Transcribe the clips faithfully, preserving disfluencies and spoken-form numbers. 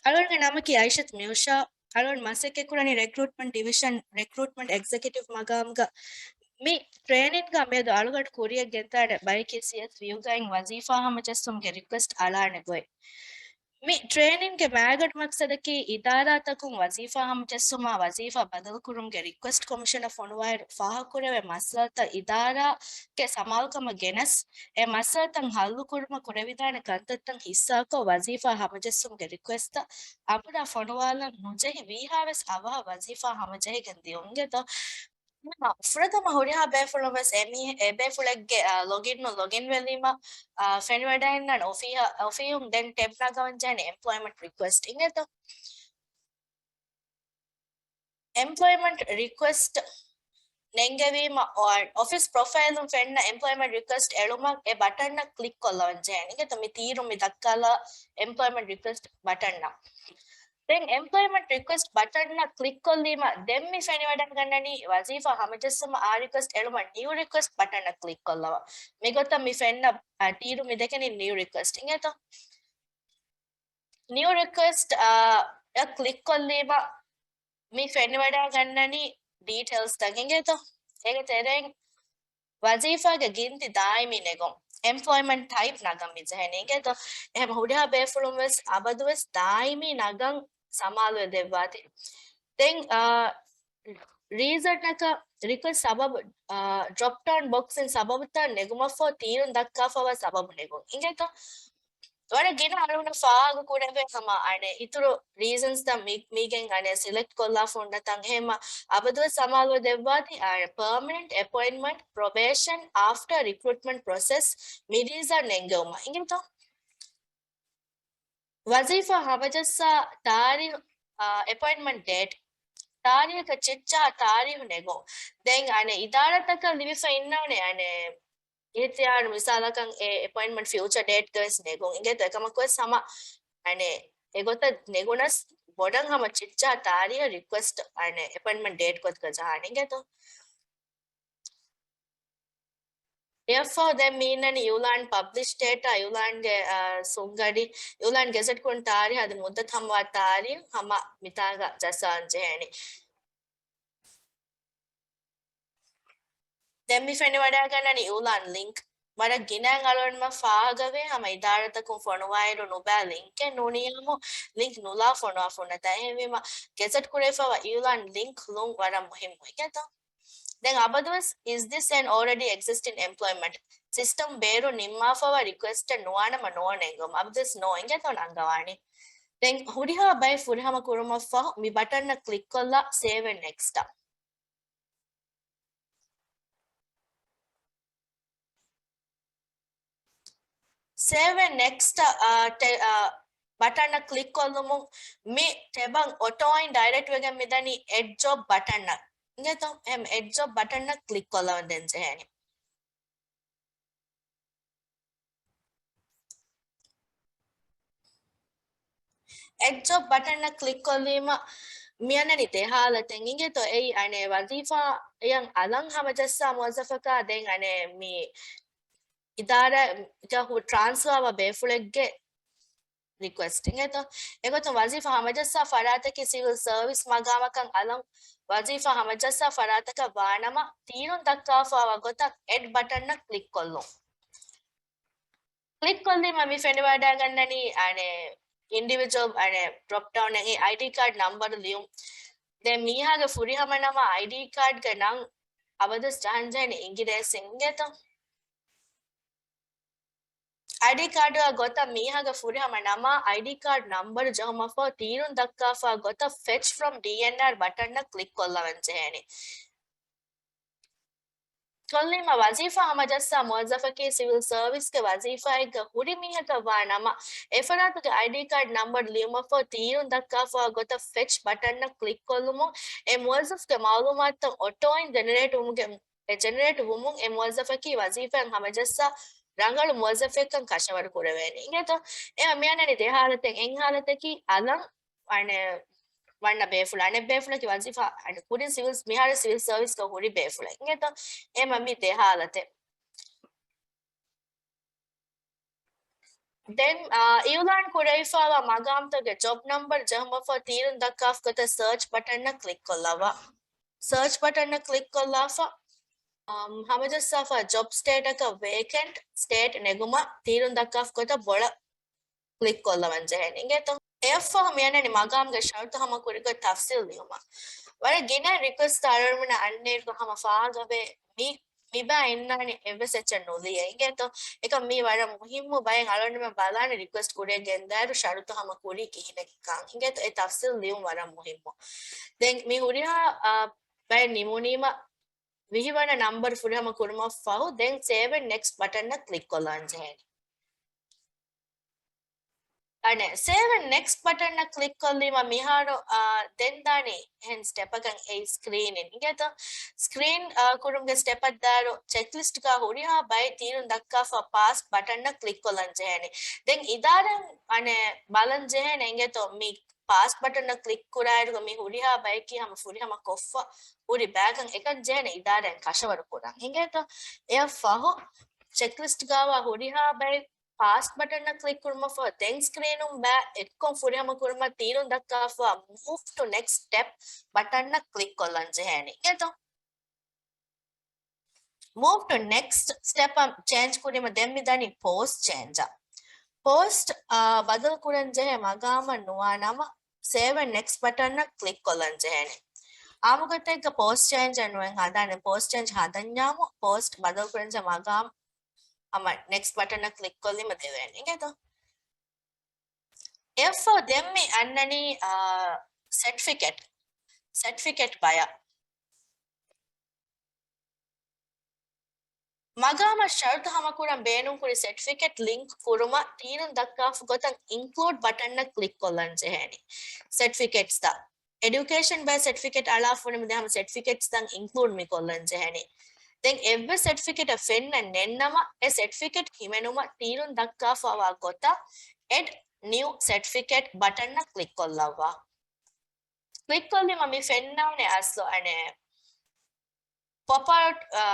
އަޅުގަނޑުގެ ނަމަކީ އައިޝަތު މިއުޝާ. އަޅުގަނޑު މަސައްކަތްކުރަނީ ރެކްރޫޓްމަންޓް ޑިވިޝަން، ރެކްރޫޓްމަންޓް އެގްޒެކެޓިވް މަގާމުގަ. މި ޓްރޭނިންގަށް މިއަދު އަޅުގަނޑު ކުރިއަށް ގެންދާނެ ބައެކީ ސީއެސްވިއުގައި ވަޒީފާ ހަމަޖެއްސުމުގެ ރިކުއެސްޓް އަޅާނެ ގޮތް. މި ޓްރޭނިންގެ މައިގަނޑު މަޤްޞަދަކީ އިދާރާތަކުން ވަޒީފާ ހަމަޖެއްސުމާ ވަޒީފާ ބަދަލުކުރުމުގެ ރިކުއެސްޓް ކޮމިޝަނަށް ފޮނުވާއިރު، ފާހަގަކުރެވޭ މައްސަލަތައް އިދާރާގެ ސަމާލުކަމަށް ގެނެސް، އެ މައްސަލަތައް ހައްލުކުރުމަށް ކުރެވިދާނެ ކަންތައްތައް ހިއްސާކޮށް، ވަޒީފާ ހަމަޖެއްސުމުގެ ރިކުއެސްޓްތައް އަބަދާ ފޮނުވާލަން ނުޖެހި، ވީހާވެސް އަވަހަށް ވަޒީފާ ހަމަޖެހިގެން ދިޔުން އިނގޭތޯ. ފުރަތަމަ ހުރިހާ ބޭފުޅުން ވެސް އެމީ-، އެ ބޭފުޅެއްގެ، އާ، ލޮގިންނު ލޮގިން ވެލީމަ، އާ، ފެނިވަޑައިގަންނަވާނެ އޮފީހަށް، އޮފީހުން ދެން ޓެބް ނަގަވަން ޖެހޭނެ އެމްޕްލޮއިމަންޓް ރިކުއެސްޓް އިނގޭތޯ. އެމްޕްލޮއިމަންޓް ރިކުއެސްޓް ނެންގެވީމަ، އޮ-، އޮފީސް ޕްރޮފައިލުން ފެންނަ އެމްޕްލޮއިމަންޓް ރިކުއެސްޓް އެޅުމަށް އެ ބަޓަންއަށް ކްލިކް ކޮށްލަވަން ޖެހޭނެ އިނގޭތޯ. މި ތީރު މި ދައްކާލާ އެމްޕްލޮއިމަންޓް ރިކުއެސްޓް ބަޓަންއަށް. ދެން އެމްޕްލޮއިމަންޓް ރިކުއެސްޓް ބަޓަންއަށް ކްލިކް ކޮށްލީމަ، ދެން މި ފެނިވަޑައިގަންނަނީ ވަޒީފާ ހަމަޖެއްސުމަށް އާ ރިކުއެސްޓް އެޅުމަށް ނިއު ރިކުއެސްޓް ބަޓަންއަށް ކްލިކް ކޮށްލަވާ. މިގޮތަށް މި ފެންނަ، އާ، ތީރު މި ދެކެނީ ނިއު ރިކުއެސްޓް އިނގޭތޯ. ނިއު ރިކުއެސްޓް، އާ، އަށް ކްލިކް ކޮށްލީމަ، މި ފެނިވަޑައިގަންނަނީ ޑީޓެއިލްސްތައް އިނގޭތޯ. އޭގެ ތެރެއިން ވަޒީފާގެ ގިންތި ދާއިމީ ނެގުން، އެމްޕްލޮއިމަންޓް ޓައިޕް ނަގަން މި ޖެހޭނެ އިނގޭތޯ. އެހެން ހުރިހާ ބޭފުޅުން ވެސް އަބަދުވެސް ދާއިމީ ނަގަން ސަމާލުވެ ދެއްވާތި. ދެން، އާ، ރީޒަނަކަށް ރިކުއެސްޓް ސަބަބު، އާ، ޑްރޮޕް ޑައުން ބޮކްސްއިން ސަބަބުތައް ނެގުމަށްފަހު ތީރުން ދައްކާފަވާ ސަބަބު ނެގުން އިނގޭތޯ. ވަރަށް ގިނަ އަޅުގަނޑަށް ފާހަގަ ކުރެވޭ ހަމަ އަނެއް އިތުރު ރީޒަންސްތައް މި-، މީގެން އަނެއް ސިލެކްޓް ކޮށްލާފަ ހުންނަ ތަން. އެހެންމަ އަބަދުވެސް ސަމާލުވެ ދެއްވާތި، އަނެއް ޕަރމަނެންޓް އެޕޮއިންޓްމަންޓް، ޕްރޮބޭޝަން، އާފްޓަރ ރިކްރޫޓްމަންޓް ޕްރޮސެސް މި ރީޒަން ނެންގެވުމަށް އިނގޭތޯ. ވަޒީފާ ހަމަޖައްސާ ތާރީހު، އާ، އެޕޮއިންޓްމަންޓް ޑޭޓް، ތާރީހަކަށް ޗިއްޗާ ތާރީހު ނެގުން. ދެން އަނެއް އިދާރާތަކަށް ލިބިފަ އިންނަވަނެ އަނެއް އިހްތިޔާރު، މިސާލަކަށް އެ އެޕޮއިންޓްމަންޓް ފިއުޗަ ޑޭޓްގަ ވެސް ނެގުން އިނގޭތޯ. އެކަމަކުވެސް ހަމަ އަނެއް އެގޮތަށް ނެގުނަސް ބޮޑަށް ހަމަ ޗިއްޗާ ތާރީހަށް ރިކުއެސްޓް އަނެއް އެޕޮއިންޓްމަންޓް ޑޭޓް ގޮތުގަ ޖަހާނެ އިނގޭތޯ. އެއަށްފަހު ދެން މި އިންނަނީ އިއުލާން ޕަބްލިޝް ޑޭޓާ، އިއުލާންގެ، އާ، ސުންގަޑި، އިއުލާން ގެޒެޓް ކުރުން ތާރީހު އަދި މުއްދަތު ހަމަވާ ތާރީހު ހަމަ މިތާގަ ޖައްސަވަން ޖެހޭނެ. ދެން މި ފެނިވަޑައިގަންނަނީ އިއުލާން ލިންކް. ވަރަށް ގިނައިން އަޅުގަނޑުމެން ފާހަގަވޭ ހަމަ އިދާރާތަކުން ފޮނުވާއިރު ނުބައި ލިންކެއް ނޫނިއްޔާމު ލިންކް ނުލާ ފޮނުވާފަ ހުންނަތާ. އެހެންވީމަ ގެޒެޓް ކުރެވިފައިވާ އިއުލާން ލިންކް ލުން ވަރަށް މުހިއްމު އިނގޭތޯ. ދެން އަބަދުވެސް، is this an already existing employment؟ ސިސްޓަމް ބޭރު ނިންމާފައިވާ ރިކުއެސްޓެއް ނުވާނަމަ ނޯ ނެންގުން. އަބަދުވެސް ނޯ އިނގޭތޯ ނަންގަވާނީ. ދެން ހުރިހާ ބައެއް ފުރިހަމަ ކުރުމަށްފަހު މި ބަޓަންއަށް ކްލިކް ކޮށްލާ ސޭވް އެންޑް ނެކްސްޓް. ސޭވް އެންޑް ނެކްސްޓް، އާ، ޓެ-، އާ، ބަޓަންއަށް ކްލިކް ކޮށްލުމުން މި ޓެބަށް އޮޓޯއިން ޑައިރެކްޓް ވެގެން މިދަނީ އެޑް ޖޮބް ބަޓަންއަށް. އިނގޭތޯ؟ އެހެން އެޑް ޖޮބް ބަޓަންއަށް ކްލިކް ކޮށްލަވަން ދެން ޖެހޭނެ. އެޑް ޖޮބް ބަޓަންއަށް ކްލިކް ކޮށްލީމަ، މިއަންނަނީ ދެ ހާލަތެއް އިނގޭތޯ. އެއީ އަނެއް ވަޒީފާއަށް އަލަށް ހަމަޖައްސާ މުވައްޒަފަކާ، ދެން އަނެއް މި އިދާރާގަ ހު-، ޓްރާންސްފާވާ ބޭފުޅެއްގެ ރިކުއެސްޓް އިނގޭތޯ. އެގޮތުން ވަޒީފާ ހަމަޖައްސާ ފަރާތަކީ ސިވިލް ސަރވިސް މަގާމަކަށް އަލަށް ވަޒީފާ ހަމަޖައްސާ ފަރާތަކަށް ވާނަމަ، ތީރުން ދައްކާފައިވާ ގޮތަށް އެޑް ބަޓަންއަށް ކްލިކް ކޮށްލުން. ކްލިކް ކޮށްލީމަ މި ފެނިވަޑައިގަންނަނީ އަނެއް އިންޑިވިޖުއަލް އަނެއް ޑްރޮޕް ޑައުން އެއް އައިޑީ ކާޑް ނަންބަރު ލިޔުން. ދެން މީހާގެ ފުރިހަމަ ނަމާ އައިޑީ ކާޑްގެ ނަން އަބަދުވެސް ޖަހަން ޖެހޭނެ އިނގިރޭސިން އިނގޭތޯ. އައިޑީ ކާޑުގެ ގޮތަށް މީހާގެ ފުރިހަމަ ނަމާ އައިޑީ ކާޑް ނަންބަރު ޖެހުމަށްފަހު ތީރުން ދައްކާފަ ގޮތަށް ފެޗް ފްރޮމް ޑީއެންއާރް ބަޓަންއަށް ކްލިކް ކޮށްލަވަން ޖެހޭނެ. ކޮށްލީމަ ވަޒީފާ ހަމަޖައްސާ މުވައްޒަފަކީ ސިވިލް ސަރވިސްގެ ވަޒީފާއެއްގަ ހުރި މީހަކަށް ވާ ނަމަ، އެފަރާތުގެ އައިޑީ ކާޑް ނަންބަރު ލިޔުމަށްފަހު ތީރުން ދައްކާފަ ގޮތަށް ފެޗް ބަޓަންއަށް ކްލިކް ކޮށްލުމުން އެ މުވައްޒަފްގެ މައުލޫމާތުތައް އޮޓޯއިން ޖެނެރޭޓް ވުމުގެ އެ ޖެނެރޭޓް ވުމުން އެ މުވައްޒަފަކީ ވަޒީފާއަށް ހަމަޖައްސާ ރަނގަޅު މުވައްޒަފެއްކަން ކަށަވަރު ކުރެވޭނެ. އިނގޭތޯ؟ އެ މިއަންނަނީ ދެ ހާލަތެއް. އެއް ހާލަތަކީ އަލަށް އަނެއް ވަންނަ ބޭފުޅާ، އަނެއް ބޭފުޅަކީ ވަޒީފާ، އަނެއް ކުރިން ސިވިލް، މިހާރު ސިވިލް ސަރވިސްގަ ހުރި ބޭފުޅެއް. އިނގޭތޯ؟ އެ މި ދެ ހާލަތެއް. ދެން، އާ، އިއުލާން ކުރެވިފައިވާ މަގާމްތަކުގެ ޖޮބް ނަމްބަރު ޖެހުމަށްފަހު ތީރުން ދައްކާފަ ގޮތަށް ސާޗް ބަޓަންއަށް ކްލިކް ކޮށްލައްވާ. ސާޗް ބަޓަންއަށް ކްލިކް ކޮށްލާފަ، އަމް، ހަމަޖައްސާފަ ޖޮބް ސްޓޭޓަކަށް ވޭކެންޓް ސްޓޭޓް ނެގުމަށް ތީރުން ދައްކާފަ ގޮތަށް ބޮޑަށް ކްލިކް ކޮށްލަވަން ޖެހޭނެ. އިނގޭތޯ؟ އެއަށްފަހު މިއަންނަނީ މަގާމްގެ ޝަރުތު ހަމަކުރި ގޮތް ތަފްސީލް ލިޔުމަށް. ވަރަށް ގިނަ ރިކުއެސްޓް އަޅުގަނޑުމެންނަށް އަންނައިރުގަ ހަމަ ފާހަގަވޭ މި މިބާ އިންނާނެ އެއްވެސް އެއްޗެއް ނުލިޔެ. އިނގޭތޯ؟ އެކަމް މީ ވަރަށް މުހިއްމު ބައެއް އަޅުގަނޑުމެން ބަލާނެ ރިކުއެސްޓް ކުރިއަށް ގެންދާއިރު ޝަރުތު ހަމަ ކުރީ ކިހިނެއްކަން. އިނގޭތޯ؟ އެ ތަފްސީލް ލިޔުން ވަރަށް މުހިއްމު. ދެން މި ހުރިހާ، އާ، ބައެއް ނިމުނީމަ ވިހި ވަނަ ނަމްބަރު ފުރިހަމަ ކުރުމަށް ފަހު ދެން ސޭވް އެންޑް ނެކްސްޓް ބަޓަންއަށް ކްލިކް ކޮށްލަން ޖެހޭނެ. އަނެއް، ސޭވް އެންޑް ނެކްސްޓް ބަޓަންއަށް ކްލިކް ކޮށްލީމަ މިހާރު، އާ، ދެން ދާނީ އެހެން ސްޓެޕަކަށް އެއީ ސްކްރީނިން. އިނގޭތޯ؟ ސްކްރީން، އާ، ކުރުމުގެ ސްޓެޕަށް ދާއިރު ޗެކްލިސްޓްގަ ހުރިހާ ބައެއް ތީރުން ދައްކާފަ ޕާސް ބަޓަންއަށް ކްލިކް ކޮށްލަން ޖެހޭނެ. ދެން އިދާރާއިން އަނެއް ބަލަން ޖެހޭނެ އިނގޭތޯ މި ޕާސް ބަޓަންއަށް ކްލިކް ކުރާއިރުގަ މި ހުރިހާ ބައެއް ކީ ހަމަ ފުރިހަމަ ކޮށްފަ ހުރި ބަޔަކަށް އެކަން ޖެހޭނެ އިދާރާއިން ކަށަވަރު ކުރަން. އިނގޭތޯ؟ އެއަށް ފަހު ޗެކްލިސްޓްގައިވާ ހުރިހާ ބައެއް ޕާސް ބަޓަންއަށް ކްލިކް ކުރުމަށްފަހު ދެން ސްކްރީނުން ބައި އެއްކޮށް ފުރިހަމަ ކުރުމަށް ތީރުން ދައްކާފަ މޫވް ޓު ނެކްސްޓް ސްޓެޕް ބަޓަންއަށް ކްލިކް ކޮށްލަން ޖެހޭނެ. އިނގޭތޯ؟ މޫވް ޓު ނެކްސްޓް ސްޓެޕް އަށް ޗޭންޖް ކުރީމަ ދެން މި ދަނީ ޕޯސް ޗޭންޖް އަށް. ޕޯސް، އާ، ބަދަލު ކުރަން ޖެހޭ މަގާމަށް ނުވާ ނަމަ، ސޭވް އެންޑް ނެކްސްޓް ބަޓަންއަށް ކްލިކް ކޮށްލަން ޖެހޭނެ. އާންމުގޮތެއްގަ ޕޯސް ޗޭންޖް އެއް ނުވެ ހަދާނެ. ޕޯސް ޗޭންޖް ހަދަންޏާމު، ޕޯސް ބަދަލު ކުރަން ޖެހޭ މަގާމް ހަމަ ނެކްސްޓް ބަޓަންއަށް ކްލިކް ކޮށްލީމަ ދެވޭނެ. އިނގޭތޯ؟ އެއަށްފަހު ދެން މި އަންނަނީ، އާ، ސެޓްފިކެޓް. ސެޓްފިކެޓް ބަޔަށް. މަގާމަށް ޝަރުތު ހަމަކުރަން ބޭނުންކުރި ސެޓްފިކެޓް ލިންކް ކުރުމަށް ތީރުން ދައްކާފަ ގޮތަށް އިންކްލޫޑް ބަޓަންއަށް ކްލިކް ކޮށްލަން ޖެހޭނެ. ސެޓްފިކެޓްސްތައް. އެޑިއުކޭޝަން ބައި ސެޓްފިކެޓް އަޅާފަ ވުނީމަ ދެން ހަމަ ސެޓްފިކެޓްސްތައް އިންކްލޫޑް މި ކޮށްލަން ޖެހޭނީ. ދެން އެއްވެސް ސެޓްފިކެޓެއް ފެންނަން ނެތްނަމަ، އެ ސެޓްފިކެޓް ހިމެނުމަށް ތީރުން ދައްކާފައިވާ ގޮތަށް އެޑް ނިއު ސެޓްފިކެޓް ބަޓަންއަށް ކްލިކް ކޮށްލައްވާ. ކްލިކް ކޮށްލީމަ މި ފެންނާނެ އަސްލު އަނެއް ޕޮޕް އަޕް، އާ،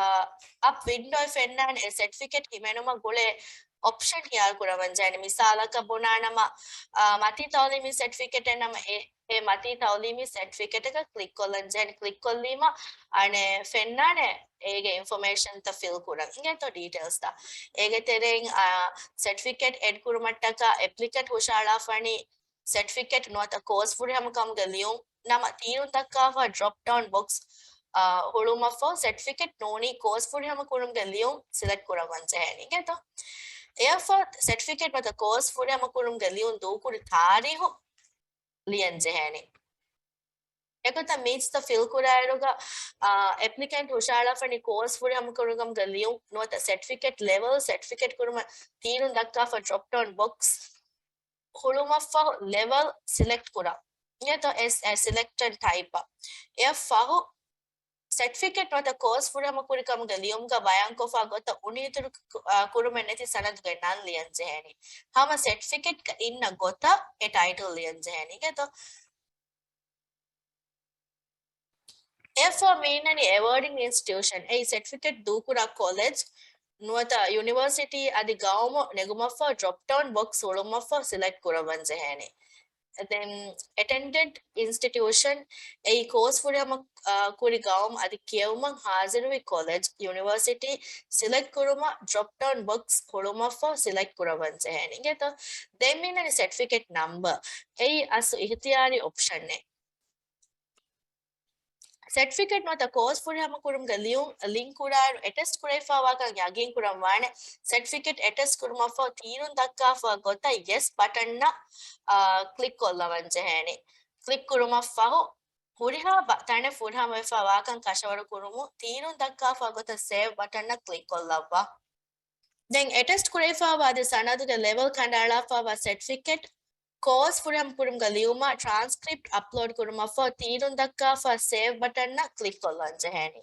އަޕް ވިންޑޯއެއް ފެންނާނެ އެ ސެޓްފިކެޓް ހިމެނުމަށް ގުޅޭ އޮޕްޝަން ހިޔާރު ކުރަވަން ޖެހޭނެ. މިސާލަކަށް ބުނާނަމަ، އާ، މަތީ ތައުލީމީ ސެޓްފިކެޓެއް ނަމަ އެ، އެ މަތީ ތައުލީމީ ސެޓްފިކެޓަކަށް ކްލިކް ކޮށްލަން ޖެހޭނެ. ކްލިކް ކޮށްލީމަ އަނެއް ފެންނާނެ އޭގެ އިންފޮމޭޝަންތައް ފިލް ކުރަން. އިނގޭތޯ ޑީޓެއިލްސްތައް. އޭގެ ތެރެއިން، އާ، ސެޓްފިކެޓް އެޑް ކުރުމަށްޓަކާ އެޕްލިކެންޓް ހުށަހަޅާފަނީ ސެޓްފިކެޓް ނުވަތަ ކޯސް ފުރިހަމަކަމުގެ ލިޔުން ނަމަ ތީރުން ދައްކާފަ ޑްރޮޕް ޑައުން ބޮކްސް، އާ، ހުޅުމަށްފަހު ސެޓްފިކެޓް ނޫނީ ކޯސް ފުރިހަމަ ކުރުމުގެ ލިޔުން ސިލެކްޓް ކުރައްވަން ޖެހޭނީ. އިނގޭތޯ؟ އެއަށްފަހު ސެޓްފިކެޓް ނުވަތަ ކޯސް ފުރިހަމަ ކުރުމުގެ ލިޔުން ދޫކުރި ތާރީހު ލިޔަން ޖެހޭނީ. އެގޮތަށް މީޗްތައް ފިލް ކުރާއިރުގަ، އާ، އެޕްލިކެންޓް ހުށަހަޅާފަނީ ކޯސް ފުރިހަމަ ކުރުމުގެ ލިޔުން ނުވަތަ ސެޓްފިކެޓް ލެވެލް ސެޓްފިކެޓް ކުރުމަށް ތީރުން ދައްކާފަ ޑްރޮޕް ޑައުން ބޮކްސް ހުޅުމަށްފަހު ލެވެލް ސިލެކްޓް ކުރަން. އިނގޭތޯ އެސް އެ ސިލެކްޓް ޓައިޕް. އެއަށްފަހު ސެޓްފިކެޓް ނުވަތަ ކޯސް ފުރިހަމަ ކުރި ކަމުގެ ލިޔުމުގަ ބަޔާންކޮށްފަ ގޮތަށް އުނިއިތުރު، އާ، ކުރުމެއް ނެތި ސަނަދުގެ ނަން ލިޔަން ޖެހޭނީ. ހަމަ ސެޓްފިކެޓްގަ އިންނަ ގޮތަށް އެ ޓައިޓަލް ލިޔަން ޖެހޭނީ. އިނގޭތޯ؟ އެއަށްފަހު މި އިންނަނީ އެވޯޑިން އިންސްޓިޓިއުޝަން. އެއީ ސެޓްފިކެޓް ދޫކުރާ ކޮލެޖް ނުވަތަ ޔުނިވަރސިޓީ އަދި ގައުމު ނެގުމަށްފަހު ޑްރޮޕް ޑައުން ބޮކްސް ހުޅުމަށްފަހު ސިލެކްޓް ކުރައްވަން ޖެހޭނެ. ދެން އެޓެންޑެޑް އިންސްޓިޓިއުޝަން. އެއީ ކޯސް ފުރިހަމަ، އާ، ކުރި ގައުމު އަދި ކިޔެވުމަށް ހާޒިރުވި ކޮލެޖް، ޔުނިވަރސިޓީ ސިލެކްޓް ކުރުމަށް ޑްރޮޕް ޑައުން ބޮކްސް ހުޅުމަށްފަހު ސިލެކްޓް ކުރައްވަން ޖެހޭނެ. އިނގޭތޯ؟ ދެން މި އިންނަނީ ސެޓްފިކެޓް ނަމްބަރ. އެއީ އަސްލު އިހްތިޔާރީ އޮޕްޝަނެއް. ސެޓްފިކެޓް ނުވަތަ ކޯސް ފުރިހަމަ ކުރުމުގެ ލިޔުން ލިންކް ކުރާއިރު އެޓެސްޓް ކުރެވިފައިވާކަން ޔަގީން ކުރަން ވާނެ. ސެޓްފިކެޓް އެޓެސްޓް ކުރުމަށްފަހު ތީރުން ދައްކާފަ ގޮތަށް ޔެސް ބަޓަންއަށް، އާ، ކްލިކް ކޮށްލަވަން ޖެހޭނެ. ކްލިކް ކުރުމަށްފަހު ހުރިހާ ބަ-، ތަނެއް ފުރިހަމަވެފަ ވާކަން ކަށަވަރު ކުރުމުން ތީރުން ދައްކާފަ ގޮތަށް ސޭވް ބަޓަންއަށް ކްލިކް ކޮށްލައްވާ. ދެން އެޓެސްޓް ކުރެވިފައިވާ އަދި ސަނަދުގެ ލެވެލް ކަނޑައަޅާފައިވާ ސެޓްފިކެޓް ކޯސް ފުރިހަމަ ކުރުމުގެ ލިޔުމަށް ޓްރާންސްކްރިޕްޓް އަޕްލޯޑް ކުރުމަށްފަހު ތީރުން ދައްކާފަ ސޭވް ބަޓަންއަށް ކްލިކް ކޮށްލަން ޖެހޭނީ.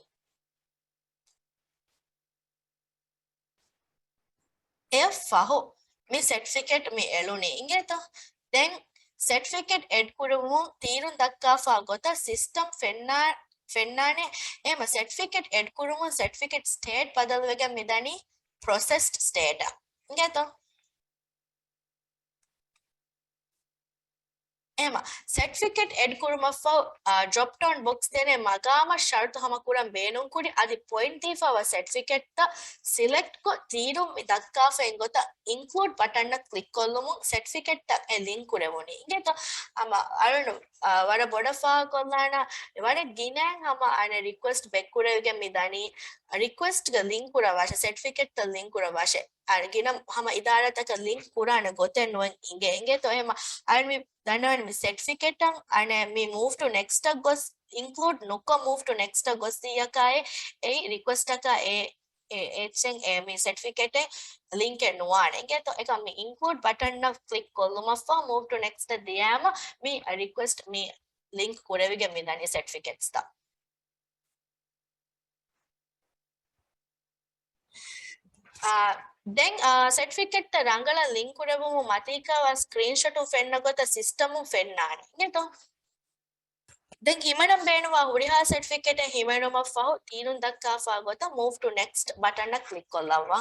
އެއަށްފަހު މި ސެޓްފިކެޓް މި އެޅުނީ އިނގޭތޯ؟ ދެން ސެޓްފިކެޓް އެޑް ކުރުމުން ތީރުން ދައްކާފަ ގޮތަށް ސިސްޓަމް ފެންނާ-، ފެންނާނެ. އެހެމަ ސެޓްފިކެޓް އެޑް ކުރުމުން ސެޓްފިކެޓް ސްޓޭޓް ބަދަލުވެގެން މިދަނީ ޕްރޮސެސްޑް ސްޓޭޓަށް. އިނގޭތޯ؟ އެހެމަ ސެޓްފިކެޓް އެޑް ކުރުމަށްފަހު، އާ، ޑްރޮޕް ޑައުން ބޮކްސް ދޭނެ މަގާމަށް ޝަރުތު ހަމަ ކުރަން ބޭނުންކުރި އަދި ޕޮއިންޓް ދީފައިވާ ސެޓްފިކެޓްތައް ސިލެކްޓްކޮށް ތީރުން މި ދައްކާފައި ގޮތަށް އިންކްލޫޑް ބަޓަންއަށް ކްލިކް ކޮށްލުމުން ސެޓްފިކެޓްތައް އެ ލިންކް ކުރެވުނީ. އިނގޭތޯ؟ ހަމަ އަޅުން، އާ، ވަރަށް ބޮޑަށް ފާހަގަކޮށްލާނަ ވަރަށް ގިނައިން ހަމަ އަނެއް ރިކުއެސްޓް ބޭއް ކުރެވިގެން މި ދަނީ ރިކުއެސްޓްގަ ލިންކް ކުރައްވާށޭ، ސެޓްފިކެޓްތައް ލިންކް ކުރައްވާށޭ. އަނެއް ގިނަ ހަމަ އިދާރާތަކަށް ލިންކް ކުރާނެ ގޮތެއް ނުވެ އިނގޭ. އިނގޭތޯ؟ އެހެމަ އަނެއް މި ދަންނަވަން މި ސެޓްފިކެޓަށް އަނެއް މި މޫވް ޓު ނެކްސްޓަށް ގޮސް އިންކްލޫޑް ނުކޮށް މޫވް ޓު ނެކްސްޓަށް ގޮސް ދިޔަކާއި އެއީ ރިކުއެސްޓަކަށް އެ، އެ، އެއްޗެއް އެ މި ސެޓްފިކެޓެއް ލިންކެއް ނުވާނެ. އިނގޭތޯ؟ އެކަމް މި އިންކްލޫޑް ބަޓަންއަށް ކްލިކް ކޮށްލުމަށްފަހު މޫވް ޓު ނެކްސްޓަށް ދިޔާމަ މި ރިކުއެސްޓް މި ލިންކް ކުރެވިގެން މި ދަނީ ސެޓްފިކެޓްސްތައް. އާ، ދެން، އާ، ސެޓްފިކެޓްތައް ރަނގަޅަށް ލިންކް ކުރެވުމުން މަތީގަވާ ސްކްރީންޝޮޓުން ފެންނަ ގޮތަށް ސިސްޓަމުން ފެންނާނެ. އިނގޭތޯ؟ ދެން ހިމެނަން ބޭނުންވާ ހުރިހާ ސެޓްފިކެޓެއް ހިމެނުމަށްފަހު ތީރުން ދައްކާފާ ގޮތަށް މޫވް ޓު ނެކްސްޓް ބަޓަންއަށް ކްލިކް ކޮށްލައްވާ.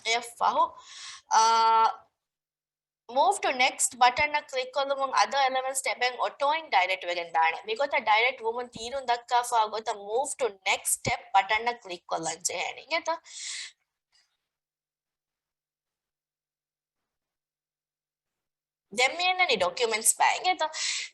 އެއަށްފަހު، އާ، މޫވް ޓު ނެކްސްޓް ބަޓަންއަށް ކްލިކް ކޮށްލުމުން އަދަ އެލެމެންޓްސް ޓެބެއް އޮޓޯއިން ޑައިރެކްޓް ވެގެން ދާނެ. މިގޮތަށް ޑައިރެކްޓް ވުމުން ތީރުން ދައްކާފާ ގޮތަށް މޫވް ޓު ނެކްސްޓް ޓެބް ބަޓަންއަށް ކްލިކް ކޮށްލަން ޖެހޭނެ. އިނގޭތޯ؟ ދެން މި އަންނަނީ ޑޮކިއުމެންޓްސް ބައި. އިނގޭތޯ؟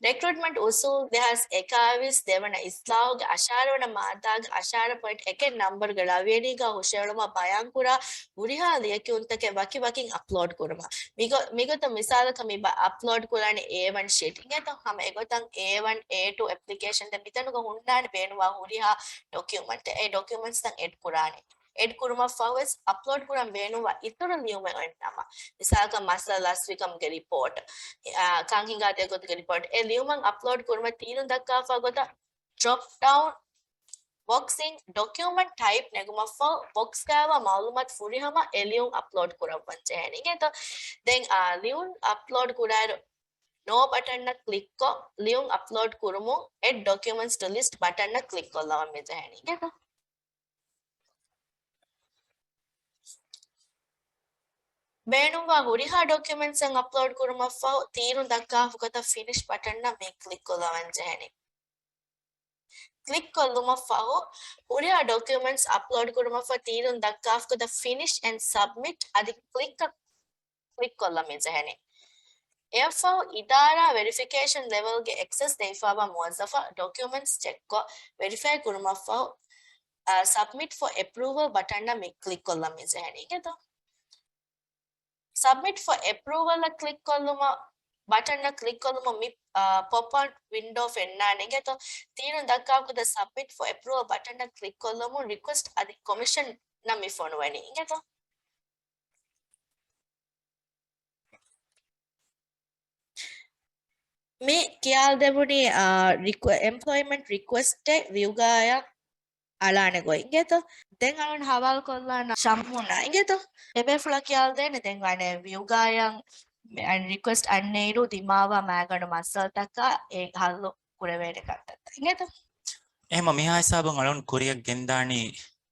ރެކްރޫޓްމަންޓް އުސޫލް ދެހާސް އެކާވީސް ދެވަނަ އިސްލާހުގެ އަށާރަ ވަނަ މާއްދާގެ އަށާރަ ޕޮއިންޓް އެކެއް ނަމްބަރުގެ ޅަވިޔަނީގަ ހުށައެޅުމަށް ބަޔާންކުރާ ހުރިހާ ލިޔެކިޔުންތަކެއް ވަކިވަކިން އަޕްލޯޑް ކުރުމަށް. މިގޮ-، މިގޮތަށް މިސާލަކަށް މި ބަ-، އަޕްލޯޑް ކުރާނެ އޭ ވަން ޝީޓް. އިނގޭތޯ؟ ހަމަ އެގޮތަށް އޭ ވަން، އޭ ޓޫ އެޕްލިކޭޝަން ދެން މިތަނުގަ ހުންނާނެ ބޭނުންވާ ހުރިހާ ޑޮކިއުމެންޓް. އެ ޑޮކިއުމެންޓްސްތައް އެޑް ކުރާނެ. އެޑް ކުރުމަށްފަހުވެސް އަޕްލޯޑް ކުރަން ބޭނުންވާ އިތުރު ލިޔުމެއް އޮތްނަމަ، މިސާލަކަށް މައްސަލަ ލަސްވިކަމުގެ ރިޕޯޓް، އާ، ކަން ހިނގާދޭ ގޮތުގެ ރިޕޯޓް، އެ ލިޔުމަށް އަޕްލޯޑް ކުރުމަށް ތީރުން ދައްކާފާ ގޮތަށް ޑްރޮޕް ޑައުން ބޮކްސްއިން ޑޮކިއުމެންޓް ޓައިޕް ނެގުމަށްފަހު ބޮކްސްގައިވާ މައުލޫމާތު ފުރިހަމަ އެ ލިޔުން އަޕްލޯޑް ކުރައްވަން ޖެހޭނެ. އިނގޭތޯ؟ ދެން އާ ލިޔުން އަޕްލޯޑް ކުރާއިރު ނޯ ބަޓަންއަށް ކްލިކްކޮށް، ލިޔުން އަޕްލޯޑް ކުރުމުން އެޑް ޑޮކިއުމެންޓްސް ޓު ލިސްޓް ބަޓަންއަށް ކްލިކް ކޮށްލަވަން މި ޖެހޭނެ. އިނގޭތޯ؟ ބޭނުންވާ ހުރިހާ ޑޮކިއުމެންޓްސްއެއް އަޕްލޯޑް ކުރުމަށްފަހު، ތީރުން ދައްކާފަ ގޮތަށް ފިނިޝް ބަޓަންއަށް މި ކްލިކް ކޮށްލަވަން ޖެހޭނެ. ކްލިކް ކޮށްލުމަށްފަހު، ހުރިހާ ޑޮކިއުމެންޓްސް އަޕްލޯޑް ކުރުމަށްފަހު، ތީރުން ދައްކާފަ ގޮތަށް ފިނިޝް އެންޑް ސަބްމިޓް އަދި ކްލިކް ކްލިކް ކޮށްލަން މި ޖެހެނީ. އެއަށްފަހު އިދާރާ ވެރިފިކޭޝަން ލެވެލްގެ އެކްސެސް ދެވިފައިވާ މުވައްޒަފަށް ޑޮކިއުމެންޓްސް ޗެކްކޮށް ވެރިފައި ކުރުމަށްފަހު، އަ، ސަބްމިޓް ފޯ އެޕްރޫވަލް ބަޓަންއަށް މި ކްލިކް ކޮށްލަން މި ޖެހެނީ. އިނގޭތޯ؟ ސަބްމިޓް ފޯ އެޕްރޫވަލްއަށް ކްލިކް ކޮށްލުމަށް، ބަޓަންއަށް ކްލިކް ކޮށްލުމުން މި، އަ، ޕޮޕް އަޕް ވިންޑޯ ފެންނާނެ. އިނގޭތޯ؟ ތީރުން ދައްކާފަ ގޮތަށް ސަބްމިޓް ފޯ އެޕްރޫވަލް ބަޓަންއަށް ކްލިކް ކޮށްލުމުން ރިކުއެސްޓް އަދި ކޮމިޝަން އަށް މި ފޮނުވަނީ. އިނގޭތޯ؟ މި ކިޔާލަދެވުނީ، އާ، ރިކު-، އެމްޕްލޮއިމަންޓް ރިކުއެސްޓެއް ވިއުގާޔަށް އަޅާނެ ގޮތް. އިނގޭތޯ؟ ދެން އަޅުން ހަވާލުކޮށްލާނަ ޝަމްހުންނާ. އިނގޭތޯ؟ އެބޭފުޅަށް ކިޔާލަދޭނެ ދެން އަނެއް ވިއުގާޔަށް ރިކުއެސްޓް އަންނައިރު ދިމާވާ މައިގަނޑު މައްސަލަތަކާ އެ ހައްލު ކުރެވޭނެ ކަންތައްތައް. އިނގޭތޯ؟ އެހެމަ މިހާ ހިސާބުން އަޅުން ކުރިއަށް ގެންދާނީ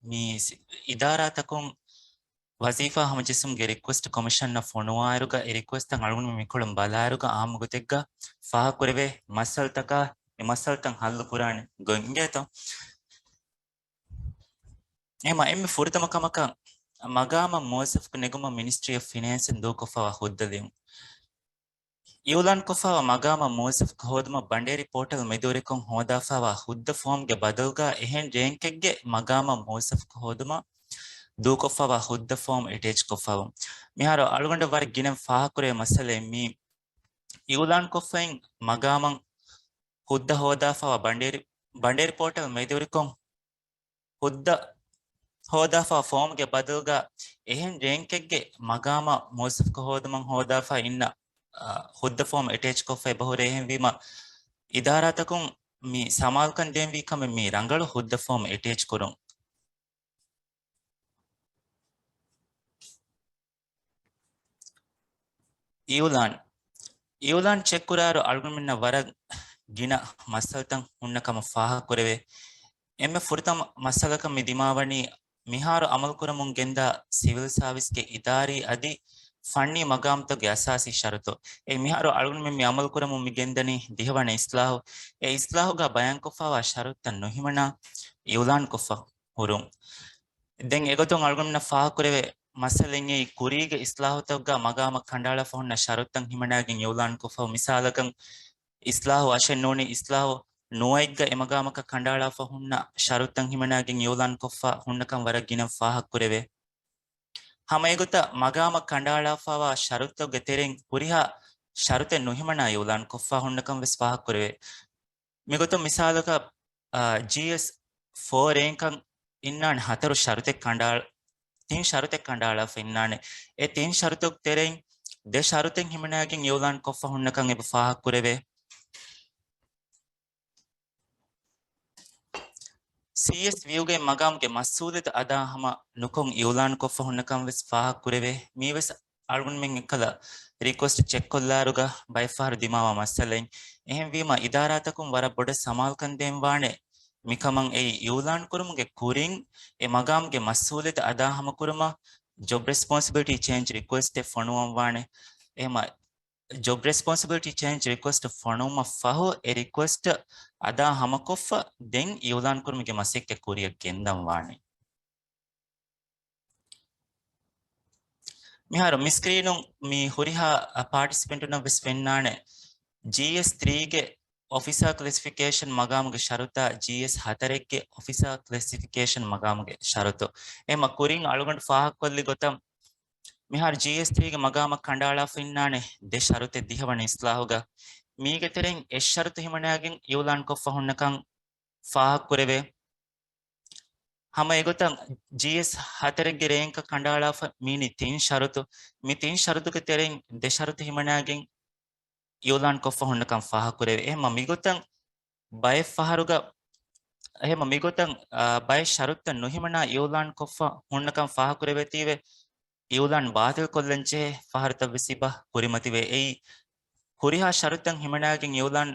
މި ސި-، އިދާރާތަކުން ވަޒީފާ ހަމަޖެއްސުމުގެ ރިކުއެސްޓް ކޮމިޝަނަށް ފޮނުވާއިރުގަ، އެ ރިކުއެސްޓްތައް އަޅުގަނޑުމެން މިކޮޅުން ބަލާއިރުގަ، އާއްމު ގޮތެއްގަ ފާހަގަކުރެވޭ މައްސަލަތަކާ، މި މައްސަލަތައް ހައްލު ކުރާނެ ގޮތް އިނގޭތޯ؟ އެހެމަ އެންމެ ފުރަތަމަ ކަމަކަށް، މަގާމަށް މުވައްޒަފަކު ނެގުމަށް މިނިސްޓްރީ އޮފް ފިނޭންސްއިން ދޫކޮށްފައިވާ ހުއްދަ ލިޔުން. އިއުލާންކޮށްފައިވާ މަގާމަށް މުވައްޒަފަކު ހޯދުމަށް ބަނޑޭރި ޕޯޓަލް މެދުވެރިކޮށް ހޯދާފައިވާ ހުއްދަ ފޯމްގެ ބަދަލުގަ އެހެން ރޭންކެއްގެ މަގާމަށް މުވައްޒަފަކު ހޯދުމަށް ދޫކޮށްފައިވާ ހުއްދަ ފޯމް އެޓޭޗްކޮށްފައިވުން. މިހާރު އަޅުގަނޑަށް ވަރަށް ގިނަ ފާހަގަކުރެވޭ މައްސަލައެއް މީ. އިއުލާންކޮށްފައިން މަގާމަށް ހުއްދަ ހޯދާފައިވާ ބަނޑޭރި، ބަނޑޭރި ޕޯޓަލް މެދުވެރިކޮށް ހުއްދަ ހޯދާފަ ފޯމްގެ ބަދަލުގަ އެހެން ރޭންކެއްގެ މަގާމަށް މުވައްޒަފަކު ހޯދުމަށް ހޯދާފަ އިންނަ، އަ، ހުއްދަ ފޯމް އެޓޭޗްކޮށްފަ އެބަހުރޭ. އެހެންވީމަ، އިދާރާތަކުން މި ސަމާލުކަން ދޭންވީ ކަމެއް މީ ރަނގަޅު ހުއްދަ ފޯމް އެޓޭޗްކުރުން. އިއުލާން. އިއުލާން ޗެކްކުރާއިރު އަޅުގަނޑުމެންނަށް ވަރަށް ގިނަ މައްސަލަތައް ހުންނަ ކަމަށް ފާހަގަކުރެވޭ. އެންމެ ފުރަތަމަ މައްސަލަކަށް މި ދިމާވަނީ މިހާރު އަމަލުކުރަމުން ގެންދާ ސިވިލް ސާވިސްގެ އިދާރީ އަދި ފަންނީ މަގާމްތަކުގެ އަސާސީ ޝަރުތު. އެ މިހާރު އަޅުގަނޑުމެން މި އަމަލު ކުރަމުން މި ގެންދަނީ ދިހަވަނަ އިސްލާހު. އެ އިސްލާހުގަ ބަޔާންކޮށްފަވާ ޝަރުތައް ނުހިމަނާ އިއުލާންކޮށްފަ ހުރުން. ދެން އެގޮތުން އަޅުގަނޑުމެންނަށް ފާހަގަކުރެވޭ މައްސަލައެއް އެއީ ކުރީގެ އިސްލާހުތަކުގަ މަގާމަށް ކަނޑައަޅާފަ ހުންނަ ޝަރުތައް ހިމަނާގެން އިއުލާންކޮށްފަ. މިސާލަކަށް އިސްލާހު އަށެއް ނޫނީ އިސްލާހު ނުވައެއްގަ އެ މަގާމަކަށް ކަނޑައަޅާފަ ހުންނަ ޝަރުތައް ހިމަނާގެން އިއުލާންކޮށްފަ ހުންނަކަން ވަރަށް ގިނަ ފާހަގަކުރެވޭ. ހަމަ އެގޮތަށް މަގާމަށް ކަނޑައަޅާފަވާ ޝަރުތުގެ ތެރެއިން ހުރިހާ ޝަރުތެއް ނުހިމަނާ އިއުލާންކޮށްފަ ހުންނަކަން ވެސް ފާހަގަކުރެވޭ. މިގޮތުން މިސާލަކަށް، އާ، ޖީއެސް ފޯ ރޭންކަން އިންނާނެ ހަތަރު ޝަރުތެއް ކަނޑާ-، ތިން ޝަރުތެއް ކަނޑައަޅާފަ އިންނާނެ. އެ ތިން ޝަރުތުގެ ތެރެއިން ދެ ޝަރުތެއް ހިމަނާގެން އިއުލާންކޮށްފަ ހުންނަކަން އެބަ ފާހަގަކުރެވޭ. ސީއެސް ވިއުގައި މަގާމުގެ މަސްއޫލިއްޔަތު އަދާ ހަމަ ނުކޮށް އިއުލާންކޮށްފަ ހުންނަކަން ވެސް ފާހަގަކުރެވޭ. މީވެސް އަޅުގަނޑުމެން އެއްކަލަ ރިކުއެސްޓް ޗެކްކޮށްލާއިރުގަ ބައެއްފަހަރު ދިމާވާ މައްސަލައެއް. އެހެންވީމަ އިދާރާތަކުން ވަރަށް ބޮޑަށް ސަމާލުކަން ދޭން ވާނެ. މިކަމަށް އެއީ އިއުލާންކުރުމުގެ ކުރިން އެ މަގާމުގެ މަސްއޫލިއްޔަތު އަދާ ހަމަކުރުމަށް ޖޮބް ރެސްޕޮންސިބިލިޓީ ޗޭންޖް ރިކުއެސްޓެއް ފޮނުވަން ވާނެ. އެހެމަ ޖޮބް ރެސްޕޮންސިބިލިޓީ ޗޭންޖް ރިކުއެސްޓް ފޮނުވުމަށް ފަހު އެ ރިކުއެސްޓް އަދާ ހަމަކޮށްފަ ދެން އިއުލާންކުރުމުގެ މަސައްކަތް ކުރިއަށް ގެންދަން ވާނެ. މިހާރު މި ސްކްރީނުން މި ހުރިހާ ޕާޓިސިޕެންޓުންނަށް ވެސް ފެންނާނެ، ޖީއެސް ތްރީގެ އޮފިސާ ކްލެސިފިކޭޝަން މަގާމުގެ ޝަރުތާ، ޖީއެސް ހަތަރެއްގެ އޮފިސާ ކްލެސިފިކޭޝަން މަގާމުގެ ޝަރުތު. އެމަ ކުރިން އަޅުގަނޑު ފާހަގަކޮށްލި ގޮތަށް، މިހާރު ޖީއެސް ތްރީގެ މަގާމަށް ކަނޑައަޅާފަ އިންނާނެ ދެ ޝަރުތެއް ދިހަވަނަ އިސްލާހުގަ. މީގެ ތެރެއިން އެއް ޝަރުތު ހިމަނާގެން އިއުލާންކޮށްފަ ހުންނަކަން ފާހަގަކުރެވޭ. ހަމަ އެގޮތަށް ޖީއެސް ހަތަރެއްގެ ރޭންކަށް ކަނޑައަޅާފަ މީނީ ތިން ޝަރުތު. މި ތިން ޝަރުތުގެ ތެރެއިން ދެ ޝަރުތު ހިމަނާގެން އިއުލާންކޮށްފަ ހުންނަކަން ފާހަގަކުރެވޭ. އެހެމަ މިގޮތަށް ބައެއް ފަހަރުގަ، އެހެމަ މިގޮތަށް، އާ، ބައެއް ޝަރުތުތައް ނުހިމަނާ އިއުލާންކޮށްފަ ހުންނަކަން ފާހަގަކުރެވޭތީވެ، އިއުލާން ބާތިލްކޮށްލަންޖެހޭ ފަހަރުތައްވެސް އިބަ ކުރިމަތިވޭ. އެއީ، ހުރިހާ ޝަރުތައް ހިމަނާގެން އިއުލާން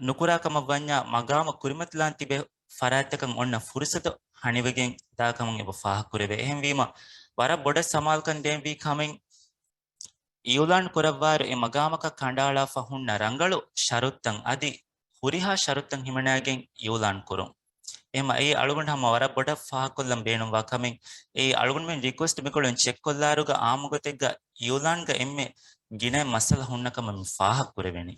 ނުކުރާކަމަށްވަންޏާ، މަގާމަށް ކުރިމަތިލާން ތިބޭ ފަރާތްތަކަށް އޮންނަ ފުރުސަތު ހަނިވެގެން ދާކަމުން އެބަ ފާހަގަކުރެވޭ. އެހެންވީމަ، ވަރަށް ބޮޑަށް ސަމާލުކަން ދޭންވީ ކަމެއް، އިއުލާން ކުރައްވާއިރު އެ މަގާމަކަށް ކަނޑައަޅާފަ ހުންނަ ރަނގަޅު ޝަރުތައް އަދި ހުރިހާ ޝަރުތައް ހިމަނާގެން އިއުލާން ކުރުން. އެހެމަ އެއީ އަޅުގަނޑު ހަމަ ވަރަށް ބޮޑަށް ފާހަގަކޮށްލަން ބޭނުންވާ ކަމެއް. އެއީ އަޅުގަނޑުމެން ރިކުއެސްޓް މިކޮޅުން ޗެކްކޮށްލާއިރުގަ އާއްމުގޮތެއްގަ އިއުލާންގަ އެންމެ ގިނަ މައްސަލަ ހުންނަ ކަމަށް މި ފާހަގަކުރެވެނީ.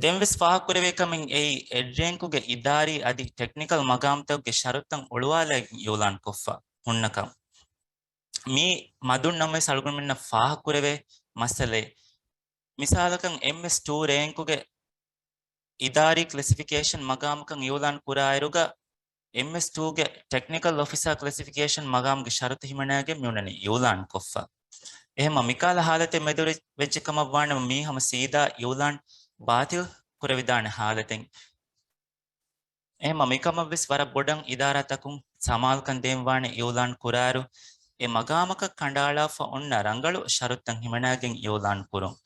ދެންވެސް ފާހަގަކުރެވޭ ކަމެއް އެއީ، އެއްރޭންކުގެ އިދާރީ އަދި ޓެކްނިކަލް މަގާމްތަކުގެ ޝަރުތައް އޮޅުވާލައިގެން އިއުލާންކޮށްފަ ހުންނަކަން. މީ މަދުން ނަމަވެސް އަޅުގަނޑުމެންނަށް ފާހަގަކުރެވޭ މައްސަލައެއް. މިސާލަކަށް، އެމްއެސް ޓޫ ރޭންކުގެ އިދާރީ ކްލެސިފިކޭޝަން މަގާމަކަށް އިއުލާން ކުރާއިރުގަ، އެމްއެސް ޓޫގެ ޓެކްނިކަލް އޮފިސާ ކްލެސިފިކޭޝަން މަގާމުގެ ޝަރުތު ހިމަނާގެން މިއުޅެނީ އިއުލާންކޮށްފަ. އެހެމަ މިކާލަ ހާލަތެއް މެދުވެ-، ވެއްޖެ ކަމަށް ވާނަމަ، މީ ހަމަ ސީދާ އިއުލާން ބާތިލް ކުރެވިދާނެ ހާލަތެއް. އެހެމަ މިކަމަށްވެސް ވަރަށް ބޮޑަށް އިދާރާތަކުން ސަމާލުކަން ދޭންވާނެ އިއުލާން ކުރާއިރު، އެ މަގާމަކަށް ކަނޑައަޅާފަ އޮންނަ ރަނގަޅު ޝަރުތައް ހިމަނާގެން އިއުލާން ކުރުން.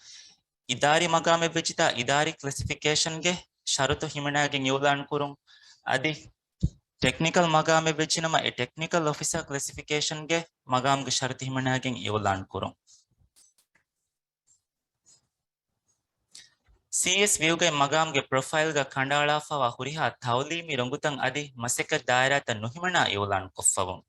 އިދާރީ މަގާމެއް ވެއްޖިތާ، އިދާރީ ކްލެސިފިކޭޝަންގެ ޝަރުތު ހިމަނާގެން އިއުލާން ކުރުން. އަދި ޓެކްނިކަލް މަގާމެއް ވެއްޖިނަމަ، އެ ޓެކްނިކަލް އޮފިސާ ކްލެސިފިކޭޝަންގެ މަގާމުގެ ޝަރުތު ހިމަނާގެން އިއުލާން ކުރުން. ސީއެސް ވިއުގައި މަގާމުގެ ޕްރޮފައިލްގަ ކަނޑައަޅާފަވާ ހުރިހާ ތައުލީމީ ރޮނގުތައް އަދި މަސައްކަތް ދާއިރާތައް ނުހިމަނާ އިއުލާން ކޮށްފަވުން.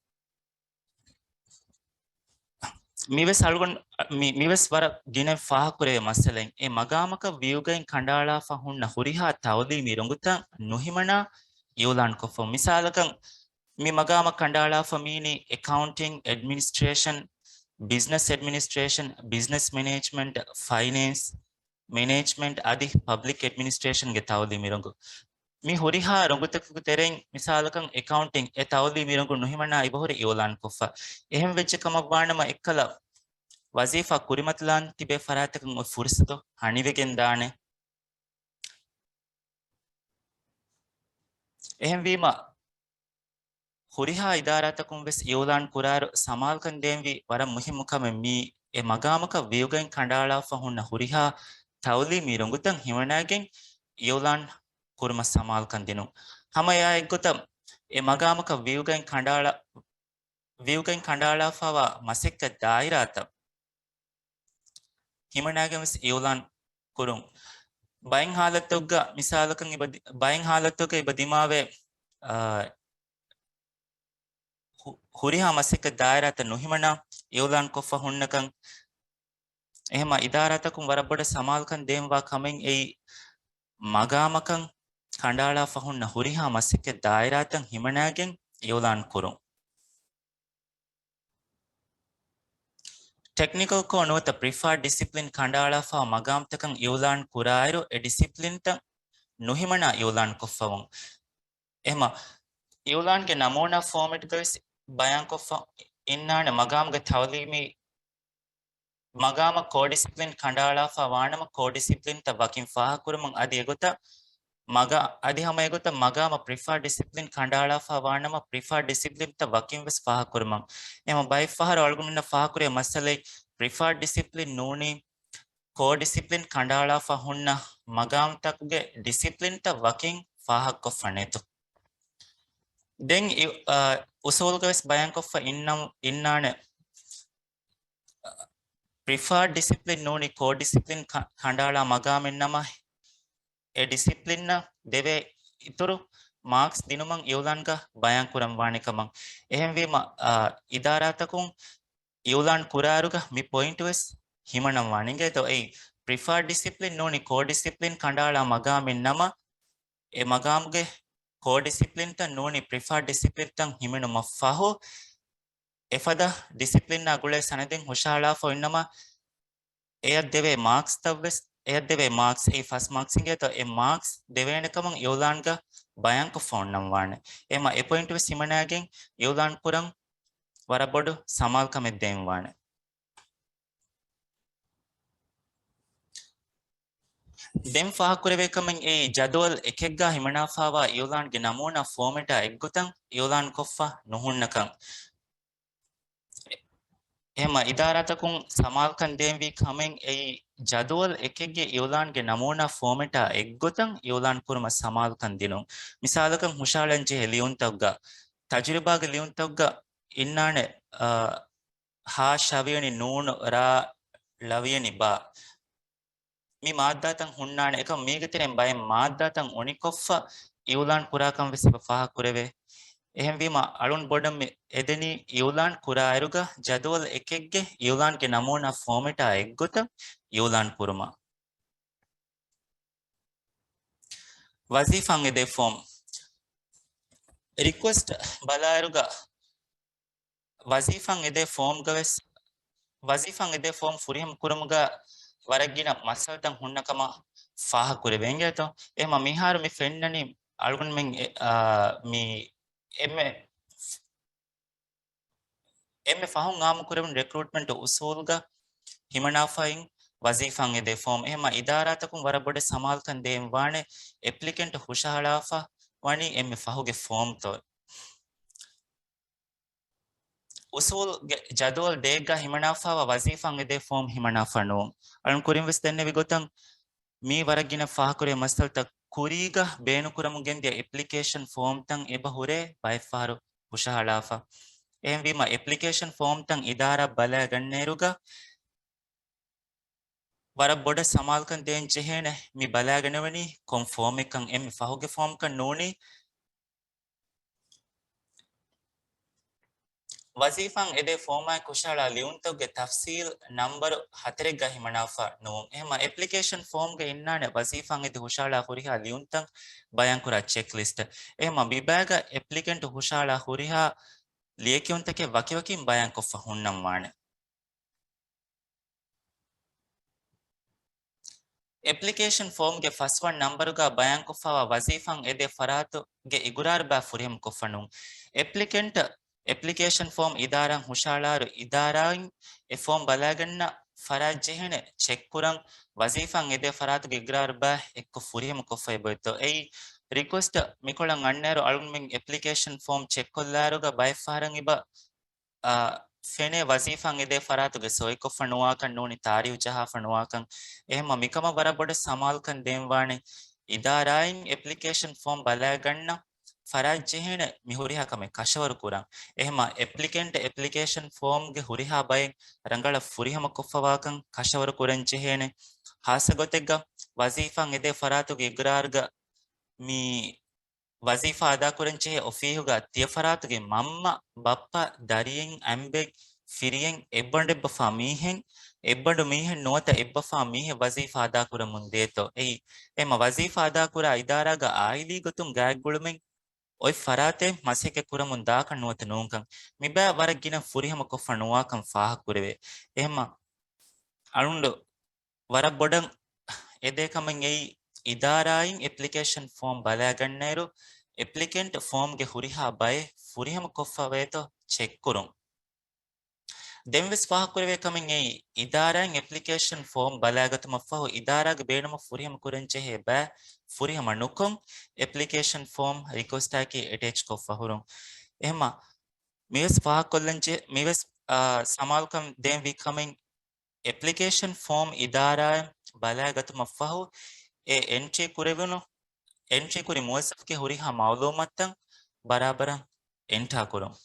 މިވެސް އަޅުގަނޑު، މި-، މިވެސް ވަރަށް ގިނަ ފާހަގަކުރެވޭ މައްސަލައެއް. އެ މަގާމަކަށް ވިއުގައިން ކަނޑައަޅާފަ ހުންނަ ހުރިހާ ތައުލީމީ ރޮނގުތައް ނުހިމަނާ އިއުލާން ކޮށްފަ. މިސާލަކަށް، މި މަގާމަށް ކަނޑައަޅާފަ މީނީ އެކައުންޓިން، އެޑްމިނިސްޓްރޭޝަން، ބިޒްނަސް އެޑްމިނިސްޓްރޭޝަން، ބިޒްނަސް މެނޭޖްމަންޓް، ފައިނޭންސް، މެނޭޖްމަންޓް އަދި ޕަބްލިކް އެޑްމިނިސްޓްރޭޝަންގެ ތައުލީމީ ރޮނގު. މި ހުރިހާ ރޮނގުތަކުގެ ތެރެއިން މިސާލަކަށް އެކައުންޓިން އެ ތައުލީމީ ރޮނގު ނުހިމަނާ އިބަހުރި އިއުލާންކޮށްފަ. އެހެން ވެއްޖެ ކަމަށް ވާނަމަ އެއްކަލަ ވަޒީފާ ކުރިމަތިލާން ތިބޭ ފަރާތްތަކުން އޮތް ފުރުސަތު ހަނިވެގެން ދާނެ. އެހެންވީމަ، ހުރިހާ އިދާރާތަކުން ވެސް އިއުލާން ކުރާއިރު ސަމާލުކަން ދޭންވީ ވަރަށް މުހިއްމު ކަމެއް މީ. އެ މަގާމަކަށް ވިއުގައިން ކަނޑައަޅާފަ ހުންނަ ހުރިހާ ތައުލީމީ ރޮނގުތައް ހިމަނާގެން އިއުލާން ކުރުމަށް ސަމާލުކަން ދިނުން. ހަމަ އެއާ އެއްގޮތަށް އެ މަގާމަކަށް ވިއުގައިން ކަނޑައަޅާ-، ވިއުގައި ކަނޑައަޅާފައިވާ މަސައްކަތް ދާއިރާތައް ހިމަނާގެން ވެސް އިއުލާން ކުރުން. ބައެއް ހާލަތުގަ މިސާލަކަށް އެބަ ދި-، ބައެއް ހާލަތުގަ އެބަ ދިމާވޭ، އާ، ހު-، ހުރިހާ މަސައްކަތް ދާއިރާތައް ނުހިމަނާ އިއުލާން ކޮށްފަ ހުންނަކަން. އެހެމަ އިދާރާތަކުން ވަރަށް ބޮޑަށް ސަމާލުކަން ދޭންވާ ކަމެއް އެއީ، މަގާމަކަށް ކަނޑައަޅާފަ ހުންނަ ހުރިހާ މަސައްކަތް ދާއިރާތައް ހިމަނާގެން އިއުލާން ކުރުން. ޓެކްނިކަލްކޮށް ނުވަތަ ޕްރިފާޑް ޑިސިޕްލިން ކަނޑައަޅާފަ މަގާމްތަކަށް އިއުލާން ކުރާއިރު، އެ ޑިސިޕްލިންތައް ނުހިމަނާ އިއުލާން ކޮށްފަވުން. އެހެމަ އިއުލާންގެ ނަމޫނާ ފޯމެޓްގަވެސް ބަޔާންކޮށްފަ އިންނާނެ، މަގާމްގެ ތައުލީމީ މަގާމަށް ކޯ ޑިސިޕްލިން ކަނޑައަޅާފަ ވާނަމަ، ކޯ ޑިސިޕްލިންތައް ވަކިން ފާހަގަކުރުމުން އަދި އެގޮތަށް މަގާ-، އަދި ހަމަ އެގޮތަށް މަގާމަށް ޕްރިފާޑް ޑިސިޕްލިން ކަނޑައަޅާފަ ވާނަމަ، ޕްރިފާޑް ޑިސިޕްލިންތައް ވަކިން ވެސް ފާހަގަކުރުމުން. އެހެމަ ބައެއް ފަހަރު އަޅުގަނޑުމެންނަށް ފާހަގަކުރޭ މައްސަލައެއް، ޕްރިފާޑް ޑިސިޕްލިން ނޫނީ ކޯ ޑިސިޕްލިން ކަނޑައަޅާފަ ހުންނަ މަގާމްތަކުގެ ޑިސިޕްލިންތައް ވަކިން ފާހަގަކޮށްފަ ނެތު. ދެން އި-، އާ، އުސޫލުގަވެސް ބަޔާންކޮށްފަ އިންނަ-، އިންނާނެ. ޕްރިފާޑް ޑިސިޕްލިން ނޫނީ ކޯ ޑިސިޕްލިން ކަ-، ކަނޑައަޅާ މަގާމެއް ނަމަ، އެ ޑިސިޕްލިންއަށް ދެވޭ އިތުރު މާކްސް ދިނުމަށް އިއުލާންގަ ބަޔާން ކުރަން ވާނެ ކަމަށް. އެހެންވީމަ، އާ، އިދާރާތަކުން އިއުލާން ކުރާއިރުގަ މި ޕޮއިންޓް ވެސް ހިމަނަން ވާނެ. އިނގޭތޯ އެއީ، ޕްރިފާޑް ޑިސިޕްލިން ނޫނީ ކޯ ޑިސިޕްލިން ކަނޑައަޅާ މަގާމެއް ނަމަ، އެ މަގާމްގެ ކޯ ޑިސިޕްލިންތައް ނޫނީ ޕްރިފާޑް ޑިސިޕްލިންތައް ހިމެނުމަށް ފަހު، އެފަދަ ޑިސިޕްލިންއާ ގުޅޭ ސަނަދެއް ހުށަހަޅާފަ އިންނަމަ، އެޔަށް ދެވޭ މާކްސްތައް ވެސް، އެޔަށް ދެވޭ މާކްސް، އެއީ ފަސް މާކްސް އިނގޭތޯ، އެ މާކްސް ދެވޭނެ ކަމަށް އިއުލާންގަ ބަޔާންކޮށްފަ އޮންނަން ވާނެ. އެހެމަ އެ ޕޮއިންޓް ވެސް ހިމަނާގެން އިއުލާން ކުރަން ވަރަށް ބޮޑު ސަމާލުކަމެއް ދޭން ވާނެ. ދެން ފާހަގަކުރެވޭ ކަމެއް އެއީ، ޖަދުވަލް އެކެއްގަ ހިމަނާފައިވާ އިއުލާންގެ ނަމޫނާ ފޯމެޓާ އެއްގޮތަށް އިއުލާން ކޮށްފަ ނުހުންނަކަން. އެހެމަ އިދާރާތަކުން ސަމާލުކަން ދޭންވީ ކަމެއް އެއީ، ޖަދުވަލް އެކެއްގެ އިއުލާންގެ ނަމޫނާ ފޯމެޓާ އެއްގޮތަށް އިއުލާން ކުރުމަށް ސަމާލުކަން ދިނުން. މިސާލަކަށް ހުށަހަޅަން ޖެހޭ ލިޔުންތަކުގަ، ތަޖުރިބާގެ ލިޔުންތަކުގަ އިންނާނެ، އާ، ހާ ޝަވިޔަނި ނޫނު ރާ ޅަވިޔަނި ބާ. މި މާއްދާތައް ހުންނާނެ. އެކަމް މީގެ ތެރެއިން ބައެއް މާއްދާތައް އުނިކޮށްފަ އިއުލާން ކުރާކަން ވެސް އެބަ ފާހަގަ ކުރެވޭ. އެހެންވީމަ، އަޅުން ބޮޑަށް މި އެދެނީ އިއުލާން ކުރާއިރުގަ ޖަދުވަލް އެކެއްގެ އިއުލާންގެ ނަމޫނާ ފޯމެޓާ އެއްގޮތަށް އިއުލާން ކުރުމަށް. ވަޒީފާއަށް އެދޭ ފޯމް. ރިކުއެސްޓް ބަލާއިރުގަ ވަޒީފާއަށް އެދޭ ފޯމްގަވެސް، ވަޒީފާއަށް އެދޭ ފޯމް ފުރިހަމަ ކުރުމުގަ ވަރަށް ގިނަ މައްސަލަތައް ހުންނަ ކަމަށް ފާހަގަ ކުރެވޭ އިނގޭތޯ. އެހެމަ މިހާރު މި ފެންނަނީ އަޅުގަނޑުމެން އެ-، އާ، މި އެންމެ، އެންމެ ފަހުން އާއްމު ކުރެވުނު ރެކްރޫޓްމަންޓް އުސޫލުގަ ހިމަނާފައި ވަޒީފާއަށް އެދޭ ފޯމް. އެހެމަ އިދާރާތަކުން ވަރަށް ބޮޑަށް ސަމާލުކަން ދޭން ވާނެ، އެޕްލިކެންޓް ހުށަހަޅާފަ ވަނީ އެންމެ ފަހުގެ ފޯމްތޯ. އުސޫލްގެ ޖަދުވަލް ދޭއްގަ ހިމަނާފައިވާ ވަޒީފާއަށް އެދޭ ފޯމް ހިމަނާފަ ނޫން. އަޅުން ކުރިން ވެސް ދެންނެވި ގޮތަށް، މީ ވަރަށް ގިނަ ފާހަގަކުރޭ މައްސަލަތައް ކުރީގަ ބޭނުންކުރަމުން ގެންދިޔަ އެޕްލިކޭޝަން ފޯމްތައް އެބަ ހުރޭ ބައެއް ފަހަރު ހުށަހަޅާފަ. އެހެންވީމަ، އެޕްލިކޭޝަން ފޯމްތައް އިދާރާ ބަލާގަންނައިރުގަ، ވަރަށް ބޮޑަށް ސަމާލުކަން ދޭން ޖެހޭނެ، މި ބަލާގަނެވެނީ ކޮން ފޯމެއްކަން. އެންމެ ފަހުގެ ފޯމްކަން ނޫނީ، ވަޒީފާއަށް އެދޭ ފޯމާއެކު ހުށަހަޅާ ލިޔުންތަކުގެ ތަފްސީލް ނަންބަރު ހަތަރެއްގަ ހިމަނާފަ ނޫން. އެހެމަ އެޕްލިކޭޝަން ފޯމްގަ އިންނާނެ ވަޒީފާއަށް އެދި ހުށަހަޅާ ހުރިހާ ލިޔުންތައް ބަޔާންކުރާ ޗެކްލިސްޓް. އެހެމަ މިބައިގަ އެޕްލިކެންޓު ހުށަހަޅާ ހުރިހާ ލިޔެކިޔުންތަކެއް ވަކިވަކިން ބަޔާންކޮށްފަ ހުންނަން ވާނެ. އެޕްލިކޭޝަން ފޯމްގެ ފަސްވަން ނަންބަރުގަ ބަޔާންކޮށްފައިވާ ވަޒީފާއަށް އެދޭ ފަރާތުގެ އިގުރާރުބާ ފުރިހަމަ ކޮށްފަ ނޫން. އެޕްލިކެންޓް އެޕްލިކޭޝަން ފޯމް އިދާރާއަށް ހުށަހަޅާއިރު، އިދާރާއިން އެ ފޯމް ބަލާގަންނަ ފަރާތް ޖެހޭނެ ޗެކް ކުރަން ވަޒީފާއަށް އެދޭ ފަރާތުގެ އިގުރާރުބާ އެއްކޮށް ފުރިހަމަ ކޮށްފައި އެބައޮތްތޯ. އެއީ، ރިކުއެސްޓް މިކޮޅަށް އަންނައިރު އަޅުގަނޑުމެން އެޕްލިކޭޝަން ފޯމް ޗެކްކޮށްލާއިރުގަ ބައެއް ފަހަރަށް އެބަ އާ، ފެނޭ ވަޒީފާއަށް އެދޭ ފަރާތުގެ ސޮއިކޮށްފަ ނުވާކަން ނޫނީ ތާރީހު ޖަހާފަ ނުވާކަން. އެހެމަ މިކަމަށް ވަރަށް ބޮޑަށް ސަމާލުކަން ދޭންވާނެ. އިދާރާއިން އެޕްލިކޭޝަން ފޯމް ބަލާގަންނަ ފަރާތް ޖެހޭނެ މި ހުރިހާ ކަމެއް ކަށަވަރު ކުރަން. އެހެމަ އެޕްލިކެންޓް އެޕްލިކޭޝަން ފޯމްގެ ހުރިހާ ބައެއް ރަނގަޅަށް ފުރިހަމަ ކޮށްފަވާކަން ކަށަވަރު ކުރަން ޖެހޭނެ. ހާއްސަ ގޮތެއްގަ ވަޒީފާ އެދޭ ފަރާތުގެ އިގްރާރުގަ މި ވަޒީފާ އަދާކުރަން ޖެހޭ އޮފީހުގަ ތިޔަ ފަރާތުގެ މަންމަ، ބައްޕަ، ދަރިއެއް، އަނބެއް، ފިރިއެއް، އެއްބަނޑެއްބަފާ މީހެއް، އެއްބަނޑު މީހެއް ނުވަތަ އެއްބަފާ މީހެއް ވަޒީފާ އަދާކުރަމުން ދޭތޯ. އެއީ، އެމަ ވަޒީފާ އަދާކުރާ އިދާރާގަ އާއިލީ ގޮތުން ގާތްގުޅުމެއް އޮތް ފަރާތެއް މަސައްކަތް ކުރަމުން ދާކަށް ނުވަތަ ނޫންކަން މިބައި ވަރަށް ގިނަ ފުރިހަމަ ކޮށްފަ ނުވާކަން ފާހަގަކުރެވޭ. އެހެމަ އަޅުނޑު ވަރަށް ބޮޑަށް އެދޭ ކަމެއް އެއީ، އިދާރާއިން އެޕްލިކޭޝަން ފޯމް ބަލައިގަންނައިރު، އެޕްލިކެންޓް ފޯމްގެ ހުރިހާ ބައެއް ފުރިހަމަ ކޮށްފަވޭތޯ ޗެކް ކުރުން. ދެންވެސް ފާހަގަކުރެވޭ ކަމެއް އެއީ، އިދާރާއިން އެޕްލިކޭޝަން ފޯމް ބަލައިގަތުމަށްފަހު، އިދާރާގެ ބޭނުމަށް ފުރިހަމަ ކުރަންޖެހޭ ބައި ފުރިހަމަ ނުކޮށް، އެޕްލިކޭޝަން ފޯމް ރިކުއެސްޓާއެކީ އެޓޭޗް ކޮށްފަ ހުރުން. އެހެމަ މިވެސް ފާހަގަކޮށްލަންޖެ، މިވެސް، އާ، ސަމާލުކަން ދޭން ވީ ކަމެއް، އެޕްލިކޭޝަން ފޯމް އިދާރާއިން ބަލައިގަތުމަށްފަހު، އެ އެންޓްރީ ކުރެވުނު، އެންޓްރީ ކުރި މުވައްޒަފުގެ ހުރިހާ މައުލޫމާތުތައް ބަރާބަރަށް އެންޓާ ކުރުން.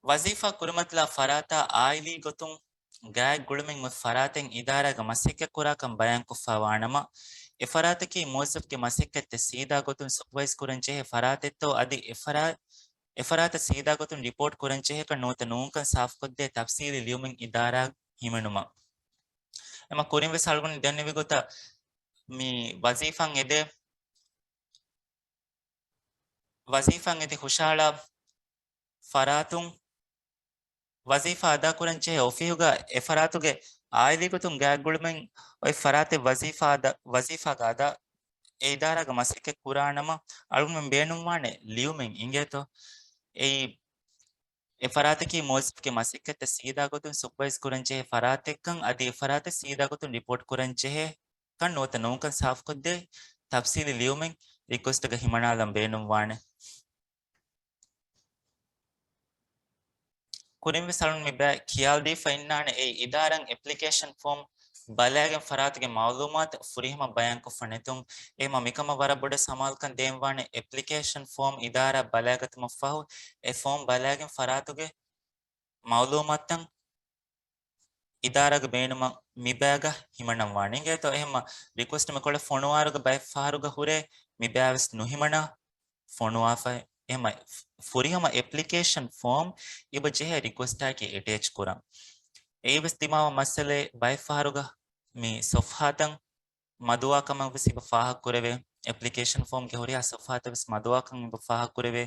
ވަޒީފާ ކުރިމަތިލާ ފަރާތާ އާއިލީ ގޮތުން ގާތް ގުޅުމެއް އޮތް ފަރާތެއް އިދާރާގަ މަސައްކަތް ކުރާކަން ބަޔާންކޮށްފަ ވާނަމަ، އެފަރާތަކީ މުވައްޒަފުގެ މަސައްކަތްތައް ސީދާ ގޮތުން ސުޕަވައިޒް ކުރަން ޖެހޭ ފަރާތެއްތޯ އަދި އެފަރާ-، އެފަރާތަށް ސީދާ ގޮތުން ރިޕޯޓް ކުރަން ޖެހޭކަން ނުވަތަ ނޫންކަން ސާފުކޮށްދޭ ތަފްސީލީ ލިޔުމެއް އިދާރާ ހިމެނުމަށް. އެމަ ކުރިން ވެސް އަޅުގަނޑު ދެންނެވި ގޮތަށް މި ވަޒީފާ އެދޭ ވަޒީފާ އެދި ހުށަހަޅާ ފަރާތުން ވަޒީފާ އަދާކުރަން ޖެހޭ އޮފީހުގަ އެ ފަރާތުގެ އާއިލީ ގޮތުން ގާތްގުޅުމެއް އޮތް ފަރާތެއް ވަޒީފާ އަދާ-، ވަޒީފާގަ އަދާ އެ އިދާރާގަ މަސައްކަތް ކުރާނަމަ އަޅުގަނޑުމެން ބޭނުންވާނެ ލިޔުމެއް އިނގޭތޯ. އެއީ އެ ފަރާތަކީ މުވައްޒަފުގެ މަސައްކަތްތައް ސީދާ ގޮތުން ސުޕަވައިޒް ކުރަން ޖެހޭ ފަރާތެއްކަން އަދި އެ ފަރާތަށް ސީދާ ގޮތުން ރިޕޯޓް ކުރަން ޖެހޭ ކަން ނުވަތަ ނޫންކަން ސާފުކޮށްދޭ ތަފްސީލީ ލިޔުމެއް ރިކުއެސްޓްގަ ހިމަނާލަން ބޭނުންވާނެ. ކުރިންވެސް އަޅުން މި ބައި ކިޔާލަދީފަ އިންނާނެ އެއީ އިދާރާއިން އެޕްލިކޭޝަން ފޯމް ބަލައިގެން ފަރާތުގެ މައުލޫމާތު ފުރިހަމަ ބަޔާންކޮށްފަ ނެތުން. އެހެމަ މިކަމަށް ވަރަށް ބޮޑަށް ސަމާލުކަން ދޭންވާނެ އެޕްލިކޭޝަން ފޯމް އިދާރާ ބަލައިގަތުމަށްފަހު އެ ފޯމް ބަލައިގެން ފަރާތުގެ މައުލޫމާތުތައް އިދާރާގެ ބޭނުމަށް މިބައިގަ ހިމަނަން ވާނެ އިނގޭތޯ. އެހެންމަ ރިކުއެސްޓް މިކޮޅަށް ފޮނުވާރުގަ ބައެއް ފަހަރުގަ ހުރޭ މިބައިވެސް ނުހިމަނާ ފޮނުވާފައި. އެހެންމަ ފުރިހަމަ އެޕްލިކޭޝަން ފޯމް އިބަ ޖެހޭ ރިކުއެސްޓާއެކީ އެޓޭޗް ކުރަން. އެއީވެސް ދިމާވާ މައްސަލައެއް ބައެއް ފަހަރުގަ މި ސޮފްހާތައް މަދުވާ ކަމަށް ވެސް އިބަ ފާހަގަކުރެވޭ. އެޕްލިކޭޝަން ފޯމްގެ ހުރިހާ ސޮފްހާތައް ވެސް މަދުވާކަން އިބަ ފާހަގަކުރެވޭ.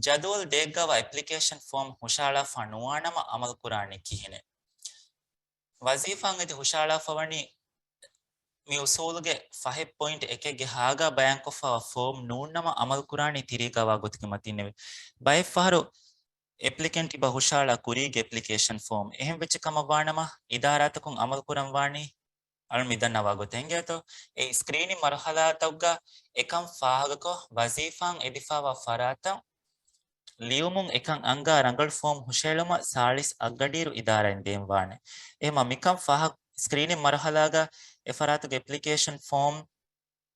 ޖަދުވަލް ދޭއްގަވާ އެޕްލިކޭޝަން ފޯމް ހުށަހަޅާފަ ނުވާނަމަ އަމަލުކުރާނީ ކިހިނެއް؟ ވަޒީފާއިން އެދި ހުށަހަޅާފަވަނީ މި އުސޫލުގެ ފަހެއް ޕޮއިންޓް އެކެއްގެ ހާގާ ބަޔާންކޮށްފަވާ ފޯމް ނޫންނަމަ އަމަލުކުރާނީ ތިރީގަވާ ގޮތުގެ މަތީންނެވެ. ބައެއް ފަހަރު އެޕްލިކެންޓް އިބަ ހުށަހަޅާ ކުރީގެ އެޕްލިކޭޝަން ފޯމް. އެހެން ވެއްޖެ ކަމަށް ވާނަމަ އިދާރާތަކުން އަމަލު ކުރަން ވާނީ އަޅު މި ދަންނަވާ ގޮތެއް އިނގޭތޯ. އެ ސްކްރީނިން މަރުހަލާތަކުގަ އެކަން ފާހަގަކޮށް، ވަޒީފާއިން އެދިފަވާ ފަރާތަށް ލިޔުމުން އެކަން އަންގާ ރަނގަޅު ފޯމް ހުށަހެޅުމަށް ސާޅީސް އަށްގަޑިއިރު އިދާރާއިން ދޭން ވާނެ. އެހެމަ މިކަން ފާހަގަ ސްކްރީނިން މަރުހަލާގަ އެ ފަރާތުގެ އެޕްލިކޭޝަން ފޯމް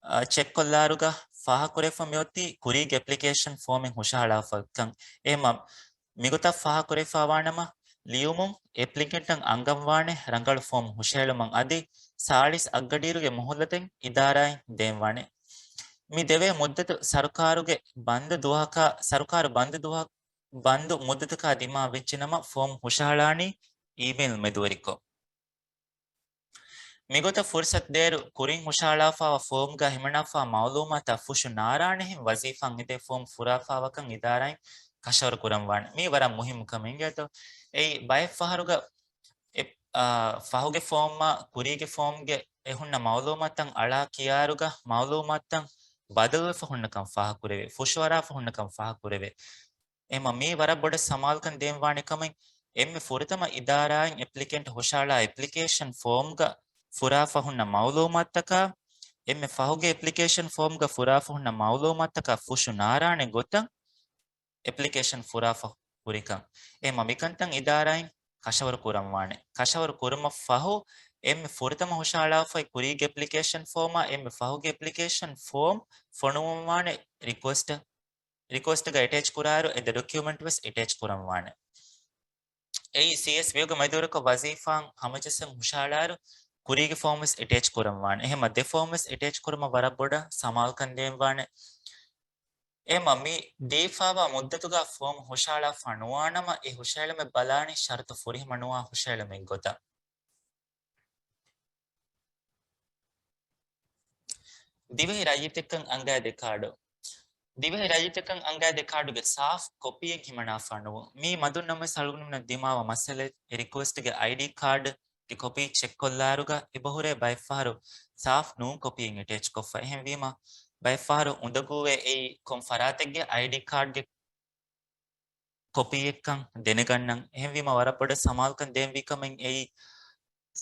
އަ، ޗެކްކޮށްލާއިރުގަ ފާހަގަކުރެވިފަ މިއޮތީ ކުރީގެ އެޕްލިކޭޝަން ފޯމެއް ހުށަހަޅާފަ ކަން. އެހެމަ މިގޮތަށް ފާހަގަކުރެވިފަ ވާނަމަ، ލިޔުމުން އެޕްލިކެންޓަށް އަންގަންވާނެ ރަނގަޅު ފޯމް ހުށަހެޅުމަށް އަދި ސާޅީސް އަށްގަޑިއިރުގެ މުހުލަތެއް އިދާރާއިން ދޭންވާނެ. މި ދެވޭ މުއްދަތު ސަރުކާރުގެ ބަންދު ދުވަހަކާ، ސަރުކާރު ބަންދު ދުވަހަ-، ބަންދު މުއްދަތަކާ ދިމާ ވެއްޖެނަމަ ފޯމް ހުށަހަޅާނީ އީމެއިލް މެދުވެރިކޮށް. މިގޮތަށް ފުރުސަތު ދޭއިރު ކުރިން ހުށަހަޅާފައިވާ ފޯމްގަ ހިމަނާފައިވާ މައުލޫމާތާ ފުށު ނާރާނެހެން ވަޒީފާއިން އެދޭ ފޯމް ފުރާފައިވާކަން އިދާރާއިން ކަށަވަރު ކުރަން ވާނެ. މީ ވަރަށް މުހިއްމު ކަމެއް އިނގޭތޯ. އެއީ ބައެއް ފަހަރުގަ އެ، އާ، ފަހުގެ ފޯމްއާ ކުރީގެ ފޯމްގެ އެ ހުންނަ މައުލޫމާތުތައް އަޅާ ކިޔާއިރުގަ މައުލޫމާތުތައް ބަދަލުވެފަ ހުންނަކަން ފާހަގަކުރެވޭ، ފުށުއަރާފަ ހުންނަކަން ފާހަގަކުރެވޭ. އެހެމަ މީ ވަރަށް ބޮޑަށް ސަމާލުކަން ދޭންވާނެ ކަމެއް، އެންމެ ފުރަތަމަ އިދާރާއިން އެޕްލިކެންޓް ހުށަހަޅާ އެޕްލިކޭޝަން ފޯމްގަ ފުރާފަ ހުންނަ މައުލޫމާތަކާ، އެންމެ ފަހުގެ އެޕްލިކޭޝަން ފޯމްގަ ފުރާފަ ހުންނަ މައުލޫމާތަކާ ފުށު ނާރާނެ ގޮތަށް އެޕްލިކޭޝަން ފުރާފަ ހުރިކަން. އެހެމަ މިކަންތައް އިދާރާއިން ކަށަވަރު ކުރަންވާނެ. ކަށަވަރު ކުރުމަށް ފަހު، އެންމެ ފުރަތަމަ ހުށަހަޅާފައި ކުރީގެ އެޕްލިކޭޝަން ފޯމާ އެންމެ ފަހުގެ އެޕްލިކޭޝަން ފޯމް ފޮނުވަންވާނެ ރިކުއެސްޓް، ރިކުއެސްޓްގަ އެޓޭޗް ކުރާއިރު އެ ދެ ޑޮކިއުމެންޓް ވެސް އެޓޭޗް ކުރަންވާނެ. އެއީ ސީއެސް ވިއުގެ މައިދޫރަކަށް ވަޒީފާއަށް ހަމަޖައްސަން ހުށަހަޅާއިރު ކުރީގެ ފޯމް ވެސް އެޓޭޗް ކުރަންވާނެ. އެހެމަ ދެ ފޯމް ވެސް އެޓޭޗް ކުރުމަށް ވަރަށް ބޮޑަށް ސަމާލުކަން ދޭންވާނެ. އެމަ މި ދީފާވާ މުއްދަތުގަ ފޯމް ހުށަހަޅާފަ ނުވާނަމަ، އެ ހުށަހެޅުމެއް ބަލާނީ ޝަރުތު ފުރިހަމަ ނުވާ ހުށަހެޅުމެއް ގޮތަށް. ދިވެހި ރައްޔިތެއްކަން އަނގައިދޭ ކާޑު. ދިވެހި ރައްޔިތެއްކަން އަނގައިދޭ ކާޑުގެ ސާފް ކޮޕީއެއް ހިމަނާފަ ނުވުން. މީ މަދުންނަމަވެސް އަޅުގަނޑުމެންނަށް ދިމާވާ މައްސަލައެއް. އެ ރިކުއެސްޓްގެ އައިޑީ ކާޑް ގެ ކޮޕީ ޗެކްކޮށްލާއިރުގަ އެބަހުރޭ ބައެއްފަހަރު ސާފް ނޫން ކޮޕީއެއް އެޓޭޗްކޮށްފަ. އެހެންވީމަ ބައެއްފަހަރު އުނދަގޫވޭ އެއީ ކޮން ފަރާތެއްގެ އައިޑީ ކާޑްގެ ކޮޕީއެއްކަން ދެނެގަންނަން. އެހެންވީމަ ވަރަށް ބޮޑަށް ސަމާލުކަން ދޭންވީ ކަމެއް އެއީ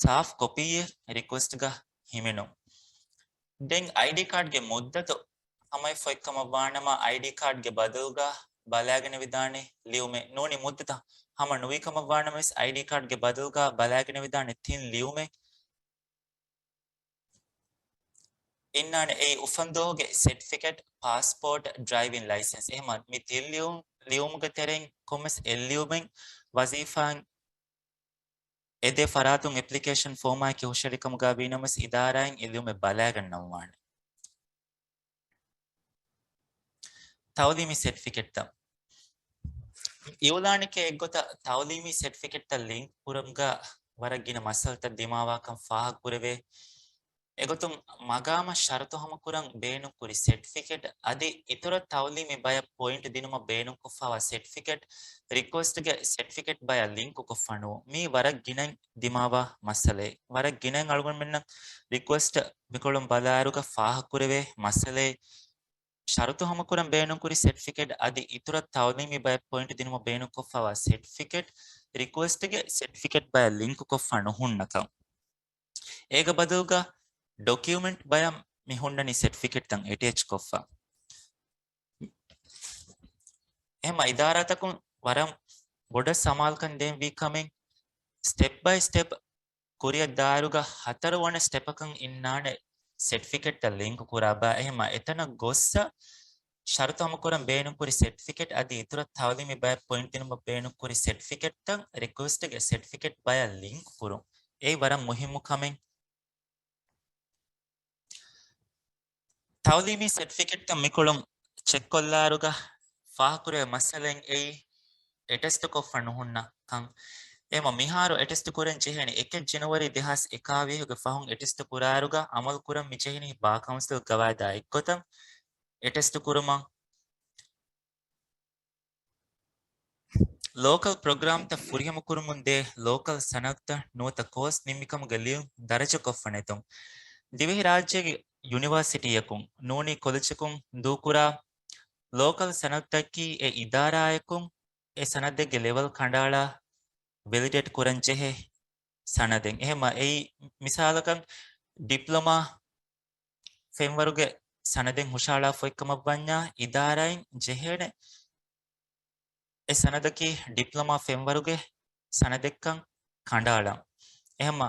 ސާފް ކޮޕީއެއް ރިކުއެސްޓްގަ ހިމެނުން. ދެން އައިޑީ ކާޑްގެ މުއްދަތު ހަމައެއްފައި ކަމަށްވާނަމަ، އައިޑީ ކާޑްގެ ބަދަލުގަ ބަލާގެނެވިދާނެ ލިޔުމެއް ނޫނީ މުއްދަތަށް ހަމަ ނުވީ ކަމަށްވާނަމަވެސް، އައިޑީ ކާޑްގެ ބަދަލުގަ ބަލާގެނެވިދާނެ ތިން ލިޔުމެއް އިންނާނެ. އެއީ އުފަންދުވަހުގެ ސެޓްފިކެޓް، ޕާސްޕޯޓް، ޑްރައިވިން ލައިސެންސް. އެހެމަ މި ތިން ލިޔު-، ލިޔުމުގެ ތެރެއިން ކޮންމެސް އެއް ލިޔުމެއް ވަޒީފާއިން އެދޭ ފަރާތުން އެޕްލިކޭޝަން ފޯމާއެކީ ހުށަހެޅިކަމުގަ ވީނަމަވެސް، އިދާރާއިން އެ ލިޔުމެއް ބަލާގަންނަންވާނެ. ތައުލީމީ ސެޓްފިކެޓްތައް. އިއުލާނެކޭ އެއްގޮތަށް ތައުލީމީ ސެޓްފިކެޓްތައް ލިންކް ކުރުމުގަ ވަރަށް ގިނަ މައްސަލަތައް ދިމާވާކަން ފާހަގަކުރެވޭ. އެގޮތުން މަގާމަށް ޝަރުތު ހަމަކުރަން ބޭނުންކުރި ސެޓްފިކެޓް އަދި އިތުރަށް ތައުލީމީ ބަޔަށް ޕޮއިންޓް ދިނުމަށް ބޭނުންކޮށްފަވާ ސެޓްފިކެޓް، ރިކުއެސްޓްގެ ސެޓްފިކެޓް ބަޔަށް ލިންކު ކޮށްފަ ނުވުން. މީ ވަރަށް ގިނައިން ދިމާވާ މައްސަލައެއް. ވަރަށް ގިނައިން އަޅުގަނޑުމެންނަށް ރިކުއެސްޓް މިކޮޅުން ބަލާއިރުގަ ފާހަގަކުރެވޭ މައްސަލައެއް. ޝަރުތު ހަމަކުރަން ބޭނުންކުރި ސެޓްފިކެޓް އަދި އިތުރަށް ތައުލީމީ ބަޔަށް ޕޮއިންޓް ދިނުމަށް ބޭނުންކޮށްފަވާ ސެޓްފިކެޓް، ރިކުއެސްޓްގެ ސެޓްފިކެޓް ބަޔަށް ލިންކު ކޮށްފަ ނުހުންނަކަން. އޭގެ ބަދަލުގަ ޑޮކިއުމެންޓް ބަޔަށް މި ހުންނަނީ ސެޓްފިކެޓްތައް އެޓޭޗް ކޮށްފަ. އެހެމަ އިދާރާތަކުން ވަރަށް ބޮޑަށް ސަމާލުކަން ދޭންވީ ކަމެއް، ސްޓެޕް ބައި ސްޓެޕް ކުރިއަށް ދާއިރުގަ ހަތަރު ވަނަ ސްޓެޕަކަށް އިންނާނެ ސެޓްފިކެޓްތައް ލިންކު ކުރާ ބައި. އެހެމަ އެތަނަށް ގޮއްސަ ޝަރުތު ހަމަކުރަން ބޭނުންކުރި ސެޓްފިކެޓް އަދި އިތުރަށް ތައުލީމީ ބަޔަށް ޕޮއިންޓް ދިނުމަށް ބޭނުންކުރި ސެޓްފިކެޓްތައް ރިކުއެސްޓްގެ ސެޓްފިކެޓް ބަޔަށް ލިންކު ކުރުން. އެއީ ވަރަށް މުހިއްމު ކަމެއް. ތައުލީމީ ސެޓްފިކެޓްތައް މިކޮޅުން ޗެކްކޮށްލާއިރުގަ ފާހަގަކުރެވޭ މައްސަލައެއް އެއީ އެޓެސްޓުކޮށްފަ ނުހުންނަ ކަން. އެމަ މިހާރު އެޓެސްޓު ކުރަން ޖެހޭނެ އެކެއް ޖެނުއަރީ ދެހާސް އެކާވީހުގެ ފަހުން އެޓެސްޓު ކުރާއިރުގަ އަމަލު ކުރަން މި ޖެހެނީ ބާ ކައުންސިލް ގަވާއިދާ އެއްގޮތަށް އެޓެސްޓު ކުރުމަށް. ލޯކަލް ޕްރޮގްރާމްތައް ފުރިހަމަކުރުމުން ދޭ ލޯކަލް ސަނަދުތައް ނުވަތަ ކޯސް ނިންމިކަމުގެ ލިޔުން ދަރަޖަކޮށްފަ ނެތުން. ދިވެހިރާއްޖޭގެ ޔުނިވާސިޓީއަކުން ނޫނީ ކޮލެޖަކުން ދޫކުރާ ލޯކަލް ސަނަދުތަކީ އެ އިދާރާއަކުން އެ ސަނަދެއްގެ ލެވެލް ކަނޑައަޅާ ވެލިޑޭޓް ކުރަންޖެހޭ ސަނަދެއް. އެހެމަ އެއީ މިސާލަކަށް ޑިޕްލޮމާ ފެންވަރުގެ ސަނަދެއް ހުށަހަޅާފައިކަމަށްވަންޏާ، އިދާރާއިން ޖެހޭނެ އެ ސަނަދަކީ ޑިޕްލޮމާ ފެންވަރުގެ ސަނަދެއްކަން ކަނޑައަޅަން. އެހެމަ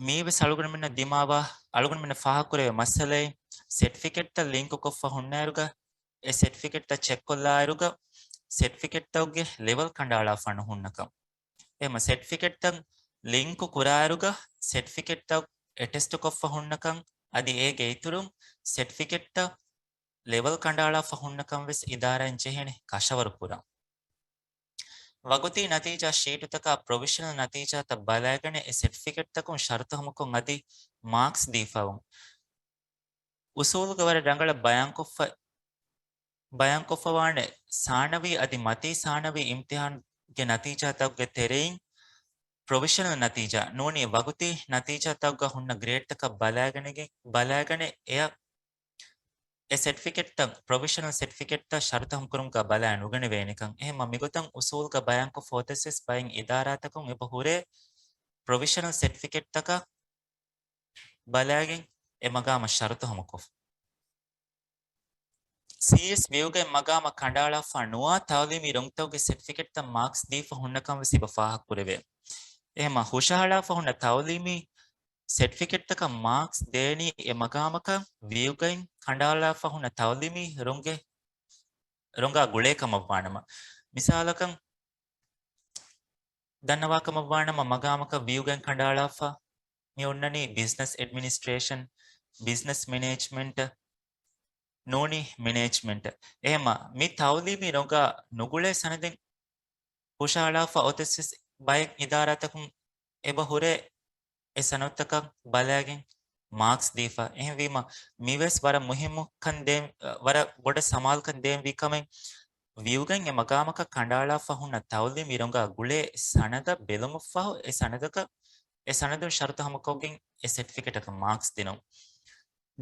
މީވެސް އަޅުގަނޑުމެންނަށް ދިމާވާ، އަޅުގަނޑުމެންނަށް ފާހަގަކުރެވޭ މައްސަލައެއް، ސެޓްފިކެޓްތައް ލިންކު ކޮށްފަ ހުންނައިރުގަ، އެ ސެޓްފިކެޓްތައް ޗެކްކޮށްލާއިރުގަ، ސެޓްފިކެޓްތަކުގެ ލެވެލް ކަނޑައަޅާފަ ނުހުންނަކަން. އެހެމަ ސެޓްފިކެޓްތައް ލިންކު ކުރާއިރުގަ، ސެޓްފިކެޓްތައް އެޓެސްޓުކޮށްފަ ހުންނަކަން، އަދި އޭގެ އިތުރުން ސެޓްފިކެޓްތައް ލެވެލް ކަނޑައަޅާފަ ހުންނަކަން ވެސް އިދާރާއިން ޖެހޭނެ ކަށަވަރު ކުރަން. ވަގުތީ ނަތީޖާ ޝީޓުތަކާ ޕްރޮވިޝަނަލް ނަތީޖާތައް ބަލައިގަނެ، އެ ސެޓްފިކެޓްތަކުން ޝަރުތު ހަމަކޮށް އަދި މާކްސް ދީފަވުން. އުސޫލުގެ ވަރަށް ރަނގަޅަށް ބަޔާންކޮށްފަ، ބަޔާންކޮށްފަވާނެ ސާނަވީ އަދި މަތީ ސާނަވީ އިމްތިހާންގެ ނަތީޖާތަކުގެ ތެރެއިން ޕްރޮވިޝަނަލް ނަތީޖާ ނޫނީ ވަގުތީ ނަތީޖާތަކުގަ ހުންނަ ގްރޭޑްތަކަށް ބަލައިގަނެގެ-، ބަލައިގަނެ އެއަށް އެ ސެޓްފިކެޓްތައް، ޕްރޮވިޝަނަލް ސެޓްފިކެޓްތައް ޝަރުތު ހަމަކުރުމުގަ ބަލާ ނުގަނެވޭނެކަން. އެހެންމަ މިގޮތަށް އުސޫލުގަ ބަޔާންކޮށް ފޯތަސްވެސް ބައެއް އިދާރާތަކުން އެބަ ހުރޭ ޕްރޮވިޝަނަލް ސެޓްފިކެޓްތަކަށް ބަލާގެން އެ މަގާމަށް ޝަރުތު ހަމަކޮށް. ސީއެސް ވިއުގައި މަގާމަށް ކަނޑައަޅާފަ ނުވާ ތައުލީމީ ރޮނގުތަކުގެ ސެޓްފިކެޓްތައް މާކްސް ދީފަ ހުންނަކަން ވެސް އެބަ ފާހަގަކުރެވޭ. އެހެމަ ހުށަހަޅާފަ ހުންނަ ތައުލީމީ ސެޓްފިކެޓްތަކަށް މާކްސް ދޭނީ އެ މަގާމަކަށް ވިއުގައި ކަނޑައަޅާފަ ހުންނަ ތައުލީމީ ރޮނގެ-، ރޮނގާ ގުޅޭ ކަމަށްވާނަމަ. މިސާލަކަށް، ދަންނަވާކަމަށްވާނަމަ މަގާމަކަށް ވިއުގައި ކަނޑައަޅާފަ މި އޮންނަނީ ބިޒްނަސް އެޑްމިނިސްޓްރޭޝަން، ބިޒްނަސް މެނޭޖްމަންޓް، ނޫނީ މެނޭޖްމަންޓް. އެހެމަ މި ތައުލީމީ ރޮނގާ ނުގުޅޭ ސަނަދެއް ހުށަހަޅާފަ އޮތަސް ވެސް ބައެއް އިދާރާތަކުން އެބަ ހުރޭ އެ ސަނަދުތަކަށް ބަލައިގެން މާކްސް ދީފަ. އެހެންވީމަ މިވެސް ވަރަށް މުހިއްމު ކަން ދޭން، ވަރަށް ބޮޑަށް ސަމާލުކަން ދޭން ވީ ކަމެއް، ވިއުގައި އެ މަގާމަކަށް ކަނޑައަޅާފަ ހުންނަ ތައުލީމީ ރޮނގާ ގުޅޭ ސަނަދަށް ބެލުމަށްފަހު އެ ސަނަދަކަށް، އެ ސަނަދުން ޝަރުތު ހަމަކޮށްގެން އެ ސެޓްފިކެޓަކަށް މާކްސް ދިނުން.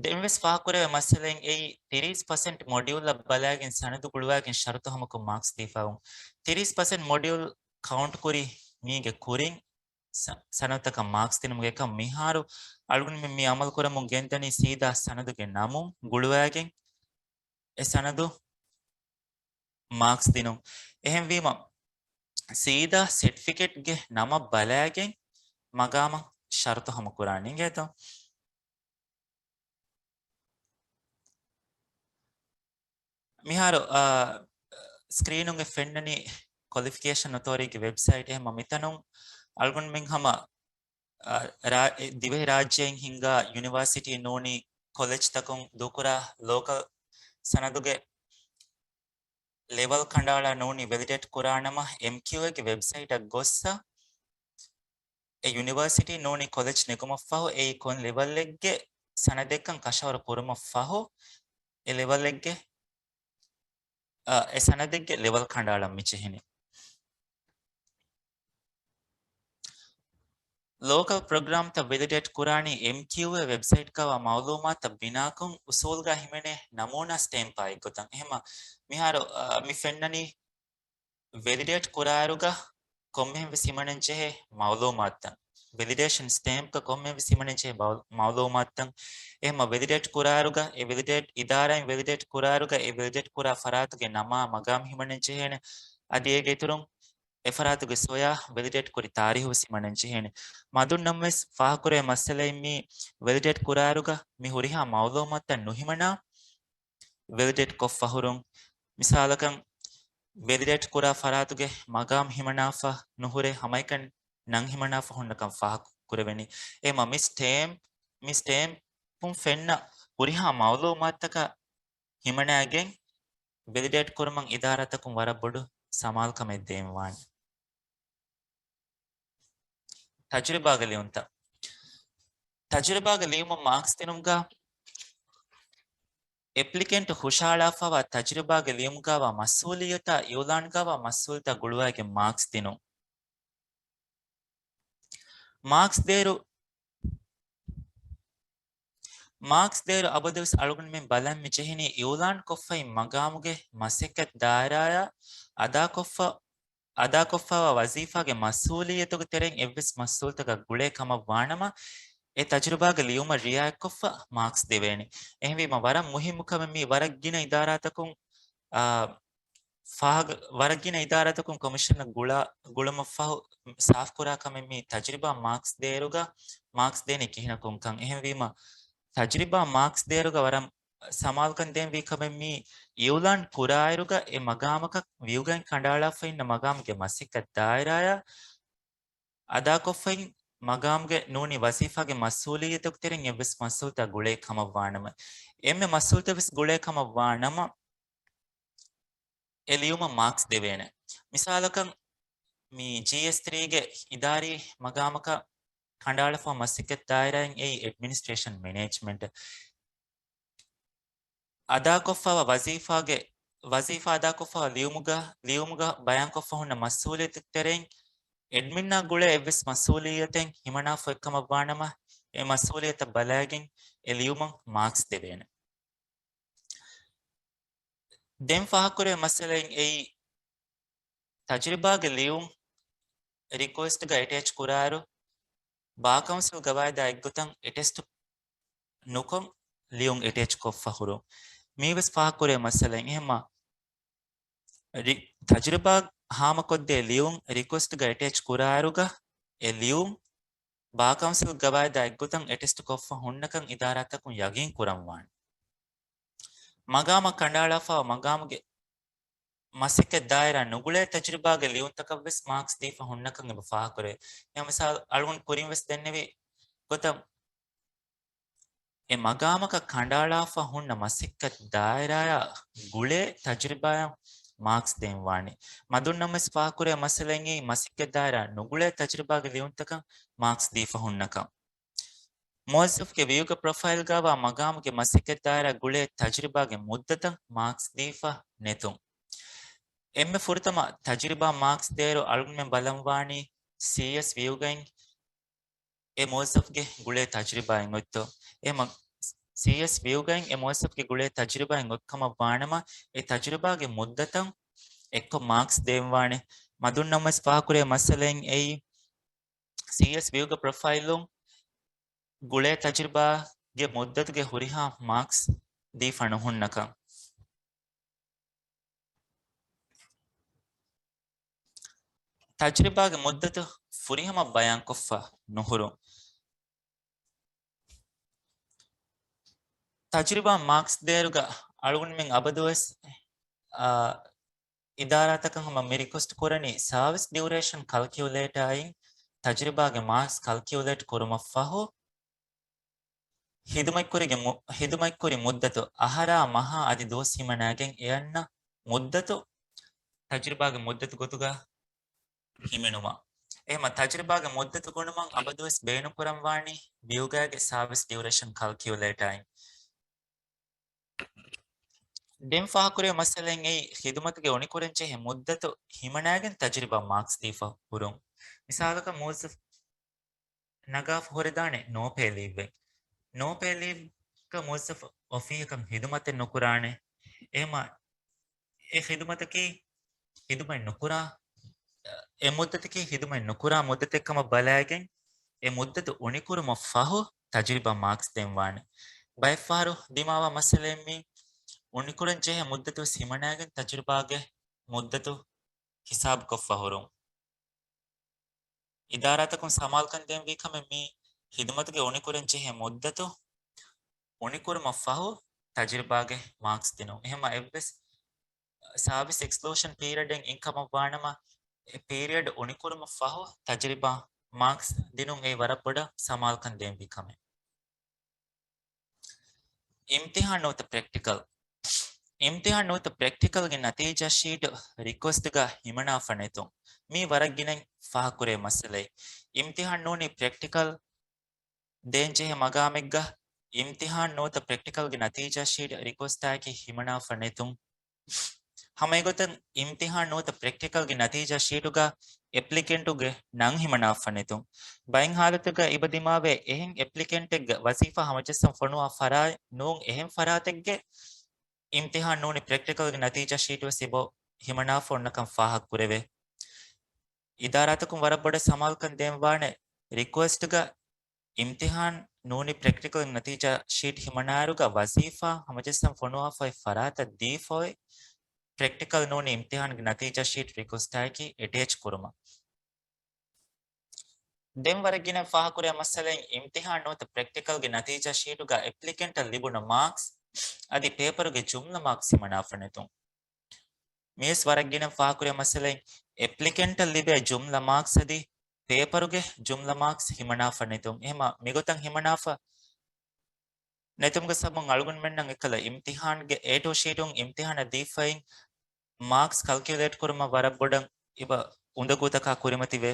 ދެންވެސް ފާހަގަކުރެވޭ މައްސަލައިން އެއީ ތިރީސް ޕަސެންޓް މޮޑިއުލަށް ބަލައިގެން ސަނަދު ގުޅުވައިގެން ޝަރުތު ހަމަކޮށް މާކްސް ދީފައިވުން. ތިރީސް ޕަސެންޓް މޮޑިއުލް ކައުންޓް ކުރި މީގެ ކުރިން ސަ-، ސަނަދުތަކަށް މާކްސް ދިނުމުގެ ކަން މިހާރު އަޅުގަނޑުމެން މި އަމަލު ކުރަމުން ގެންދަނީ ސީދާ ސަނަދުގެ ނަމުން ގުޅުވައިގެން އެ ސަނަދު މާކްސް ދިނުން. އެހެންވީމަ، ސީދާ ސެޓްފިކެޓްގެ ނަމަށް ބަލައިގެން މަގާމަށް ޝަރުތު ހަމަކުރާނީ އިނގޭތޯ؟ މިހާރު، އާ، ސްކްރީނުގެ ފެންނަނީ ކޮލިފިކޭޝަން އޮތޯރިޓީގެ ވެބްސައިޓް. އެހެންމަ މިތަނުން އަޅުގަނޑުމެން ހަމަ، އާ، ރާ-، ދިވެހި ރާއްޖެއިން ހިންގާ ޔުނިވާސިޓީ ނޫނީ ކޮލެޖްތަކުން ދޫކުރާ ލޯކަލް ސަނަދުގެ ލެވަލް ކަނޑައަޅާ ނޫނީ ވެލިޑޭޓް ކުރާނަމަ، އެމްކިއުއޭގެ ވެބްސައިޓަށް ގޮއްސަ، އެ ޔުނިވާސިޓީ ނޫނީ ކޮލެޖް ނެގުމަށްފަހު، އެއީ ކޮން ލެވަލްއެއްގެ ސަނަދެއްކަން ކަށަވަރު ކުރުމަށްފަހު، އެ ލެވަލްއެއްގެ، އަ، އެ ސަނަދެއްގެ ލެވަލް ކަނޑައަޅަން މި ޖެހެނީ. ލޯކަލް ޕްރޮގްރާމްތައް ވެލިޑޭޓް ކުރާނީ އެމްކިއުއޭ ވެބްސައިޓްގައިވާ މައުލޫމާތަށް ބިނާކޮށް އުސޫލުގަ ހިމެނޭ ނަމޫނާ ސްޓޭމްޕާ އެއްގޮތަށް. އެހެމަ މިހާރު، އަ، މި ފެންނަނީ ވެލިޑޭޓް ކުރާއިރުގަ ކޮންމެހެން ވެސް ހިމަނަން ޖެހޭ މައުލޫމާތުތައް. ވެލިޑޭޝަން ސްޓޭމްޕްގަ ކޮންމެހެން ވެސް ހިމަނަން ޖެހޭ މައު-، މައުލޫމާތުތައް. އެހެމަ ވެލިޑޭޓް ކުރާއިރުގަ އެ ވެލިޑޭޓް އިދާރާއިން ވެލިޑޭޓް ކުރާއިރުގަ އެ ވެލިޑޭޓް ކުރާ ފަރާތުގެ ނަމާ މަގާމް ހިމަނަން ޖެހޭނެ. އަދި އޭގެ އިތުރުން އެ ފަރާތުގެ ސޮޔާ ވެލިޑޭޓް ކުރި ތާރީހު ވެސް ހިމަނަން ޖެހޭނެ. މަދުން ނަމަވެސް ފާހަގަކުރެވޭ މައްސަލައިން މި ވެލިޑޭޓް ކުރާއިރުގަ މި ހުރިހާ މައުލޫމާތުތައް ނުހިމަނާ، ވެލިޑޭޓް ކޮށްފަ ހުރުން. މިސާލަކަށް، ވެލިޑޭޓް ކުރާ ފަރާތުގެ މަގާމް ހިމަނާފަ ނުހުރޭ، ހަމައެކަނި ނަން ހިމަނާފަ ހުންނަކަން ފާހަގަކުރެވެނީ. އެހެމަ މި ސްޓޭމްޕް، މި ސްޓޭމްޕުން ފެންނަ ހުރިހާ މައުލޫމާތުތަކަށް ހިމަނައިގެން ވެލިޑޭޓް ކުރުމަށް އިދާރާތަކުން ވަރަށް ބޮޑު ސަމާލުކަމެއް ދޭން ވާނެ. ތަޖުރިބާގެ ލިޔުންތައް. ތަޖުރިބާގެ ލިޔުމަށް މާކްސް ދިނުމުގަ އެޕްލިކެންޓް ހުށަހަޅާފައިވާ ތަޖުރިބާގެ ލިޔުމުގައިވާ މަސްއޫލިއްޔަތާ އިއުލާންގައިވާ މަސްއޫލިއްޔަތާ ގުޅުވައިގެން މާކްސް ދިނުން. މާކްސް ދޭއިރު، މާކްސް ދޭއިރު އަބަދުވެސް އަޅުގަނޑުމެން ބަލަން މި ޖެހެނީ އިއުލާން ކޮށްފައި މަގާމުގެ މަސައްކަތް ދާއިރާއާ އަދާކޮށްފަ، އަދާކޮށްފައިވާ ވަޒީފާގެ މަސްއޫލިއްޔަތުގެ ތެރެއިން އެއްވެސް މަސްއޫލްތަކަށް ގުޅޭ ކަމަށް ވާނަމަ، އެ ތަޖުރިބާގެ ލިޔުމަށް ރިއާޔަތްކޮށްފަ މާކްސް ދެވޭނެ. އެހެންވީމަ ވަރަށް މުހިއްމު ކަމެއް މީ ވަރަށް ގިނަ އިދާރާތަކުން، އާ، ފާހަގަ، ވަރަށް ގިނަ އިދާރާތަކުން ކޮމިޝަނަށް ގުޅާ، ގުޅުމަށްފަހު ސާފުކުރާ ކަމެއް މީ ތަޖުރިބާ މާކްސް ދޭއިރުގަ މާކްސް ދޭނީ ކިހިނަކުންކަން. އެހެންވީމަ ތަޖުރިބާ މާކްސް ދޭއިރުގަ ވަރަށް ސަމާލުކަން ދޭން ވީ ކަމެއް މީ އިއުލާން ކުރާއިރުގަ އެ މަގާމަކަށް ވިއުގައި ކަނޑައަޅާފައި އިންނަ މަގާމުގެ މަސައްކަތް ދާއިރާއާ އަދާކޮށްފައި މަގާމުގެ ނޫނީ ވަޒީފާގެ މަސްއޫލިއްޔަތުގެ ތެރެއިން އެއްވެސް މަސްއޫލްތައް ގުޅޭ ކަމަށް ވާނަމަ، އެންމެ މަސްއޫލްތައް ވެސް ގުޅޭ ކަމަށް ވާނަމަ، އެ ލިޔުމަށް މާކްސް ދެވޭނެ. މިސާލަކަށް، މި ޖީއެސް ތްރީގެ އިދާރީ މަގާމަކަށް ކަނޑައަޅާފަ މަސައްކަތް ދާއިރާއިން އެއީ އެޑްމިނިސްޓްރޭޝަން މެނޭޖްމަންޓް. އަދާކޮށްފައިވާ ވަޒީފާގެ، ވަޒީފާ އަދާކޮށްފައިވާ ލިޔުމުގަ، ލިޔުމުގަ ބަޔާންކޮށްފަ ހުންނަ މަސްއޫލިއްޔަތުގެ ތެރެއިން އެޑްމިންއާ ގުޅޭ އެއްވެސް މަސްއޫލިއްޔަތެއް ހިމަނާފަ އޮތްކަމަށް ވާނަމަ، އެ މަސްއޫލިއްޔަތަށް ބަލައިގެން އެ ލިޔުމަށް މާކްސް ދެވޭނެ. ދެން ފާހަގަކުރެވޭ މައްސަލައިން އެއީ، ތަޖުރިބާގެ ލިޔުން ރިކުއެސްޓްގަ އެޓޭޗް ކުރާއިރު، ބާ ކައުންސިލް ގަވާއިދާ އެއްގޮތަށް އެޓެސްޓް ނުކޮށް ލިޔުން އެޓޭޗް ކޮށްފަ ހުރުން. މީވެސް ފާހަގަކުރޭ މައްސަލައެއް. އެހެންމަ ރި-، ތަޖުރިބާ ހާމަކޮށްދޭ ލިޔުން ރިކުއެސްޓްގަ އެޓޭޗް ކުރާއިރުގަ އެ ލިޔުން ބާ ކައުންސިލް ގަވާއިދާ އެއްގޮތަށް އެޓެސްޓް ކޮށްފަ ހުންނަކަން އިދާރާތަކުން ޔަގީން ކުރަންވާނެ. މަގާމަށް ކަނޑައަޅާފައިވާ މަގާމުގެ މަސައްކަތް ދާއިރާ ނުގުޅޭ ތަޖުރިބާގެ ލިޔުންތަކަށްވެސް މާކްސް ދީފަ ހުންނަކަން އެބަ ފާހަގަކުރޭ. އެހެން މިސާލު އަޅުގަނޑު ކުރިންވެސް ދެންނެވި ގޮތަށް، އެ މަގާމަކަށް ކަނޑައަޅާފަ ހުންނަ މަސައްކަތް ދާއިރާއާ ގުޅޭ ތަޖުރިބާއަށް މާކްސް ދޭންވާނެ. މަދުންނަމަވެސް ފާހަގަކުރޭ މައްސަލައިން އެއީ މަސައްކަތް ދާއިރާ ނުގުޅޭ ތަޖުރިބާގެ ލިޔުންތަކަށް މާކްސް ދީފަ ހުންނަކަން. މުވައްޒަފުގެ ވިއުގަ ޕްރޮފައިލްގައިވާ މަގާމުގެ މަސައްކަތް ދާއިރާ ގުޅޭ ތަޖުރިބާގެ މުއްދަތަށް މާކްސް ދީފަ ނެތުން. އެންމެ ފުރަތަމަ ތަޖުރިބާ މާކްސް ދޭއިރު އަޅުގަނޑުމެން ބަލަން ވާނީ ސީއެސް ވިއުގައިން އެ މުވައްޒަފުގެ ގުޅޭ ތަޖުރިބާއިން އޮތްތޯ؟ އެ މަ-، ސީއެސް ވިއުގައިން އެ މުވައްޒަފުގެ ގުޅޭ ތަޖުރިބާއިން އޮތްކަމަށް ވާނަމަ، އެ ތަޖުރިބާގެ މުއްދަތަށް އެއްކޮށް މާކްސް ދޭންވާނެ. މަދުންނަމަވެސް ފާހަގަކުރޭ މައްސަލައިން އެއީ، ސީއެސް ވިއުގަ ޕްރޮފައިލުން ގުޅޭ ތަޖުރިބާގެ މުއްދަތުގެ ހުރިހާ މާކްސް ދީފަ ނުހުންނަކަން. ތަޖުރިބާގެ މުއްދަތު ފުރިހަމަ ބަޔާންކޮށްފަ ނުހުރުން. ތަޖުރިބާ މާކްސް ދޭއިރުގަ އަޅުގަނޑުމެން އަބަދުވެސް، އާ، އިދާރާތަކަށް ހަމަ މި ރިކުއެސްޓް ކުރަނީ ސާވިސް ޑިއުރޭޝަން ކަލްކިއުލޭޓާއިން ތަޖުރިބާގެ މާކްސް ކަލްކިއުލޭޓް ކުރުމަށްފަހު، ޚިދުމަތްކުރިގެ މު-، ޚިދުމަތްކުރި މުއްދަތު އަހަރާ މަހާ އަދި ދުވަސް ހިމަނާގެން އެ އަންނަ މުއްދަތު ތަޖުރިބާގެ މުއްދަތު ގޮތުގަ ހިމެނުމަށް. އެހެންމަ ތަޖުރިބާގެ މުއްދަތު ގުނުމަށް އަބަދުވެސް ބޭނުންކުރަންވާނީ ވިއުގައިގެ ސާވިސް ޑިއުރޭޝަން ކަލްކިއުލޭޓާއިން. ދެން ފާހަގަކުރެވޭ މައްސަލައިން އެއީ ޚިދުމަތުގެ އުނިކުރަންޖެހޭ މުއްދަތު ހިމަނާގެން ތަޖުރިބާ މާކްސް ދީފަ ހުރުން. މިސާލަކަށް މުވައްޒަފް ނަގާފަ ހުރެދާނެ ނޯޕޭ ލީވްއެއް. ނޯޕޭ ލީވްގަ މުވައްޒަފު އޮފީހަކަށް ޚިދުމަތެއް ނުކުރާނެ. އެހެންމަ އެ ޚިދުމަތަކީ ޚިދުމަތް ނުކުރާ، އެ މުއްދަތަކީ ޚިދުމަތް ނުކުރާ މުއްދަތެއް ކަމަށް ބަލައިގެން، އެ މުއްދަތު އުނިކުރުމަށް ފަހު ތަޖުރިބާ މާކްސް ދޭންވާނެ. ބައެއްފަހަރު ދިމާވާ މައްސަލައެއް މީ، އުނިކުރަން ޖެހޭ މުއްދަތު ވެސް ހިމަނާގެން ތަޖުރިބާގެ މުއްދަތު ހިސާބުކޮށްފަ ހުރުން. އިދާރާތަކުން ސަމާލުކަން ދޭންވީ ކަމެއް މީ ޚިދުމަތުގެ އުނިކުރަން ޖެހޭ މުއްދަތު އުނިކުރުމަށް ފަހު ތަޖުރިބާގެ މާކްސް ދިނުން. އެހެންމަ އެއްވެސް ސާވިސް އެކްސްކްލޫޝަން ޕީރިއަޑެއް އިންކަމަށް ވާނަމަ، އެ ޕީރިއަޑް އުނިކުރުމަށް ފަހު ތަޖުރިބާ މާކްސް ދިނުން އެއީ ވަރަށް ބޮޑަށް ސަމާލުކަން ދޭންވީ ކަމެއް. އިމްތިހާން ނުވަތަ ޕްރެކްޓިކަލް. އިމްތިހާން ނުވަތަ ޕްރެކްޓިކަލްގެ ނަތީޖާ ޝީޓް ރިކުއެސްޓްގަ ހިމަނާފަ ނެތުން. މީ ވަރަށް ގިނައިން ފާހަގަކުރޭ މައްސަލައެއް. އިމްތިހާން ނޫނީ ޕްރެކްޓިކަލް ދޭންޖެހޭ މަގާމެއްގަ އިމްތިހާން ނުވަތަ ޕްރެކްޓިކަލްގެ ނަތީޖާ ޝީޓް ރިކުއެސްޓާއެކީ ހިމަނާފަ ނެތުން. ހަމައެގޮތަށް އިމްތިހާން ނުވަތަ ޕްރެކްޓިކަލްގެ ނަތީޖާ ޝީޓުގަ އެޕްލިކެންޓުގެ ނަން ހިމަނާފަ ނެތުން. ބައެއް ހާލަތުގަ އެބަ ދިމާވޭ އެހެން އެޕްލިކެންޓެއްގެ ވަޒީފާ ހަމަޖައްސަން ފޮނުވާ ފަރާތް ނޫން އެހެން ފަރާތެއްގެ އިމްތިހާން ނޫނީ ޕްރެކްޓިކަލްގެ ނަތީޖާ ޝީޓު ވެސް އެބަ ހިމަނާފަ އޮންނަކަން ފާހަގަކުރެވޭ. އިދާރާތަކުން ވަރަށް ބޮޑަށް ސަމާލުކަން ދޭންވާނެ ރިކުއެސްޓްގަ އިމްތިހާން ނޫނީ ޕްރެކްޓިކަލް ނަތީޖާ ޝީޓް ހިމަނާއިރުގަ ވަޒީފާ ހަމަޖައްސަން ފޮނުވާފައި ފަރާތަށް ދީފައޮތް، ޕްރެކްޓިކަލް ނޫނީ އިމްތިހާންގެ ނަތީޖާ ޝީޓް ރިކުއެސްޓާއެކީ އެޓޭޗް ކުރުމަށް. ދެން ވަރަށް ގިނަ ފާހަގަކުރޭ މައްސަލައިން އިމްތިހާން ނުވަތަ ޕްރެކްޓިކަލްގެ ނަތީޖާ ޝީޓުގަ އެޕްލިކެންޓަށް ލިބުނު މާކްސް އަދި ޕޭޕަރުގެ ޖުމްލަ މާކްސް ހިމަނާފަ ނެތުން. މިވެސް ވަރަށް ގިނަ ފާހަގަކުރޭ މައްސަލައިން އެޕްލިކެންޓަށް ލިބޭ ޖުމްލަ މާކްސް އަދި ޕޭޕަރުގެ ޖުމްލަ މާކްސް ހިމަނާފަ ނެތުން. އެހެމަ މިގޮތަށް ހިމަނާފަ ނެތުމުގެ ސަބަބުން އަޅުގަނޑުމެންނަށް އެކަލަ އިމްތިހާންގެ އޭ ޓޫ ޝީޓުން އިމްތިހާނަށް ދީފައިން މާކްސް ކަލްކިއުލޭޓް ކުރުމަށް ވަރަށް ބޮޑަށް އެބަ އުނދަގޫތަކާ ކުރިމަތިވޭ.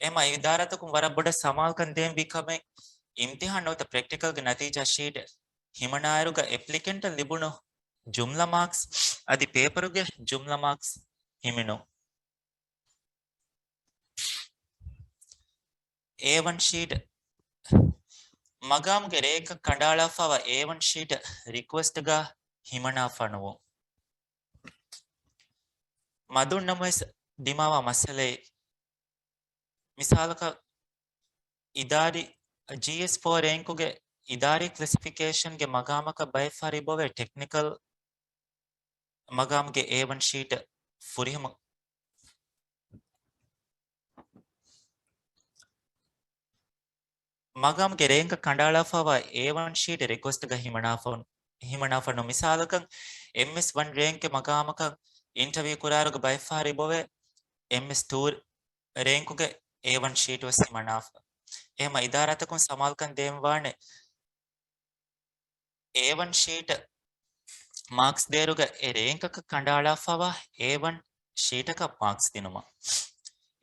އެހެމަ އިދާރާތަކުން ވަރަށް ބޮޑަށް ސަމާލުކަން ދޭންވީ ކަމެއް، އިމްތިހާން ނުވަތަ ޕްރެކްޓިކަލްގެ ނަތީޖާ ޝީޓް ހިމަނާއިރުގަ އެޕްލިކެންޓަށް ލިބުނު ޖުމްލަ މާކްސް އަދި ޕޭޕަރުގެ ޖުމްލަ މާކްސް ހިމެނުން. އޭ ވަން ޝީޓް، މަގާމުގެ ރެއެއްގަ ކަނޑައަޅާފައިވާ އޭ ވަން ޝީޓް ރިކުއެސްޓްގަ ހިމަނާފަ ނުވުން. މަދުން ނަމަވެސް ދިމާވާ މައްސަލައެއް، މިސާލަކަށް އިދާރީ ޖީއެސް ފޯ ރޭންކުގެ އިދާރީ ކްލެސިފިކޭޝަންގެ މަގާމަކަށް ބައެއް ފަހަރު އިބޮވޭ ޓެކްނިކަލް މަގާމްގެ އޭ ވަން ޝީޓަށް ފުރިހަމަ މަގާމްގެ ރޭންކަށް ކަނޑައަޅާފައިވާ އޭ ވަން ޝީޓް ރިކުއެސްޓްގަ ހިމަނާފަ، ހިމަނާފަ ނު. މިސާލަކަށް، އެމްއެސް ވަން ރޭންކްގެ މަގާމަކަށް އިންޓަވިއު ކުރާއިރުގަ ބައެއް ފަހަރު އިބޮވޭ އެމްއެސް ޓޫ ރޭންކުގެ އޭ ވަން ޝީޓް ވެސް ހިމަނާފަ. އެހެމަ އިދާރާތަކުން ސަމާލުކަން ދޭންވާނެ އޭ ވަން ޝީޓަށް މާކްސް ދޭއިރުގަ އެ ރޭންކަކަށް ކަނޑައަޅާފައިވާ އޭ ވަން ޝީޓަކަށް މާކްސް ދިނުމަށް.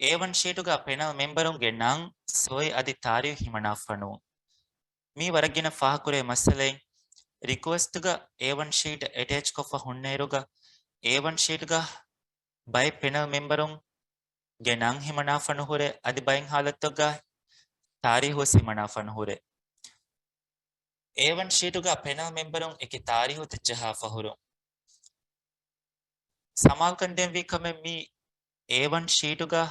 އޭ ވަން ޝީޓުގަ ޕެނަލް މެމްބަރުންގެ ނަން، ސޮއި އަދި ތާރީހު ހިމަނާފަ ނޫން. މީ ވަރަށް ގިނަ ފާހަގަކުރޭ މައްސަލައެއް. ރިކުއެސްޓްގަ އޭ ވަން ޝީޓް އެޓޭޗްކޮށްފަ ހުންނައިރުގަ، އޭ ވަން ޝީޓްގަ ބައެއް ޕެނަލް މެމްބަރުންގެ ނަން ހިމަނާފަ ނުހުރޭ، އަދި ބައެއް ހާލަތުތަކުގަ ތާރީހު ވެސް ހިމަނާފަ ނުހުރޭ. އޭ ވަން ޝީޓުގަ ޕެނަލް މެމްބަރުން އެކި ތާރީހުތައް ޖަހާފަ ހުރުން. ސަމާލުކަން ދޭންވީ ކަމެއް މީ އޭ ވަން ޝީޓުގަ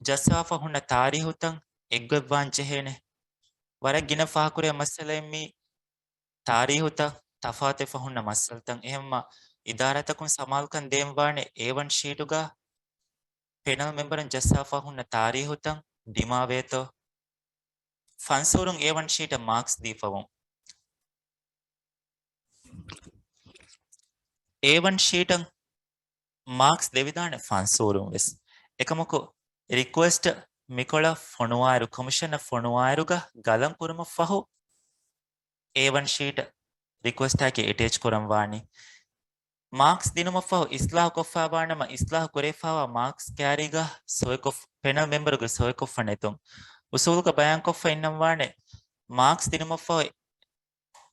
ޖައްސާފަ ހުންނަ ތާރީހުތައް އެއްގޮތްވާން ޖެހޭނެ. ވަރަށް ގިނަ ފާހަގަކުރޭ މައްސަލައެއް މީ ތާރީހުތައް ތަފާތުވެފަ ހުންނަ މައްސަލަތައް. އެހެންމަ އިދާރާތަކުން ސަމާލުކަން ދޭންވާނެ އޭ ވަން ޝީޓުގަ ޕެނަލް މެމްބަރުން ޖައްސާފަ ހުންނަ ތާރީހުތައް ދިމާވޭތޯ. ފަންސޫރުން އޭ ވަން ޝީޓަށް މާކްސް ދީފަވުން. އޭ ވަން ޝީޓަށް މާކްސް ދެވިދާނެ ފަންސޫރުން ވެސް. އެކަމަކު، ރިކުއެސްޓް މިކޮޅަށް ފޮނުވާއިރު، ކޮމިޝަނަށް ފޮނުވާއިރުގަ ގަލަން ކުރުމަށްފަހު، އޭ ވަން ޝީޓް ރިކުއެސްޓާއެކީ އެޓޭޗް ކުރަން ވާނީ. މާކްސް ދިނުމަށްފަހު އިސްލާހު ކޮށްފައިވާނަމަ، އިސްލާހު ކުރެވިފައިވާ މާކްސް ކައިރީގަ ސޮއިކޮށް، ޕެނަލް މެމްބަރުގެ ސޮއިކޮށްފަ ނެތުން. އުސޫލުގަ ބަޔާންކޮށްފަ އިންނަންވާނެ، މާކްސް ދިނުމަށްފަހު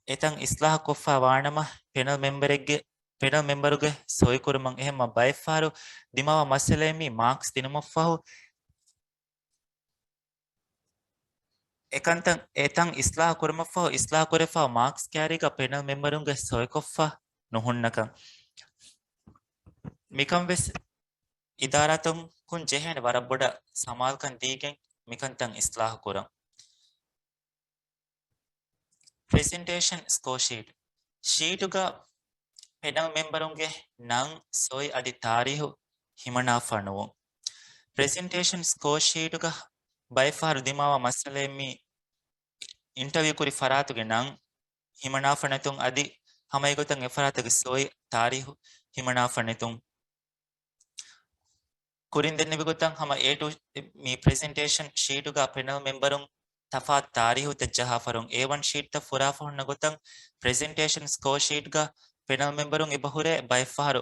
އެތަން އިސްލާހު ކޮށްފައި ވާނަމަ، ޕެނަލް މެމްބަރެއްގެ، ޕެނަލް މެމްބަރުގެ ސޮއިކުރުމަށް. އެހެންމަ ބައެއްފަހަރު ދިމާވާ މައްސަލައެއް މީ މާކްސް ދިނުމަށްފަހު އެކަންތައް އެތަން އިސްލާހު ކުރުމަށްފަހު، އިސްލާހު ކުރެފާ މާކްސް ކައިރީގަ ޕެނަލް މެމްބަރުންގެ ސޮއިކޮށްފަ ނުހުންނަކަން. މިކަން ވެސް އިދާރާތަކުން ޖެހޭނެ ވަރަށް ބޮޑަށް ސަމާލުކަން ދީގެން މިކަންތައް އިސްލާހު ކުރަން. ޕްރެޒެންޓޭޝަން ސްކޯ ޝީޓް. ޝީޓުގަ ޕެނަލް މެމްބަރުންގެ ނަން، ސޮއި އަދި ތާރީހު ހިމަނާފަ ނުވުން. ޕްރެޒެންޓޭޝަން ސްކޯ ޝީޓުގަ ބައެއްފަހަރު ދިމާވާ މައްސަލައެއް މީ އިންޓަވިއު ކުރި ފަރާތުގެ ނަން ހިމަނާފަ ނެތުން އަދި ހަމަ އެގޮތަށް އެފަރާތުގެ ސޮއި ތާރީހު ހިމަނާފަ ނެތުން. ކުރިން ދެންނެވި ގޮތަށް ހަމަ އޭ ޓޫ، މި ޕްރެޒެންޓޭޝަން ޝީޓުގަ ޕެނަލް މެމްބަރުން ތަފާތު ތާރީހުތައް ޖަހާފަ ހުރުން. އޭ ވަން ޝީޓްތައް ފުރާފަ ހުންނަ ގޮތަށް ޕްރެޒެންޓޭޝަން ސްކޯ ޝީޓްގަ ޕެނަލް މެމްބަރުން އެބަހުރޭ ބައެއްފަހަރު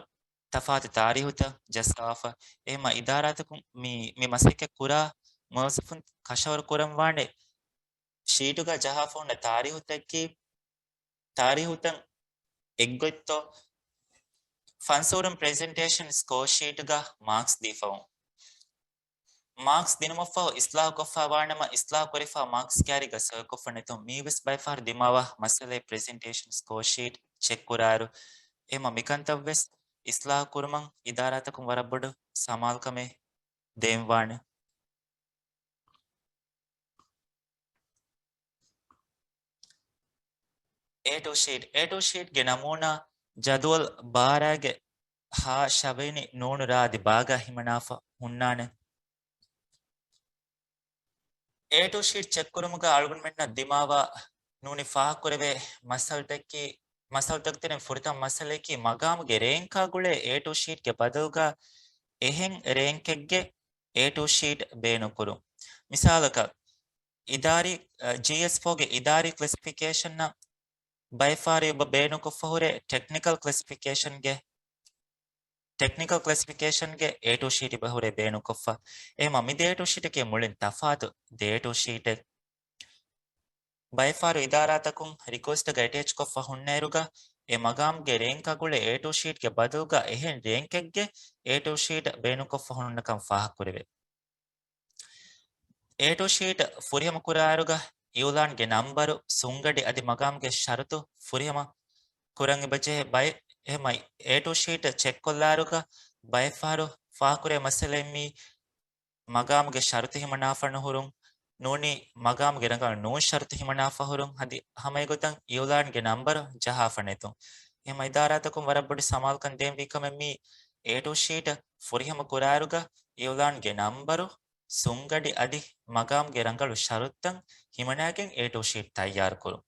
ތަފާތު ތާރީހުތައް ޖައްސާފަ. އެހެމަ އިދާރާތަކުން މި، މި މަސައްކަތް ކުރާ މުވައްޒަފުން ކަށަވަރު ކުރަން ވާނެ ޝީޓުގަ ޖަހާފަ ހުންނަ ތާރީހުތަކީ، ތާރީހުތައް އެއްގޮތްތޯ ފަންސޫރުން ޕްރެޒެންޓޭޝަން ސްކޯ ޝީޓްގަ މާކްސް ދީފަވުން. މާކްސް ދިނުމަށްފަހު އިސްލާހުކޮށްފައި ވާނަމަ، އިސްލާހު ކުރެފާ މާކްސް ކައިރީގަ ސޮއިކޮށްފަ ނެތުން. މީވެސް ބައެއްފަހަރު ދިމާވާ މައްސަލައެއް ޕްރެޒެންޓޭޝަން ސްކޯ ޝީޓް ޗެކް ކުރާއިރު. އެހެމަ މިކަންތައްވެސް އިސްލާހު ކުރުމަށް އިދާރާތަކުން ވަރަށް ބޮޑު ސަމާލުކަމެއް ދޭންވާނެ. އޭ ޓޫ ޝީޓް. އޭ ޓޫ ޝީޓްގެ ނަމޫނާ ޖަދުވަލް ބާރާގެ ހާ ޝަވައިނި ނޫނު ރާ އަދި ބާގާ ހިމަނާފަ ހުންނާނެ. އޭ ޓޫ ޝީޓް ޗެކްކުރުމުގަ އަޅުގަނޑުމެންނަށް ދިމާވާ ނޫނީ ފާހަގަކުރެވޭ މައްސަލަތަކީ، މައްސަލަތަކުގެ ތެރެއިން ފުރަތަމަ މައްސަލަޔަކީ މަގާމުގެ ރޭންކާ ގުޅޭ އޭ ޓޫ ޝީޓްގެ ބަދަލުގަ އެހެން ރޭންކެއްގެ އޭ ޓޫ ޝީޓް ބޭނުންކުރުން. މިސާލަކަށް، އިދާރީ، އަ، ޖީއެސް ފޯގެ އިދާރީ ކްލެސިފިކޭޝަންއަށް ބައެއްފަހަރު އެބަ ބޭނުންކޮށްފަ ހުރޭ ޓެކްނިކަލް ކްލެސިފިކޭޝަންގެ، ޓެކްނިކަލް ކްލެސިފިކޭޝަންގެ އޭ ޓޫ ޝީޓް އެބަ ހުރޭ ބޭނުންކޮށްފަ. އެހެމަ މި ދެ އޭ ޓޫ ޝީޓަކީ މުޅިން ތަފާތު ދެ އޭ ޓޫ ޝީޓެއް. ބައެއްފަހަރު އިދާރާތަކުން ރިކުއެސްޓްގަ އެޓޭޗްކޮށްފަ ހުންނައިރުގަ، އެ މަގާމުގެ ރޭންކާ ގުޅޭ އޭ ޓޫ ޝީޓްގެ ބަދަލުގަ އެހެން ރޭންކެއްގެ އޭ ޓޫ ޝީޓް ބޭނުންކޮށްފަ ހުންނަކަން ފާހަގަކުރެވޭ. އޭ ޓޫ ޝީޓް ފުރިހަމަ ކުރާއިރުގަ އިއުލާންގެ ނަންބަރު، ސުންގަޑި އަދި މަގާމުގެ ޝަރުތު ފުރިހަމަ ކުރަން އެބަޖެހޭ ބައެއް. އެހެމަ އޭ ޓޫ ޝީޓް ޗެކްކޮށްލާއިރުގަ ބައެއްފަހަރު ފާހަގަކުރޭ މައްސަލައެއް މީ މަގާމުގެ ޝަރުތު ހިމަނާފަ ނުހުރުން، ނޫނީ މަގާމުގެ ރަނގަޅު ނޫން ޝަރުތު ހިމަނާފަ ހުރުން އަދި ހަމައެގޮތަށް އިއުލާންގެ ނަންބަރު ޖަހާފަ ނެތުން. އެހެމަ އިދާރާތަކުން ވަރަށް ބޮޑު ސަމާލުކަން ދޭން ވީ ކަމެއް މީ އޭ ޓޫ ޝީޓަށް ފުރިހަމަ ކުރާއިރުގަ އިއުލާންގެ ނަންބަރު، ސުންގަޑި އަދި މަގާމުގެ ރަނގަޅު ޝަރުތުތައް ހިމަނާގެން އޭ ޓޫ ޝީޓް ތައްޔާރު ކުރުން.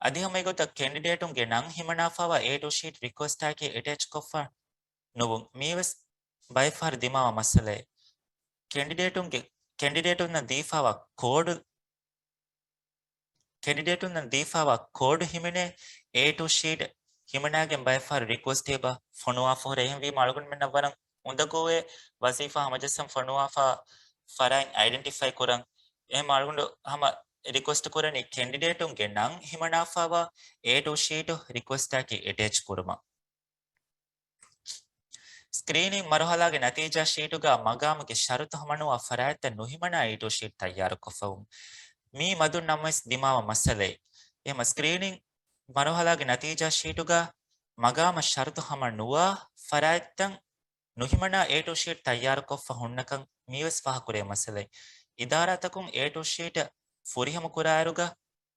އަދި ހަމައެގޮތަށް ކެންޑިޑޭޓުންގެ ނަން ހިމަނާފައިވާ އޭ ޓޫ ޝީޓް ރިކުއެސްޓާއެކީ އެޓޭޗް ކޮށްފަ ނުވުން. މީވެސް ބައެއްފަހަރު ދިމާވާ މައްސަލައެއް. ކެންޑިޑޭޓުންގެ، ކެންޑިޑޭޓުންނަށް ދީފައިވާ ކޯޑު، ކެންޑިޑޭޓުންނަށް ދީފައިވާ ކޯޑު ހިމެނޭ އޭ ޓޫ ޝީޓް ހިމަނާގެން ބައެއްފަހަރު ރިކުއެސްޓް އެބަ ފޮނުވާފަ ހުރޭ. އެހެންވީމަ އަޅުގަނޑުމެންނަށް ވަރަށް އުނދަގޫވޭ ވަޒީފާ ހަމަޖައްސަން ފޮނުވާފަ ފަރާތް އައިޑެންޓިފައި ކުރަން. އެހެން އަޅުގަނޑު ހަމަ ރިކުއެސްޓް ކުރަނީ ކެންޑިޑޭޓުންގެ ނަން ހިމަނާފައިވާ އޭ ޓޫ ޝީޓު ރިކުއެސްޓާއެކީ އެޓޭޗް ކުރުމަށް. ސްކްރީނިން މަރުހަލާގެ ނަތީޖާ ޝީޓުގަ މަގާމުގެ ޝަރުތު ހަމަނުވާ ފަރާތްތައް ނުހިމަނާ އޭ ޓޫ ޝީޓް ތައްޔާރުކޮށްފަވުން. މީ މަދުން ނަމަވެސް ދިމާވާ މައްސަލައެއް. އެހެމަ ސްކްރީނިން މަރުހަލާގެ ނަތީޖާ ޝީޓުގަ މަގާމަށް ޝަރުތު ހަމަ ނުވާ ފަރާތްތައް ނުހިމަނާ އޭ ޓޫ ޝީޓް ތައްޔާރުކޮށްފަ ހުންނަކަން މީވެސް ފާހަގަކުރޭ މައްސަލައެއް. އިދާރާތަކުން އޭ ޓޫ ޝީޓް ފުރިހަމަ ކުރާއިރުގަ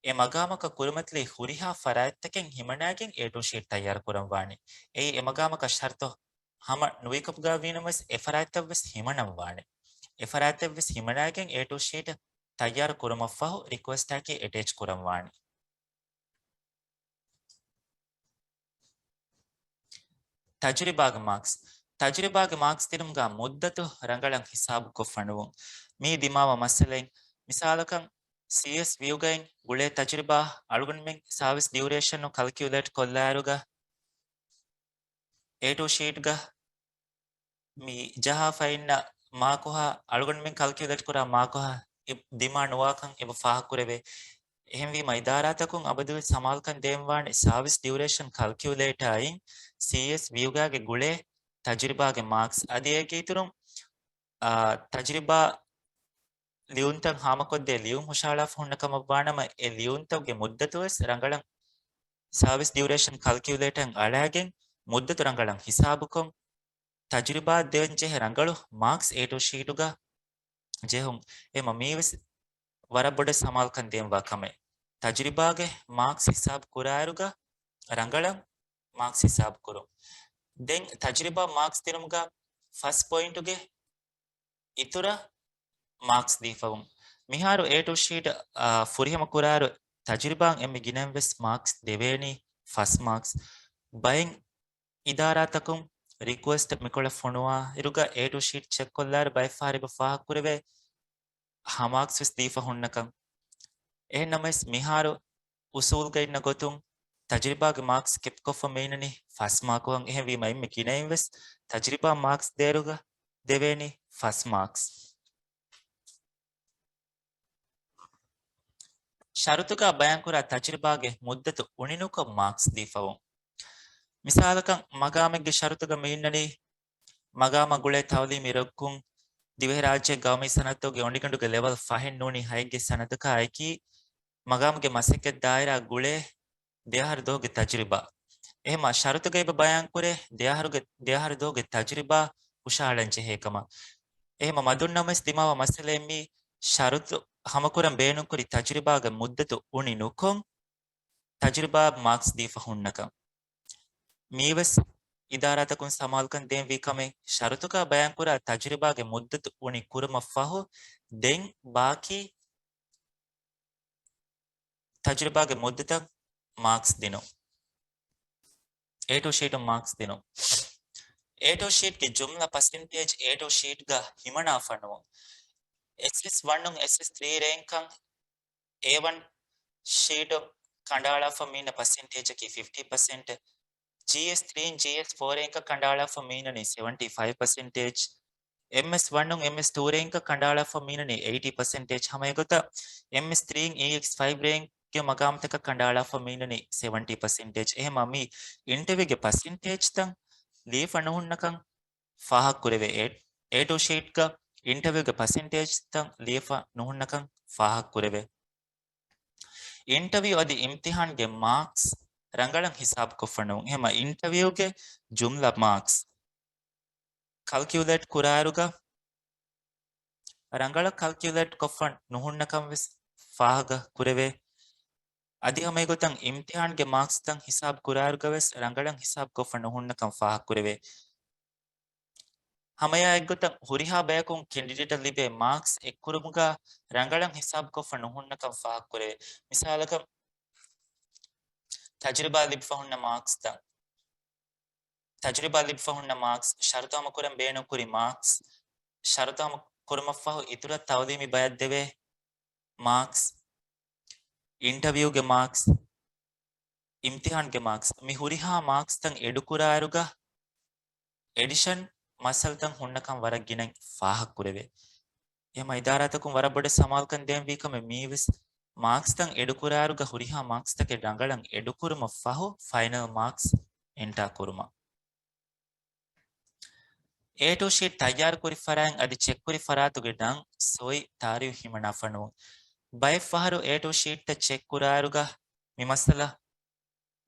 އެ މަގާމަކަށް ކުރިމަތިލީ ހުރިހާ ފަރާތްތަކެއް ހިމަނާގެން އޭ ޓޫ ޝީޓް ތައްޔާރު ކުރަން ވާނެ. އެއީ އެ މަގާމަކަށް ޝަރުތު ހަމަ ނުވިކަމުގަ ވީނަމަވެސް އެ ފަރާތްތައްވެސް ހިމަނަން ވާނެ. އެ ފަރާތްތައްވެސް ހިމަނާގެން އޭ ޓޫ ޝީޓް ތައްޔާރު ކުރުމަށްފަހު ރިކުއެސްޓާއެކީ އެޓޭޗް ކުރަން ވާނެ. ތަޖުރިބާގެ މާކްސް. ތަޖުރިބާގެ މާކްސް ދިނުމުގަ މުއްދަތު ރަނގަޅަށް ހިސާބުކޮށްފަ ނުވުން. މީ ދިމާވާ މައްސަލައެއް. މިސާލަކަށް، ސީއެސް ވިއުގައި ގުޅޭ ތަޖުރިބާ އަޅުގަނޑުމެން ސާވިސް ޑިއުރޭޝަނު ކަލްކިއުލޭޓް ކޮށްލާއިރުގަ، އޭ ޓޫ ޝީޓްގަ މި ޖަހާފައިންނަ މާކުހާ އަޅުގަނޑުމެން ކަލްކިއުލޭޓް ކުރާ މާކުހާ އެ ދިމާ ނުވާކަން އެބަ ފާހަގަކުރެވޭ. އެހެންވީމަ އިދާރާތަކުން އަބަދުވެސް ސަމާލުކަން ދޭންވާނެ ސާވިސް ޑިއުރޭޝަން ކަލްކިއުލޭޓާއިން ސީއެސް ވިއުގާގެ ގުޅޭ ތަޖުރިބާގެ މާކްސް އަދި އޭގެ އިތުރުން، އާ، ތަޖުރިބާ ލިޔުންތައް ހާމަކޮށްދޭ ލިޔުން ހުށަހަޅާފަ ހުންނަ ކަމަށްވާނަމަ، އެ ލިޔުންތަކުގެ މުއްދަތުވެސް ރަނގަޅަށް ސާވިސް ޑިއުރޭޝަން ކަލްކިއުލޭޓަރަށް އަޅާގެން މުއްދަތު ރަނގަޅަށް ހިސާބުކޮށް، ތަޖުރިބާ ދެވެން ޖެހޭ ރަނގަޅު މާކްސް އޭ ޓޫ ޝީޓުގަ ޖެހުން. އެމަ މީވެސް ވަރަށް ބޮޑަށް ސަމާލުކަން ދޭންވާ ކަމެއް. ތަޖުރިބާގެ މާކްސް ހިސާބު ކުރާއިރުގަ ރަނގަޅަށް މާކްސް ހިސާބު ކުރުން. ދެން ތަޖުރިބާ މާކްސް ދިނުމުގަ ފަސް ޕޮއިންޓުގެ އިތުރަށް މާކްސް ދީފަވުން. މިހާރު އޭ ޓޫ ޝީޓް، އާ، ފުރިހަމަ ކުރާއިރު ތަޖުރިބާއަށް އެންމެ ގިނައިން ވެސް މާކްސް ދެވޭނީ ފަސް މާކްސް. ބައެއް އިދާރާތަކުން ރިކުއެސްޓް މިކޮޅަށް ފޮނުވާއިރުގަ އޭ ޓޫ ޝީޓް ޗެކް ކޮށްލާއިރު ބައެއްފަހަރު އެބަ ފާހަގަކުރެވޭ ހަ މާކްސް ވެސް ދީފަ ހުންނަކަން. އެހެން ނަމަވެސް މިހާރު އުސޫލުގައި އިންނަ ގޮތުން ތަޖުރިބާގެ މާކްސް ކެޕްކޮށްފަ މިއިންނަނީ ފަސް މާކުކަން. އެހެންވީމަ އެންމެ ގިނައިން ވެސް ތަޖުރިބާ މާކްސް ދޭއިރުގަ ދެވޭނީ ފަސް މާކްސް. ޝަރުތުގަ ބަޔާންކުރާ ތަޖުރިބާގެ މުއްދަތު އުނިނުކޮށް މާކްސް ދީފަވުން. މިސާލަކަށް، މަގާމެއްގެ ޝަރުތުގަ މިއިންނަނީ، މަގާމަށް ގުޅޭ ތައުލީމީ ރުއްގުން ދިވެހިރާއްޖޭގެ ގައުމީ ސަނަދުގެ އޮނިގަނޑުގެ ލެވެލް ފަހެއް ނޫނީ ހައެއްގެ ސަނަދަކާ އެކީ، މަގާމުގެ މަސައްކަތް ދާއިރާ ގުޅޭ ދެއަހަރު ދުވަހުގެ ތަޖުރިބާ. އެހެމަ ޝަރުތުގައި އެބަ ބަޔާންކުރޭ، ދެއަހަރުގެ، ދެއަހަރު ދުވަހުގެ ތަޖުރިބާ ހުށަހަޅަން ޖެހޭ ކަމަށް. އެހެމަ މަދުން ނަމަވެސް ދިމާވާ މައްސަލައެއް މީ، ޝަރުތު ހަމަކުރަން ބޭނުންކުރި ތަޖުރިބާގެ މުއްދަތު އުނި ނުކޮށް، ތަޖުރިބާ މާކްސް ދީފަ ހުންނަކަން. މީވެސް އިދާރާތަކުން ސަމާލުކަން ދޭންވީ ކަމެއް، ޝަރުތުގަ ބަޔާންކުރާ ތަޖުރިބާގެ މުއްދަތު އުނި ކުރުމަށް ފަހު، ދެން ބާކީ ތަޖުރިބާގެ މުއްދަތަށް މާކްސް ދިނުން. އޭ ޓޫ ޝީޓުން މާކްސް ދިނުން. އޭ ޓޫ ޝީޓްގެ ޖުމްލަ ޕަސެންޓޭޖް އޭ ޓޫ ޝީޓްގަ ހިމަނާފަ ނުވުން. އެސްއެސް ވަނުން އެސްއެސް ތްރީ ރޭންކަން އޭ ވަން ޝީޓު ކަނޑައަޅާފަ މިއިންނަ ޕަސެންޓޭޖަކީ ފިފްޓީ ޕަސެންޓް. ޖީއެސް ތްރީން ޖީއެސް ފޯރޭންކަ ކަނޑައަޅާފަ މިއިންނަނީ ސެވެންޓީ ފައިވް ޕަސެންޓޭޖް. އެމްއެސް ވަނުން އެމްއެސް ޓޫ ރޭންކަ ކަނޑައަޅާފަ މިއިންނަނީ އެއިޓީ ޕަސެންޓޭޖް. ހަމަ އެގޮތަށް އެމްއެސް ތްރީން އީއެކްސް ފައިވް ރޭންކްގެ މަގާމުތަކަށް ކަނޑައަޅާފަ މިއިންނަނީ ސެވެންޓީ ޕަސެންޓޭޖް. އެހެމަ މި އިންޓަވިއުގެ ޕަސެންޓޭޖްތައް ލިޔެފަ ނުހުންނަކަން ފާހަގަކުރެވޭ. އޭ، އޭ ޓޫ ޝީޓްގަ އިންޓަވިއުގެ ޕަސެންޓޭޖްތައް ލިޔެފަ ނުހުންނަކަން ފާހަގަކުރެވޭ. އިންޓަވިއު އަދި އިމްތިހާންގެ މާކްސް ރަނގަޅަށް ހިސާބުކޮށްފަ ނޫން. އެހެމަ އިންޓަވިއުގެ ޖުމްލަ މާކްސް ކަލްކިއުލޭޓް ކުރާއިރުގަ ރަނގަޅަށް ކަލްކިއުލޭޓް ކޮށްފަ ނުހުންނަކަން ވެސް ފާހަގަ ކުރެވޭ. އަދި ހަމައެގޮތަށް އިމްތިހާންގެ މާކްސްތައް ހިސާބު ކުރާއިރުގަ ވެސް ރަނގަޅަށް ހިސާބު ކޮށްފަ ނުހުންނަކަން ފާހަގަ ކުރެވޭ. ހަމައެއާ އެއްގޮތަށް ހުރިހާ ބަޔަކުން ކެންޑިޑޭޓަށް ލިބޭ މާކްސް އެއްކުރުމުގަ ރަނގަޅަށް ހިސާބުކޮށްފަ ނުހުންނަކަން ފާހަގަކުރެވޭ. މިސާލަކަށް، ތަޖުރިބާ ލިބިފަ ހުންނަ މާކްސްތައް، ތަޖުރިބާ ލިބިފަ ހުންނަ މާކްސް، ޝަރުތު ހަމަކުރަން ބޭނުންކުރި މާކްސް، ޝަރުތު ހަމަކުރުމަށްފަހު އިތުރަށް ތައުލީމީ ބަޔަށް ދެވޭ މާކްސް، އިންޓަވިއުގެ މާކްސް، އިމްތިހާންގެ މާކްސް، މި ހުރިހާ މާކްސްތައް އެޑުކުރާއިރުގަ އެޑިޝަން މައްސަލަތައް ހުންނަކަން ވަރަށް ގިނައިން ފާހަގަކުރެވޭ. އެހެމަ އިދާރާތަކުން ވަރަށް ބޮޑަށް ސަމާލުކަން ދޭންވީ ކަމެއް މީވެސް މާކްސްތައް އެޑުކުރާއިރުގަ ހުރިހާ މާކްސްތަކެއް ރަނގަޅަށް އެޑުކުރުމަށް ފަހު ފައިނަލް މާކްސް އެންޓާ ކުރުމަށް. އޭ ޓޫ ޝީޓް ތައްޔާރުކުރި ފަރާތް އަދި ޗެކްކުރި ފަރާތުގެ ނަން ސޮއި ތާރީހު ހިމަނާފަ ނޫން. ބައެއް ފަހަރު އޭ ޓޫ ޝީޓްތައް ޗެކްކުރާއިރުގަ މި މައްސަލަ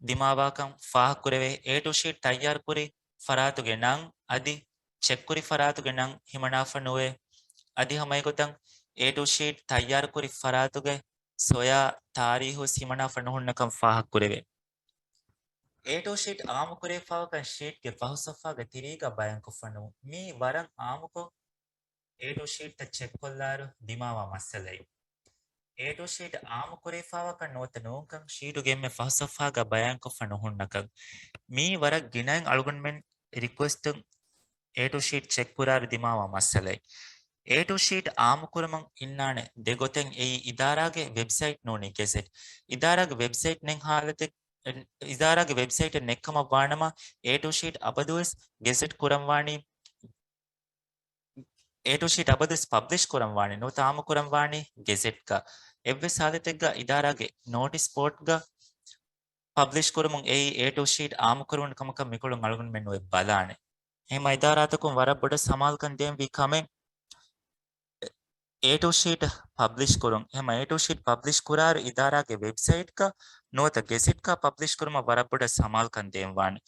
ދިމާވާކަން ފާހަގަކުރެވޭ. އޭ ޓޫ ޝީޓް ތައްޔާރުކުރި ފަރާތުގެ ނަން އަދި ޗެކްކުރި ފަރާތުގެ ނަން ހިމަނާފަ ނުވޭ. އަދި ހަމައެގޮތަށް އޭ ޓޫ ޝީޓް ތައްޔާރުކުރި ފަރާތުގެ ސޮޔާ ތާރީހު ވެސް ހިމަނާފަ ނުހުންނަކަން ފާހަގަކުރެވޭ. އޭ ޓޫ ޝީޓް އާއްމުކުރެވިފާވާކަން ޝީޓްގެ ފަހު ސޮފްހާގަ ތިރީގަ ބަޔާންކޮށްފަ ނުވުން. މީ ވަރަށް އާއްމުކޮށް އޭ ޓޫ ޝީޓްތައް ޗެކްކޮށްލާއިރު ދިމާވާ މައްސަލައެއް. އޭ ޓޫ ޝީޓް އާއްމުކުރެވިފާވާކަން ނުވަތަ ނޫންކަން، ޝީޓުގެ އެންމެ ފަހު ސޮފްހާގަ ބަޔާންކޮށްފަ ނުހުންނަކަން. މީ ވަރަށް ގިނައިން އަޅުގަނޑުމެން ރިކުއެސްޓުން އޭ ޓޫ ޝީޓް ޗެކްކުރާއިރު ދިމާވާ މައްސަލައެއް. އޭ ޓޫ ޝީޓް އާއްމުކުރުމަށް އިންނާނެ ދެ ގޮތެއް. އެއީ އިދާރާގެ ވެބްސައިޓް ނޫނީ ގެޒެޓް. އިދާރާގެ ވެބްސައިޓް ނެތް ހާލަތެއް، އިދާރާގެ ވެބްސައިޓެއް ނެތްކަމަށް ވާނަމަ، އޭ ޓޫ ޝީޓް އަބަދުވެސް ގެޒެޓް ކުރަންވާނީ، އޭ ޓޫ ޝީޓް އަބަދުވެސް ޕަބްލިޝް ކުރަންވާނީ، ނުވަތަ އާއްމުކުރަންވާނީ ގެޒެޓްގަ. އެއްވެސް ހާލަތެއްގަ އިދާރާގެ ނޯޓިސް ބޯޑްގަ ޕަބްލިޝް ކުރުމުން އެއީ އޭ ޓޫ ޝީޓް އާއްމުކުރުވުނު ކަމަކަށް މިކޮޅުން އަޅުގަނޑުމެން ނުވެ ބަލާނެ. ހަމަ އިދާރާތަކުން ވަރަށް ބޮޑަށް ސަމާލުކަން ދޭންވީ ކަމެއް އޭ ޓޫ ޝީޓް ޕަބްލިޝް ކުރުން. ހަމަ އޭ ޓޫ ޝީޓް ޕަބްލިޝް ކުރާއިރު އިދާރާގެ ވެބްސައިޓްގަ ނުވަތަ ގެޒެޓްގަ ޕަބްލިޝް ކުރުމަށް ވަރަށް ބޮޑަށް ސަމާލުކަން ދޭންވާނެ.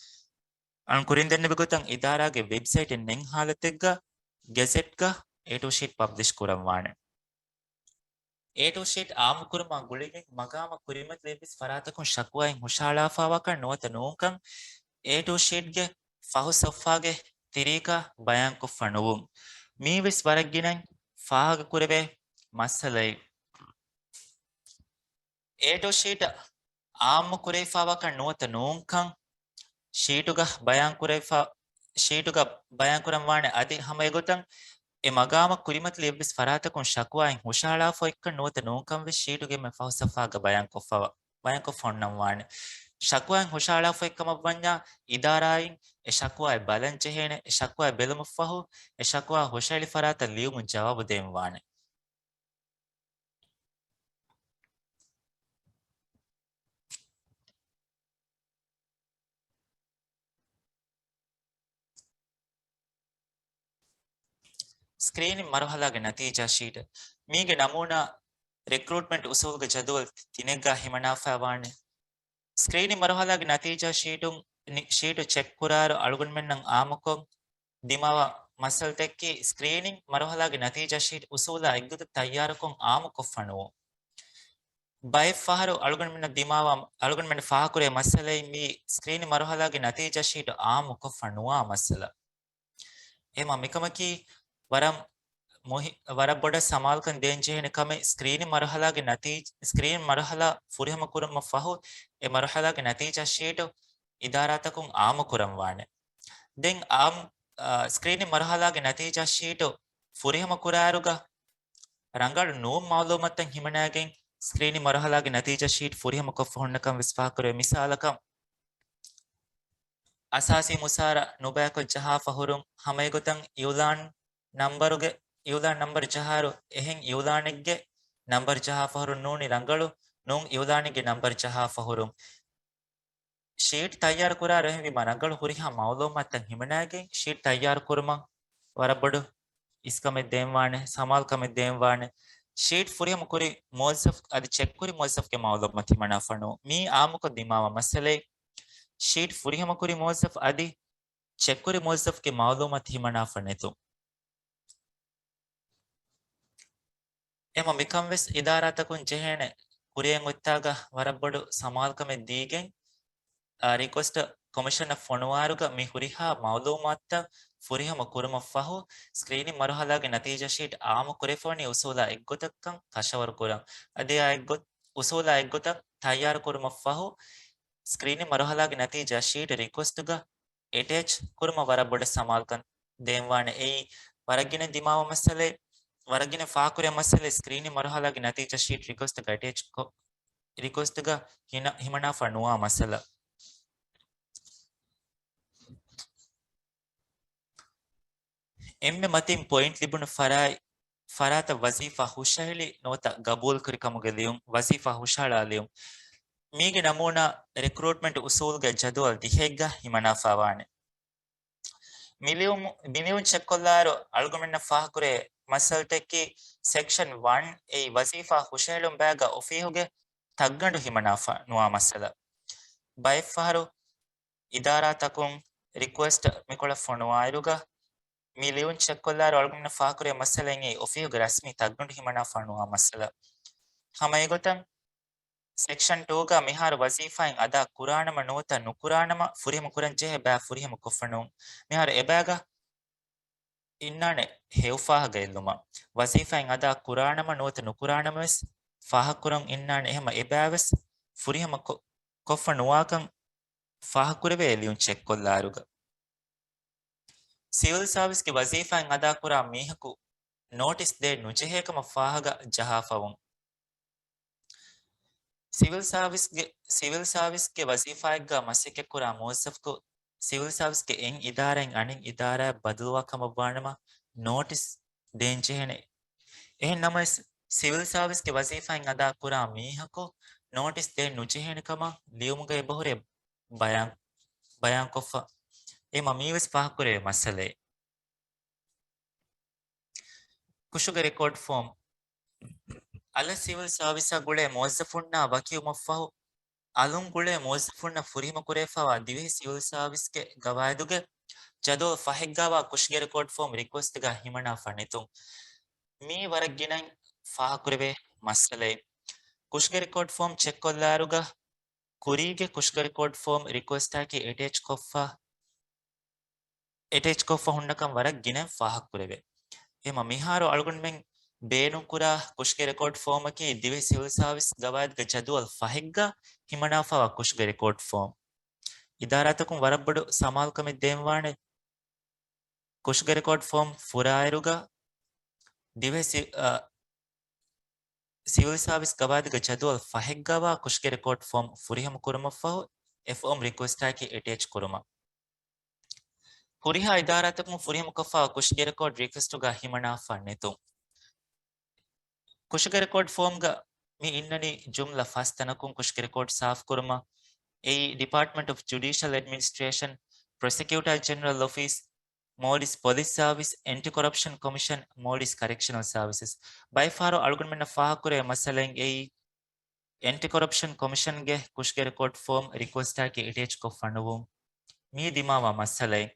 އަން ކުރިން ދެންނެވި ގޮތަށް އިދާރާގެ ވެބްސައިޓެއް ނެތް ހާލަތެއްގަ ގެޒެޓްގަ އޭ ޓޫ ޝީޓް ޕަބްލިޝް ކުރަންވާނެ. އޭ ޓޫ ޝީޓް އާއްމުކުރުމާ ގުޅިގެން މަގާމަށް ކުރިމަތިލެއްވިސް ފަރާތަކުން ޝަކުވާއިން ހުށަހަޅާފާވާކަން ނުވަތަ ނޫންކަން، އޭ ޓޫ ޝީޓްގެ ފަހު ސޮފްހާގެ ތިރީގަ ބަޔާންކޮށްފަ ނުވުން. މީވެސް ވަރަށް ގިނައިން ފާހަގަކުރެވޭ މައްސަލައެއް. އޭ ޓޫ ޝީޓް އާއްމު ކުރެވިފާވާކަން ނުވަތަ ނޫންކަން، ޝީޓުގަ ބަޔާންކުރެވިފާ، ޝީޓުގަ ބަޔާންކުރަންވާނެ. އަދި ހަމަ އެގޮތަށް އެ މަގާމަށް ކުރިމަތިލި އެއްވެސް ފަރާތަކުން ޝަކުވާއިން ހުށަހަޅާފައިކަން ނުވަތަ ނޫންކަން ވެސް ޝީޓުގެ އެންމެ ފަހު ސަފްހާގަ ބަޔާންކޮށްފަ، ބަޔާންކޮށް ފޮންނަންވާނެ. ޝަކުވާއިން ހުށަހަޅާފައިކަމަށްވަންޏާ އިދާރާއިން އެ ޝަކުވާއެއް ބަލަން ޖެހޭނެ. އެ ޝަކުވާއެއް ބެލުމަށްފަހު އެ ޝަކުވާ ހުށަހެޅި ފަރާތަށް ލިޔުމުން ޖަވާބު ދޭންވާނެ. ސްކްރީނިން މަރުހަލާގެ ނަތީޖާ ޝީޓް. މީގެ ނަމޫނާ ރިކްރޫޓްމަންޓް އުސޫލުގެ ޖަދުވަލް ތިނެއްގަ ހިމަނާފައިވާނެ. ސްކްރީނިން މަރުހަލާގެ ނަތީޖާ ޝީޓުން، ނި-، ޝީޓު ޗެކް ކުރާއިރު އަޅުގަނޑުމެންނަށް އާއްމުކޮށް ދިމާވާ މައްސަލަތަކީ، ސްކްރީނިން މަރުހަލާގެ ނަތީޖާ ޝީޓް އުސޫލާ އެއްގޮތަށް ތައްޔާރުކޮށް އާއްމުކޮށްފަ ނުވުން. ބައެއް ފަހަރު އަޅުގަނޑުމެންނަށް ދިމާވާ، އަޅުގަނޑުމެން ފާހަގަކުރޭ މައްސަލައިން މީ ސްކްރީނިން މަރުހަލާގެ ނަތީޖާ ޝީޓު އާއްމުކޮށްފަ ނުވާ މައްސަލަ. އެހެމަ މިކަމަކީ ވަރަށް މުހި-، ވަރަށް ބޮޑަށް ސަމާލުކަން ދޭންޖެހޭނެ ކަމެއް. ސްކްރީނިން މަރުހަލާގެ ނަތީޖް-، ސްކްރީނިން މަރުހަލާ ފުރިހަމަ ކުރުމަށް ފަހު އެ މަރުހަލާގެ ނަތީޖާ ޝީޓު އިދާރާތަކުން އާއްމު ކުރަންވާނެ. ދެން އާއްމު-، އާ، ސްކްރީނިން މަރުހަލާގެ ނަތީޖާ ޝީޓު ފުރިހަމަ ކުރާއިރުގަ ރަނގަޅު ނޫން މައުލޫމާތުތައް ހިމަނައިގެން ސްކްރީނިން މަރުހަލާގެ ނަތީޖާ ޝީޓް ފުރިހަމަ ކޮށްފަ ހުންނަކަން ވެސް ފާހަގަކުރޭ. މިސާލަކަށް، އަސާސީ މުސާރަ ނުބައިކޮށް ޖަހާފަ ހުރުން ހަމައެގޮތަށް އިއުލާން ނަންބަރުގެ، އިއުލާން ނަންބަރު ޖަހާއިރު، އެހެން އިއުލާނެއްގެ ނަންބަރު ޖަހާފަ ހުރުން ނޫނީ ރަނގަޅު ނޫން އިއުލާނެއްގެ ނަންބަރު ޖަހާފަ ހުރުން. ޝީޓް ތައްޔާރު ކުރާއިރު އެހެންވީމަ ރަނގަޅު ހުރިހާ މައުލޫމާތުތައް ހިމަނައިގެން ޝީޓް ތައްޔާރު ކުރުމަށް ވަރަށް ބޮޑު އިސްކަމެއް ދޭންވާނެ، ސަމާލުކަމެއް ދޭންވާނެ. ޝީޓް ފުރިހަމަ ކުރި މުވައްޒަފް އަދި ޗެކް ކުރި މުވައްޒަފްގެ މައުލޫމާތު ހިމަނާފަ ނުވުން. މީ އާއްމުކޮށް ދިމާވާ މައްސަލައެއް. ޝީޓް ފުރިހަމަ ކުރި މުވައްޒަފް އަދި ޗެކް ކުރި މުވައްޒަފްގެ މައުލޫމާތު ހިމަނާފަ ނެތުން. އެމަ މިކަން ވެސް އިދާރާތަކުން ޖެހޭނެ ކުރިއަށް އޮތްތާގަ ވަރަށް ބޮޑު ސަމާލުކަމެއް ދީގެން، އާ، ރިކުއެސްޓް ކޮމިޝަނަށް ފޮނުވާއިރުގަ މި ހުރިހާ މައުލޫމާތުތައް ފުރިހަމަ ކުރުމަށް ފަހު، ސްކްރީނިން މަރުހަލާގެ ނަތީޖާ ޝީޓް އާއްމު ކުރެވިފަވަނީ އުސޫލާ އެއްގޮތަށްކަން ކަށަވަރު ކުރަން. އަދި އާ އެއްގޮތް، އުސޫލާ އެއްގޮތަށް ތައްޔާރު ކުރުމަށް ފަހު، ސްކްރީނިން މަރުހަލާގެ ނަތީޖާ ޝީޓް ރިކުއެސްޓުގަ އެޓޭޗް ކުރުމަށް ވަރަށް ބޮޑަށް ސަމާލުކަން ދޭންވާނެ. އެއީ ވަރަށް ގިނަ ދިމާވާ މައްސަލައެއް، ވަރަށް ގިނަ ފާހަގަކުރޭ މައްސަލައެއް، ސްކްރީނިން މަރުހަލާގެ ނަތީޖާ ޝީޓް ރިކުއެސްޓުގަ އެޓޭޗް ކޮށް، ރިކުއެސްޓުގަ ހިނަ-، ހިމަނާފަ ނުވާ މައްސަލަ. އެންމެ މަތިން ޕޮއިންޓް ލިބުނު ފަރާތް، ފަރާތަށް ވަޒީފާ ހުށަހެޅި ނުވަތަ ގަބޫލުކުރި ކަމުގެ ލިޔުން، ވަޒީފާ ހުށަހަޅާ ލިޔުން. މީގެ ނަމޫނާ ރިކްރޫޓްމަންޓް އުސޫލުގެ ޖަދުވަލް ދިހައެއްގަ ހިމަނާފާވާނެ. މި ލިޔުމު-، މި ލިޔުން ޗެކްކޮށްލާއިރު އަޅުގަނޑުމެންނަށް ފާހަގަކުރޭ މައްސަލަތަކީ ސެކްޝަން ވަން އެއީ ވަޒީފާ ހުށަހެޅުން ބައިގަ އޮފީހުގެ ތައްގަނޑު ހިމަނާފަ ނުވާ މައްސަލަ. ބައެއްފަހަރު އިދާރާތަކުން ރިކުއެސްޓް މިކޮޅަށް ފޮނުވާއިރުގަ، މި ލިޔުން ޗެކްކޮށްލާއިރު އަޅުގަނޑުމެންނަށް ފާހަގަކުރޭ މައްސަލައިން އެއީ އޮފީހުގެ ރަސްމީ ތައްގަނޑު ހިމަނާފާ ނުވާ މައްސަލަ. ހަމަ އެގޮތަށް ސެކްޝަން ޓޫގަ މިހާރު ވަޒީފާއިން އަދާ ކުރާނަމަ ނުވަތަ ނުކުރާނަމަ ފުރިހަމަ ކުރަން ޖެހޭ ބައި ފުރިހަމަ ކޮށްފަ ނޫން. މިހާރު އެބައިގަ އިންނާނެ ހެޔޮ ފާހަގަ އެއްލުމަށް. ވަޒީފާއިން އަދާ ކުރާނަމަ ނުވަތަ ނުކުރާނަމަވެސް ފާހަގަކުރަން އިންނާނެ. އެހެމަ އެބައިވެސް ފުރިހަމަ ކޮ-، ކޮށްފަ ނުވާކަން ފާހަގަކުރެވޭ ލިޔުން ޗެކްކޮށްލާއިރުގަ. ސިވިލް ސާވިސްގެ ވަޒީފާއިން އަދާކުރާ މީހަކު ނޯޓިސް ދޭން ނުޖެހޭ ކަމަށް ފާހަގަ ޖަހާފަވުން. ސިވިލް ސާވިސްގެ، ސިވިލް ސާވިސްގެ ވަޒީފާއެއްގަ މަސައްކަތްކުރާ މުވައްޒަފަކު ސިވިލް ސާވިސްގެ އެއް އިދާރާއިން އަނެއް އިދާރާއަށް ބަދަލުވާ ކަމަށްވާނަމަ ނޯޓިސް ދޭން ޖެހޭނެ. އެހެން ނަމަވެސް، ސިވިލް ސާވިސްގެ ވަޒީފާއިން އަދާކުރާ މީހަކު ނޯޓިސް ދޭން ނުޖެހޭނެ ކަމަށް ލިޔުމުގަ އެބަހުރޭ ބަޔާން، ބަޔާންކޮށްފަ. އެ މަ މީވެސް ފާހަގަކުރެވޭ މައްސަލައެއް. ކުށުގެ ރެކޯޑް ފޯމް. އަލަށް ސިވިލް ސާވިސްއާ ގުޅޭ މުވައްޒަފުންނާ ވަކިވުމަށްފަހު، އަލުން ގުޅޭ މުވައްޒަފުންނަށް ފުރިހަމަ ކުރެވިފައިވާ ދިވެހި ސިވިލް ސާވިސްގެ ގަވާއިދުގެ ޖަދުވަލް ފަހެއްގައިވާ ކުށުގެ ރެކޯޑް ފޯމް ރިކުއެސްޓްގަ ހިމަނާފަ ނެތުން. މީ ވަރަށް ގިނައިން ފާހަގަކުރެވޭ މައްސަލައެއް. ކުށުގެ ރެކޯޑް ފޯމް ޗެކްކޮށްލާއިރުގަ ކުރީގެ ކުށުގެ ރެކޯޑް ފޯމް ރިކުއެސްޓާއެކީ އެޓޭޗް ކޮށްފަ، އެޓޭޗްކޮށްފަ ހުންނަކަން ވަރަށް ގިނަ ފާހަގަކުރެވޭ. އެހެމަ މިހާރު އަޅުގަނޑުމެން ބޭނުންކުރާ ކުށުގެ ރެކޯޑް ފޯމަކީ ދިވެހި ސިވިލް ސާވިސް ގަވާއިދުގެ ޖަދުވަލް ފަހެއްގަ ހިމަނާފައިވާ ކުށުގެ ރެކޯޑް ފޯމް. އިދާރާތަކުން ވަރަށް ބޮޑު ސަމާލުކަމެއް ދޭންވާނެ. ކުށުގެ ރެކޯޑް ފޯމް ފުރާއިރުގަ ދިވެހި ސި-، އަ، ސިވިލް ސާވިސް ގަވާއިދުގެ ޖަދުވަލް ފަހެއްގައިވާ ކުށުގެ ރެކޯޑް ފޯމް ފުރިހަމަ ކުރުމަށްފަހު އެ ފޯމް ރިކުއެސްޓާއެކީ އެޓޭޗް ކުރުމަށް. ހުރިހާ އިދާރާތަކުން ފުރިހަމަކޮށްފައިވާ ކުށުގެ ރެކޯޑް ރިކުއެސްޓުގަ ހިމަނާފަ ނެތުން. ކުށުގެ ރެކޯޑް ފޯމްގަ މި އިންނަނީ ޖުމްލަ ފަސް ތަނަކުން ކުށުގެ ރެކޯޑް ސާފުކުރުމަށް. އެއީ ޑިޕާޓްމަންޓް އޮފް ޖުޑިޝަލް އެޑްމިނިސްޓްރޭޝަން، ޕްރޮސެކިއުޓާ ޖެނެރަލް އޮފީސް، މޯލްޑިވްސް ޕޮލިސް ސާވިސް، އެންޓި ކޮރަޕްޝަން ކޮމިޝަން، މޯލްޑިވްސް ކަރެކްޝަނަލް ސާވިސަސް. ބައެއްފަހަރު އަޅުގަނޑުމެންނަށް ފާހަގަކުރެވޭ މައްސަލައިން އެއީ، އެންޓި ކޮރަޕްޝަން ކޮމިޝަންގެ ކުށުގެ ރެކޯޑް ފޯމް ރިކުއެސްޓާއެކީ އެޓޭޗްކޮށްފަ ނުވުން. މީ ދިމާވާ މައްސަލައެއް.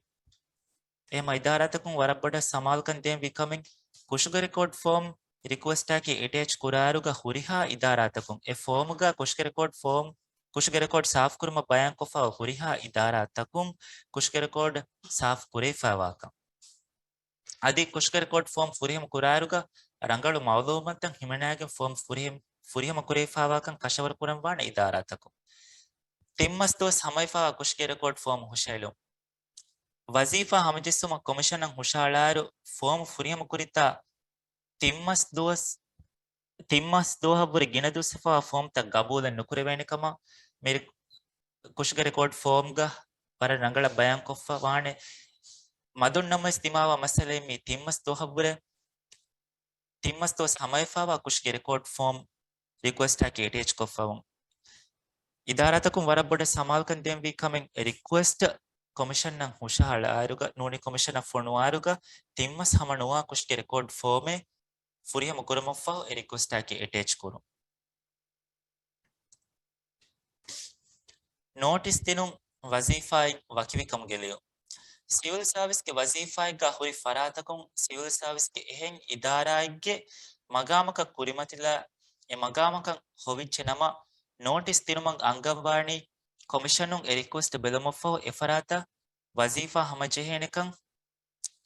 އެހެމަ އިދާރާތަކުން ވަރަށް ބޮޑަށް ސަމާލުކަން ދޭން ވީ ކަމެއް، ކުށުގެ ރެކޯޑް ފޯމް ރިކުއެސްޓާއެކީ އެޓޭޗް ކުރާއިރުގަ ހުރިހާ އިދާރާތަކުން އެ ފޯމުގަ ކުށުގެ ރެކޯޑް ފޯމް، ކުށުގެ ރެކޯޑް ސާފުކުރުމަށް ބަޔާންކޮށްފައިވާ ހުރިހާ އިދާރާތަކުން ކުށުގެ ރެކޯޑް ސާފު ކުރެވިފައިވާކަން. އަދި ކުށުގެ ރެކޯޑް ފޯމް ފުރިހަމަ ކުރާއިރުގަ ރަނގަޅު މައުލޫމާތުތައް ހިމަނާގެން ފޯމް ފުރިހަމަ، ފުރިހަމަ ކުރެވިފައިވާކަން ކަށަވަރު ކުރަންވާނެ އިދާރާތަކުން. ތިން މަސް ދުވަސް ހަމަވެފައިވާ ކުށުގެ ރެކޯޑް ފޯމް ހުށަހެޅުން. ވަޒީފާ ހަމަޖެއްސުމަށް ކޮމިޝަނަށް ހުށަހަޅާއިރު ފޯމް ފުރިހަމަ ކުރިތާ ތިން މަސް ދުވަސް، ތިން މަސް ދުވަހަށްވުރެ ގިނަ ދުވަސްވެފައިވާ ފޯމްތައް ގަބޫލެއް ނުކުރެވޭނެ ކަމަށް މި ކުށުގެ ރެކޯޑް ފޯމްގަ ވަރަށް ރަނގަޅަށް ބަޔާންކޮށްފަ ވާނެ. މަދުން ނަމަވެސް ދިމާވާ މައްސަލައެއް މީ ތިން މަސް ދުވަހަށްވުރެ، ތިން މަސް ދުވަސް ހަމަވެފައިވާ ކުށުގެ ރެކޯޑް ފޯމް ރިކުއެސްޓާއެކީ އެޓޭޗްކޮށްފަވުން. އިދާރާތަކުން ވަރަށް ބޮޑަށް ސަމާލުކަން ދޭންވީ ކަމެއް، ރިކުއެސްޓް ކޮމިޝަނަށް ހުށަހަޅާއިރުގަ ނޫނީ ކޮމިޝަނަށް ފޮނުވާއިރުގަ ތިން މަސް ހަމަނުވާ ކުށުގެ ރެކޯޑް ފޯމެއް ފުރިހަމަ ކުރުމަށްފަހު އެ ރިކުއެސްޓާއެކީ އެޓޭޗް ކުރުން. ނޯޓިސް ދިނުން ވަޒީފާއިން ވަކިވިކަމުގެ ލިޔުން. ސިވިލް ސާވިސްގެ ވަޒީފާއެއްގަ ހުރި ފަރާތަކުން ސިވިލް ސާވިސްގެ އެހެން އިދާރާއެއްގެ މަގާމަކަށް ކުރިމަތިލާ، އެ މަގާމަކަށް ހޮވިއްޖެ ނަމަ، ނޯޓިސް ދިނުމަށް އަންގަންވާނީ ކޮމިޝަނުން އެ ރިކުއެސްޓް ބެލުމަށްފަހު އެ ފަރާތަށް ވަޒީފާ ހަމަޖެހޭނެކަން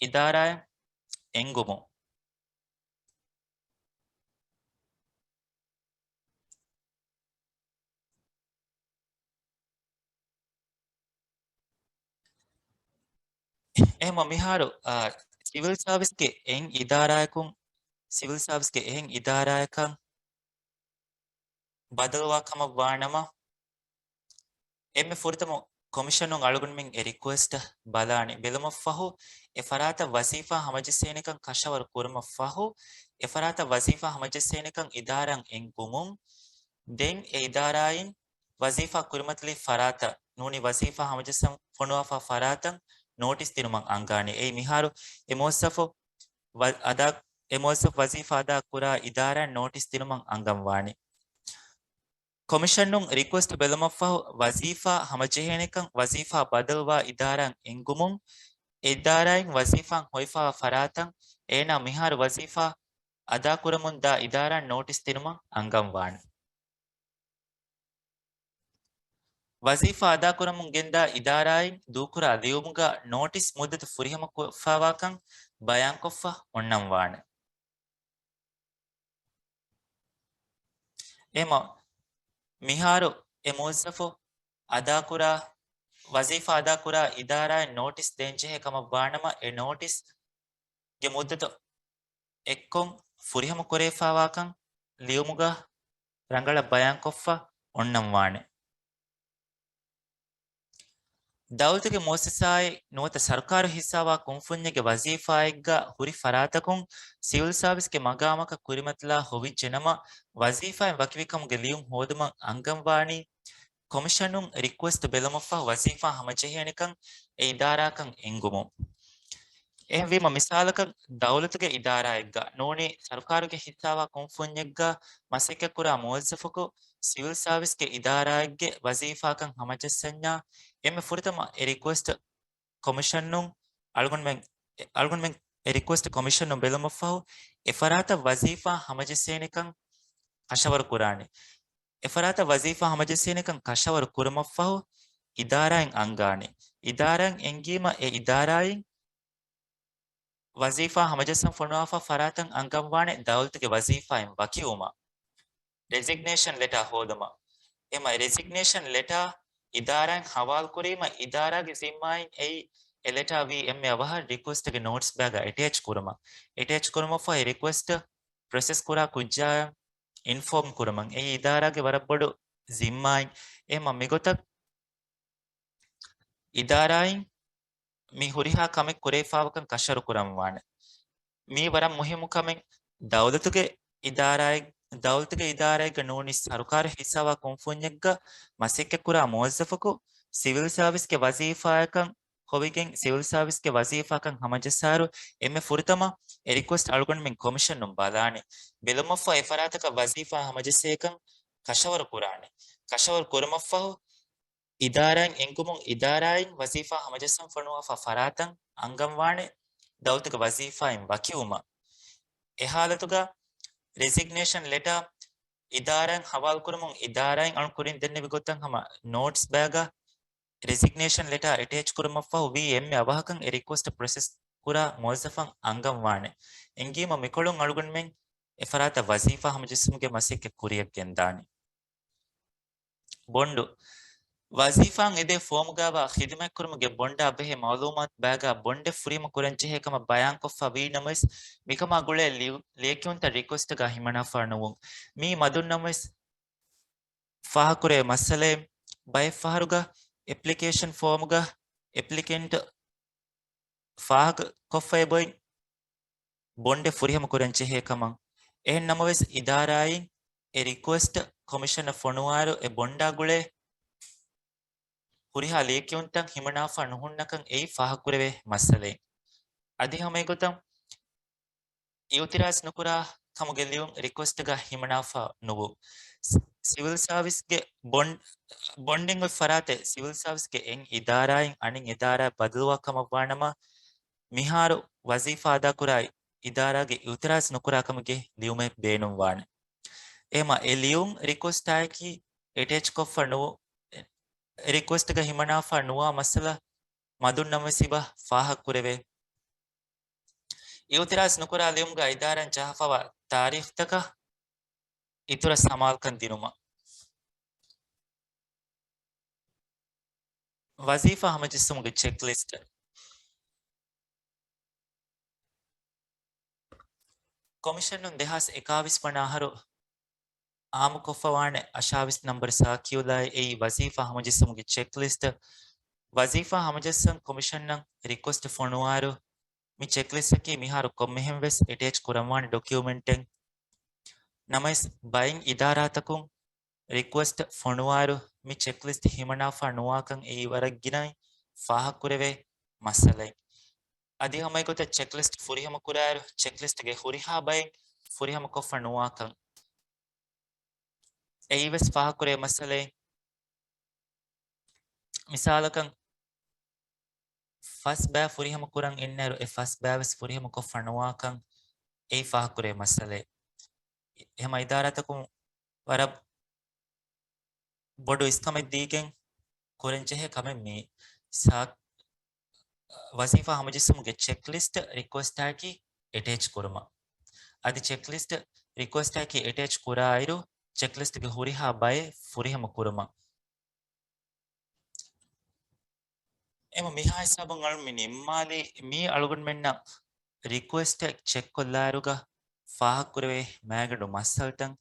އިދާރާއަށް އެންގުމުން. އެހެންމަ މިހާރު، އާ، ސިވިލް ސާވިސްގެ އެއް އިދާރާއަކުން، ސިވިލް ސާވިސްގެ އެހެން އިދާރާއަކަށް ބަދަލުވާ ކަމަށް ވާނަމަ، އެންމެ ފުރަތަމަ ކޮމިޝަނުން އަޅުގަނޑުމެން އެ ރިކުއެސްޓް ބަލާނެ. ބެލުމަށްފަހު، އެ ފަރާތަށް ވަޒީފާ ހަމަޖެއްސޭނެކަން ކަށަވަރު ކުރުމަށްފަހު، އެ ފަރާތަށް ވަޒީފާ ހަމަޖެއްސޭނެކަން އިދާރާއަށް އެންގުމުން، ދެން އެ އިދާރާއިން ވަޒީފާ ކުރިމަތިލި ފަރާތަށް، ނޫނީ ވަޒީފާ ހަމަޖެއްސަން ފޮނުވާފާ ފަރާތަށް ނޯޓިސް ދިނުމަށް އަންގާނެ. އެއީ މިހާރު އެ މުވައްޒަފު ވަ-، އަދާ، އެ މުވައްޒަފު ވަޒީފާ އަދާ ކުރާ އިދާރާއަށް ނޯޓިސް ދިނުމަށް އަންގަންވާނެ. ކޮމިޝަނުން ރިކުއެސްޓް ބެލުމަށްފަހު، ވަޒީފާ ހަމަޖެހޭނެކަން ވަޒީފާ ބަދަލުވާ އިދާރާއަށް އެންގުމުން، އެ އިދާރާއިން ވަޒީފާއިން ހޮވިފާވާ ފަރާތަށް އޭނާ މިހާރު ވަޒީފާ އަދާކުރަމުންދާ އިދާރާއަށް ނޯޓިސް ދިނުމަށް އަންގަންވާނެ. ވަޒީފާ އަދާކުރަމުން ގެންދާ އިދާރާއިން ދޫކުރާ ލިޔުމުގަ ނޯޓިސް މުއްދަތު ފުރިހަމަކޮށްފާވާކަން ބަޔާންކޮށްފަ އޮންނަންވާނެ. އެމަ މިހާރު އެ މުވައްޒަފު އަދާކުރާ، ވަޒީފާ އަދާކުރާ އިދާރާއިން ނޯޓިސް ދޭންޖެހޭ ކަމަށް ވާނަމަ، އެ ނޯޓިސް ގެ މުއްދަތު އެއްކޮށް ފުރިހަމަ ކުރެވިފާވާކަން ލިޔުމުގަ ރަނގަޅަށް ބަޔާންކޮށްފަ އޮންނަންވާނެ. ދައުލަތުގެ މުއައްސަސާއެއް ނުވަތަ ސަރުކާރު ހިއްސާވާ ކުންފުންޏެއްގެ ވަޒީފާއެއްގަ ހުރި ފަރާތަކުން ސިވިލް ސާވިސްގެ މަގާމަކަށް ކުރިމަތިލާ ހޮވިއްޖެ ނަމަ، ވަޒީފާއިން ވަކިވިކަމުގެ ލިޔުން ހޯދުމަށް އަންގަންވާނީ ކޮމިޝަނުން ރިކުއެސްޓް ބެލުމަށްފަހު ވަޒީފާ ހަމަޖެހޭނެކަން އެ އިދާރާއަކަށް އެންގުމުން. އެހެންވީމަ، މިސާލަކަށް، ދައުލަތުގެ އިދާރާއެއްގަ ނޫނީ ސަރުކާރުގެ ހިއްސާވާ ކުންފުންޏެއްގަ މަސައްކަތްކުރާ މުވައްޒަފަކު ސިވިލް ސާވިސްގެ އިދާރާއެއްގެ ވަޒީފާއަކަށް ހަމަޖައްސަންޏާ، އެންމެ ފުރަތަމަ އެ ރިކުއެސްޓް ކޮމިޝަނުން އަޅުގަނޑުމެން، އަޅުގަނޑުމެން އެ ރިކުއެސްޓް ކޮމިޝަނުން ބެލުމަށްފަހު، އެ ފަރާތަށް ވަޒީފާ ހަމަޖެއްސޭނެކަން ކަށަވަރު ކުރާނެ. އެ ފަރާތަށް ވަޒީފާ ހަމަޖެއްސޭނެކަން ކަށަވަރު ކުރުމަށްފަހު، އިދާރާއިން އަންގާނެ. އިދާރާއިން އެންގީމަ، އެ އިދާރާއިން ވަޒީފާ ހަމަޖައްސަން ފޮނުވާފާ ފަރާތަށް އަންގަންވާނެ ދައުލަތުގެ ވަޒީފާއިން ވަކިވުމަށް، ރެޒިގްނޭޝަން ލެޓާ ހޯދުމަށް. އެމަ ރެޒިގްނޭޝަން ލެޓާ އިދާރާއިން ހަވާލުކުރީމަ، އިދާރާގެ ޒިންމާއިން އެއީ އެ ލެޓާ ވީ އެންމެ އަވަހަށް ރިކުއެސްޓްގެ ނޯޓިސް ބައިގަ އެޓޭޗް ކުރުމަށް. އެޓޭޗް ކުރުމަށްފަހު އެ ރިކުއެސްޓް ޕްރޮސެސް ކުރާ ކުއްޖާއަށް އިންފޯމް ކުރުމަށް. އެއީ އިދާރާގެ ވަރަށް ބޮޑު ޒިންމާއިން. އެމަ މިގޮތަށް އިދާރާއިން މި ހުރިހާ ކަމެއް ކުރެވިފާވާކަން ކަށަވަރު ކުރަންވާނެ. މީ ވަރަށް މުހިއްމު ކަމެއް. ދައުލަތުގެ އިދާރާއެއް، ދައުލަތުގެ އިދާރާއެއްގަ ނޫނީ ސަރުކާރު ހިއްސާވާ ކުންފުންޏެއްގަ މަސައްކަތްކުރާ މުވައްޒަފަކު ސިވިލް ސާވިސްގެ ވަޒީފާއަކަށް ހޮވިގެން، ސިވިލް ސާވިސްގެ ވަޒީފާއަކަށް ހަމަޖައްސާއިރު، އެންމެ ފުރަތަމަ އެ ރިކުއެސްޓް އަޅުގަނޑުމެން ކޮމިޝަނުން ބަލާނެ. ބެލުމަށްފަހު އެ ފަރާތަކަށް ވަޒީފާ ހަމަޖެއްސޭކަން ކަށަވަރު ކުރާނެ. ކަށަވަރު ކުރުމަށްފަހު، އިދާރާއިން އެންގުމުން އިދާރާއިން ވަޒީފާ ހަމަޖައްސަން ފޮނުވާފާ ފަރާތަށް އަންގަންވާނެ ދައުލަތުގެ ވަޒީފާއިން ވަކިވުމަށް. އެ ހާލަތުގަ ރެޒިގްނޭޝަން ލެޓާ އިދާރާއިން ހަވާލުކުރުމުން އިދާރާއިން އަޅުން ކުރިން ދެންނެވި ގޮތަށް ހަމަ ނޯޓްސް ބައިގަ ރެޒިގްނޭޝަން ލެޓާ އެޓޭޗް ކުރުމަށްފަހު ވީ އެންމެ އަވަހަކަށް އެ ރިކުއެސްޓް ޕްރޮސެސް ކުރާ މުވައްޒަފަށް އަންގަންވާނެ. އެންގީމަ މިކޮޅުން އަޅުގަނޑުމެން އެ ފަރާތަށް ވަޒީފާ ހަމަޖެއްސުމުގެ މަސައްކަތް ކުރިއަށް ގެންދާނެ. ބޮންޑު. ވަޒީފާއަށް އެދޭ ފޯމުގައިވާ ޚިދުމަތްކުރުމުގެ ބޮންޑާ ބެހޭ މައުލޫމާތު ބައިގަ ބޮންޑެއް ފުރިހަމަ ކުރަންޖެހޭ ކަމަށް ބަޔާންކޮށްފަ ވީ ނަމަވެސް، މިކަމާ ގުޅޭ ލިޔު-، ލިޔެކިޔުންތައް ރިކުއެސްޓްގަ ހިމަނާފާ ނުވުން. މީ މަދުން ނަމަވެސް، ފާހަގަކުރެވޭ މައްސަލައެއް. ބައެއް ފަހަރުގަ އެޕްލިކޭޝަން ފޯމުގަ އެޕްލިކެންޓް ފާހަގަކޮށްފައި ބޮއި ބޮންޑެއް ފުރިހަމަ ކުރަން ޖެހޭ ކަމަށް. އެހެން ނަމަވެސް، އިދާރާއިން އެ ރިކުއެސްޓް ކޮމިޝަނަށް ފޮނުވާއިރު، އެ ބޮންޑާ ގުޅޭ ހުރިހާ ލިޔެކިޔުންތައް ހިމަނާފަ ނުހުންނަކަން އެއީ ފާހަގަކުރެވޭ މައްސަލައެއް. އަދި ހަމަ އެގޮތަށް އިއުތިރާޒް ނުކުރާ ކަމުގެ ލިޔުން ރިކުއެސްޓްގަ ހިމަނާފަ ނުވު. ސި-، ސިވިލް ސާވިސްގެ ބޮން-، ބޮންޑިން އޮތް ފަރާތެއް ސިވިލް ސާވިސްގެ އެއް އިދާރާއިން އަނެއް އިދާރާއަށް ބަދަލުވާ ކަމަށް ވާނަމަ، މިހާރު ވަޒީފާ އަދާކުރާ އިދާރާގެ އިއުތިރާޒް ނުކުރާ ކަމުގެ ލިޔުމެއް ބޭނުންވާނެ. އެހެމަ އެ ލިޔުން ރިކުއެސްޓާއެކީ އެޓޭޗް ކޮށްފަ ނު، ރިކުއެސްޓްގަ ހިމަނާފަ ނުވާ މައްސަލަ މަދުން ނަމަވެސް އިބަ ފާހަގަކުރެވޭ. އިއުތިރާޒް ނުކުރާ ލިޔުމުގަ އިދާރާން ޖަހާފަވާ ތާރީޚްތަކަށް އިތުރަށް ސަމާލުކަން ދިނުމަށް. ވަޒީފާ ހަމަޖެއްސުމުގެ ޗެކްލިސްޓް. ކޮމިޝަނުން ދެހާސް އެކާވީސް ވަނަ އަހަރު އާއްމުކޮށްފަވާނެ އަށާވީސް ނަންބަރު ސާކިއުލާއެއް އެއީ ވަޒީފާ ހަމަޖެއްސުމުގެ ޗެކްލިސްޓް. ވަޒީފާ ހަމަޖައްސަން ކޮމިޝަނަށް ރިކުއެސްޓް ފޮނުވާއިރު، މި ޗެކްލިސްޓަކީ މިހާރު ކޮންމެހެން ވެސް އެޓޭޗް ކުރަންވާނެ ޑޮކިއުމެންޓެއް. ނަމަވެސް، ބައެއް އިދާރާތަކުން ރިކުއެސްޓް ފޮނުވާއިރު، މި ޗެކްލިސްޓް ހިމަނާފަ ނުވާކަން އެއީ ވަރަށް ގިނައިން ފާހަގަކުރެވޭ މައްސަލައެއް. އަދި ހަމައެގޮތަށް ޗެކްލިސްޓް ފުރިހަމަ ކުރާއިރު، ޗެކްލިސްޓްގެ ހުރިހާ ބައެއް ފުރިހަމަކޮށްފަ ނުވާކަން އެއީވެސް ފާހަގަކުރޭ މައްސަލައެއް. މިސާލަކަށް، ފަސް ބައި ފުރިހަމަ ކުރަން އިންނައިރު، އެ ފަސް ބައިވެސް ފުރިހަމަ ކޮށްފަ ނުވާކަން އެއީ ފާހަގަކުރޭ މައްސަލައެއް. ހަމަ އިދާރާތަކުން ވަރަށް ބޮޑު އިސްކަމެއް ދީގެން ކުރަންޖެހޭ ކަމެއް މީ. ސާ-، ވަޒީފާ ހަމަޖެއްސުމުގެ ޗެކްލިސްޓް ރިކުއެސްޓާއެކީ އެޓޭޗް ކުރުމަށް. އަދި ޗެކްލިސްޓް ރިކުއެސްޓާއެކީ އެޓޭޗް ކުރާއިރު، ޗެކްލިސްޓްގެ ހުރިހާ ބައެއް ފުރިހަމަ ކުރުމަށް. އެމަ މިހާ ހިސާބުން އަޅު މި ނިންމާލީ މީ އަޅުގަނޑުމެންނަށް ރިކުއެސްޓެއް ޗެކްކޮށްލާއިރުގަ ފާހަގަކުރެވޭ މައިގަނޑު މައްސަލަތައް.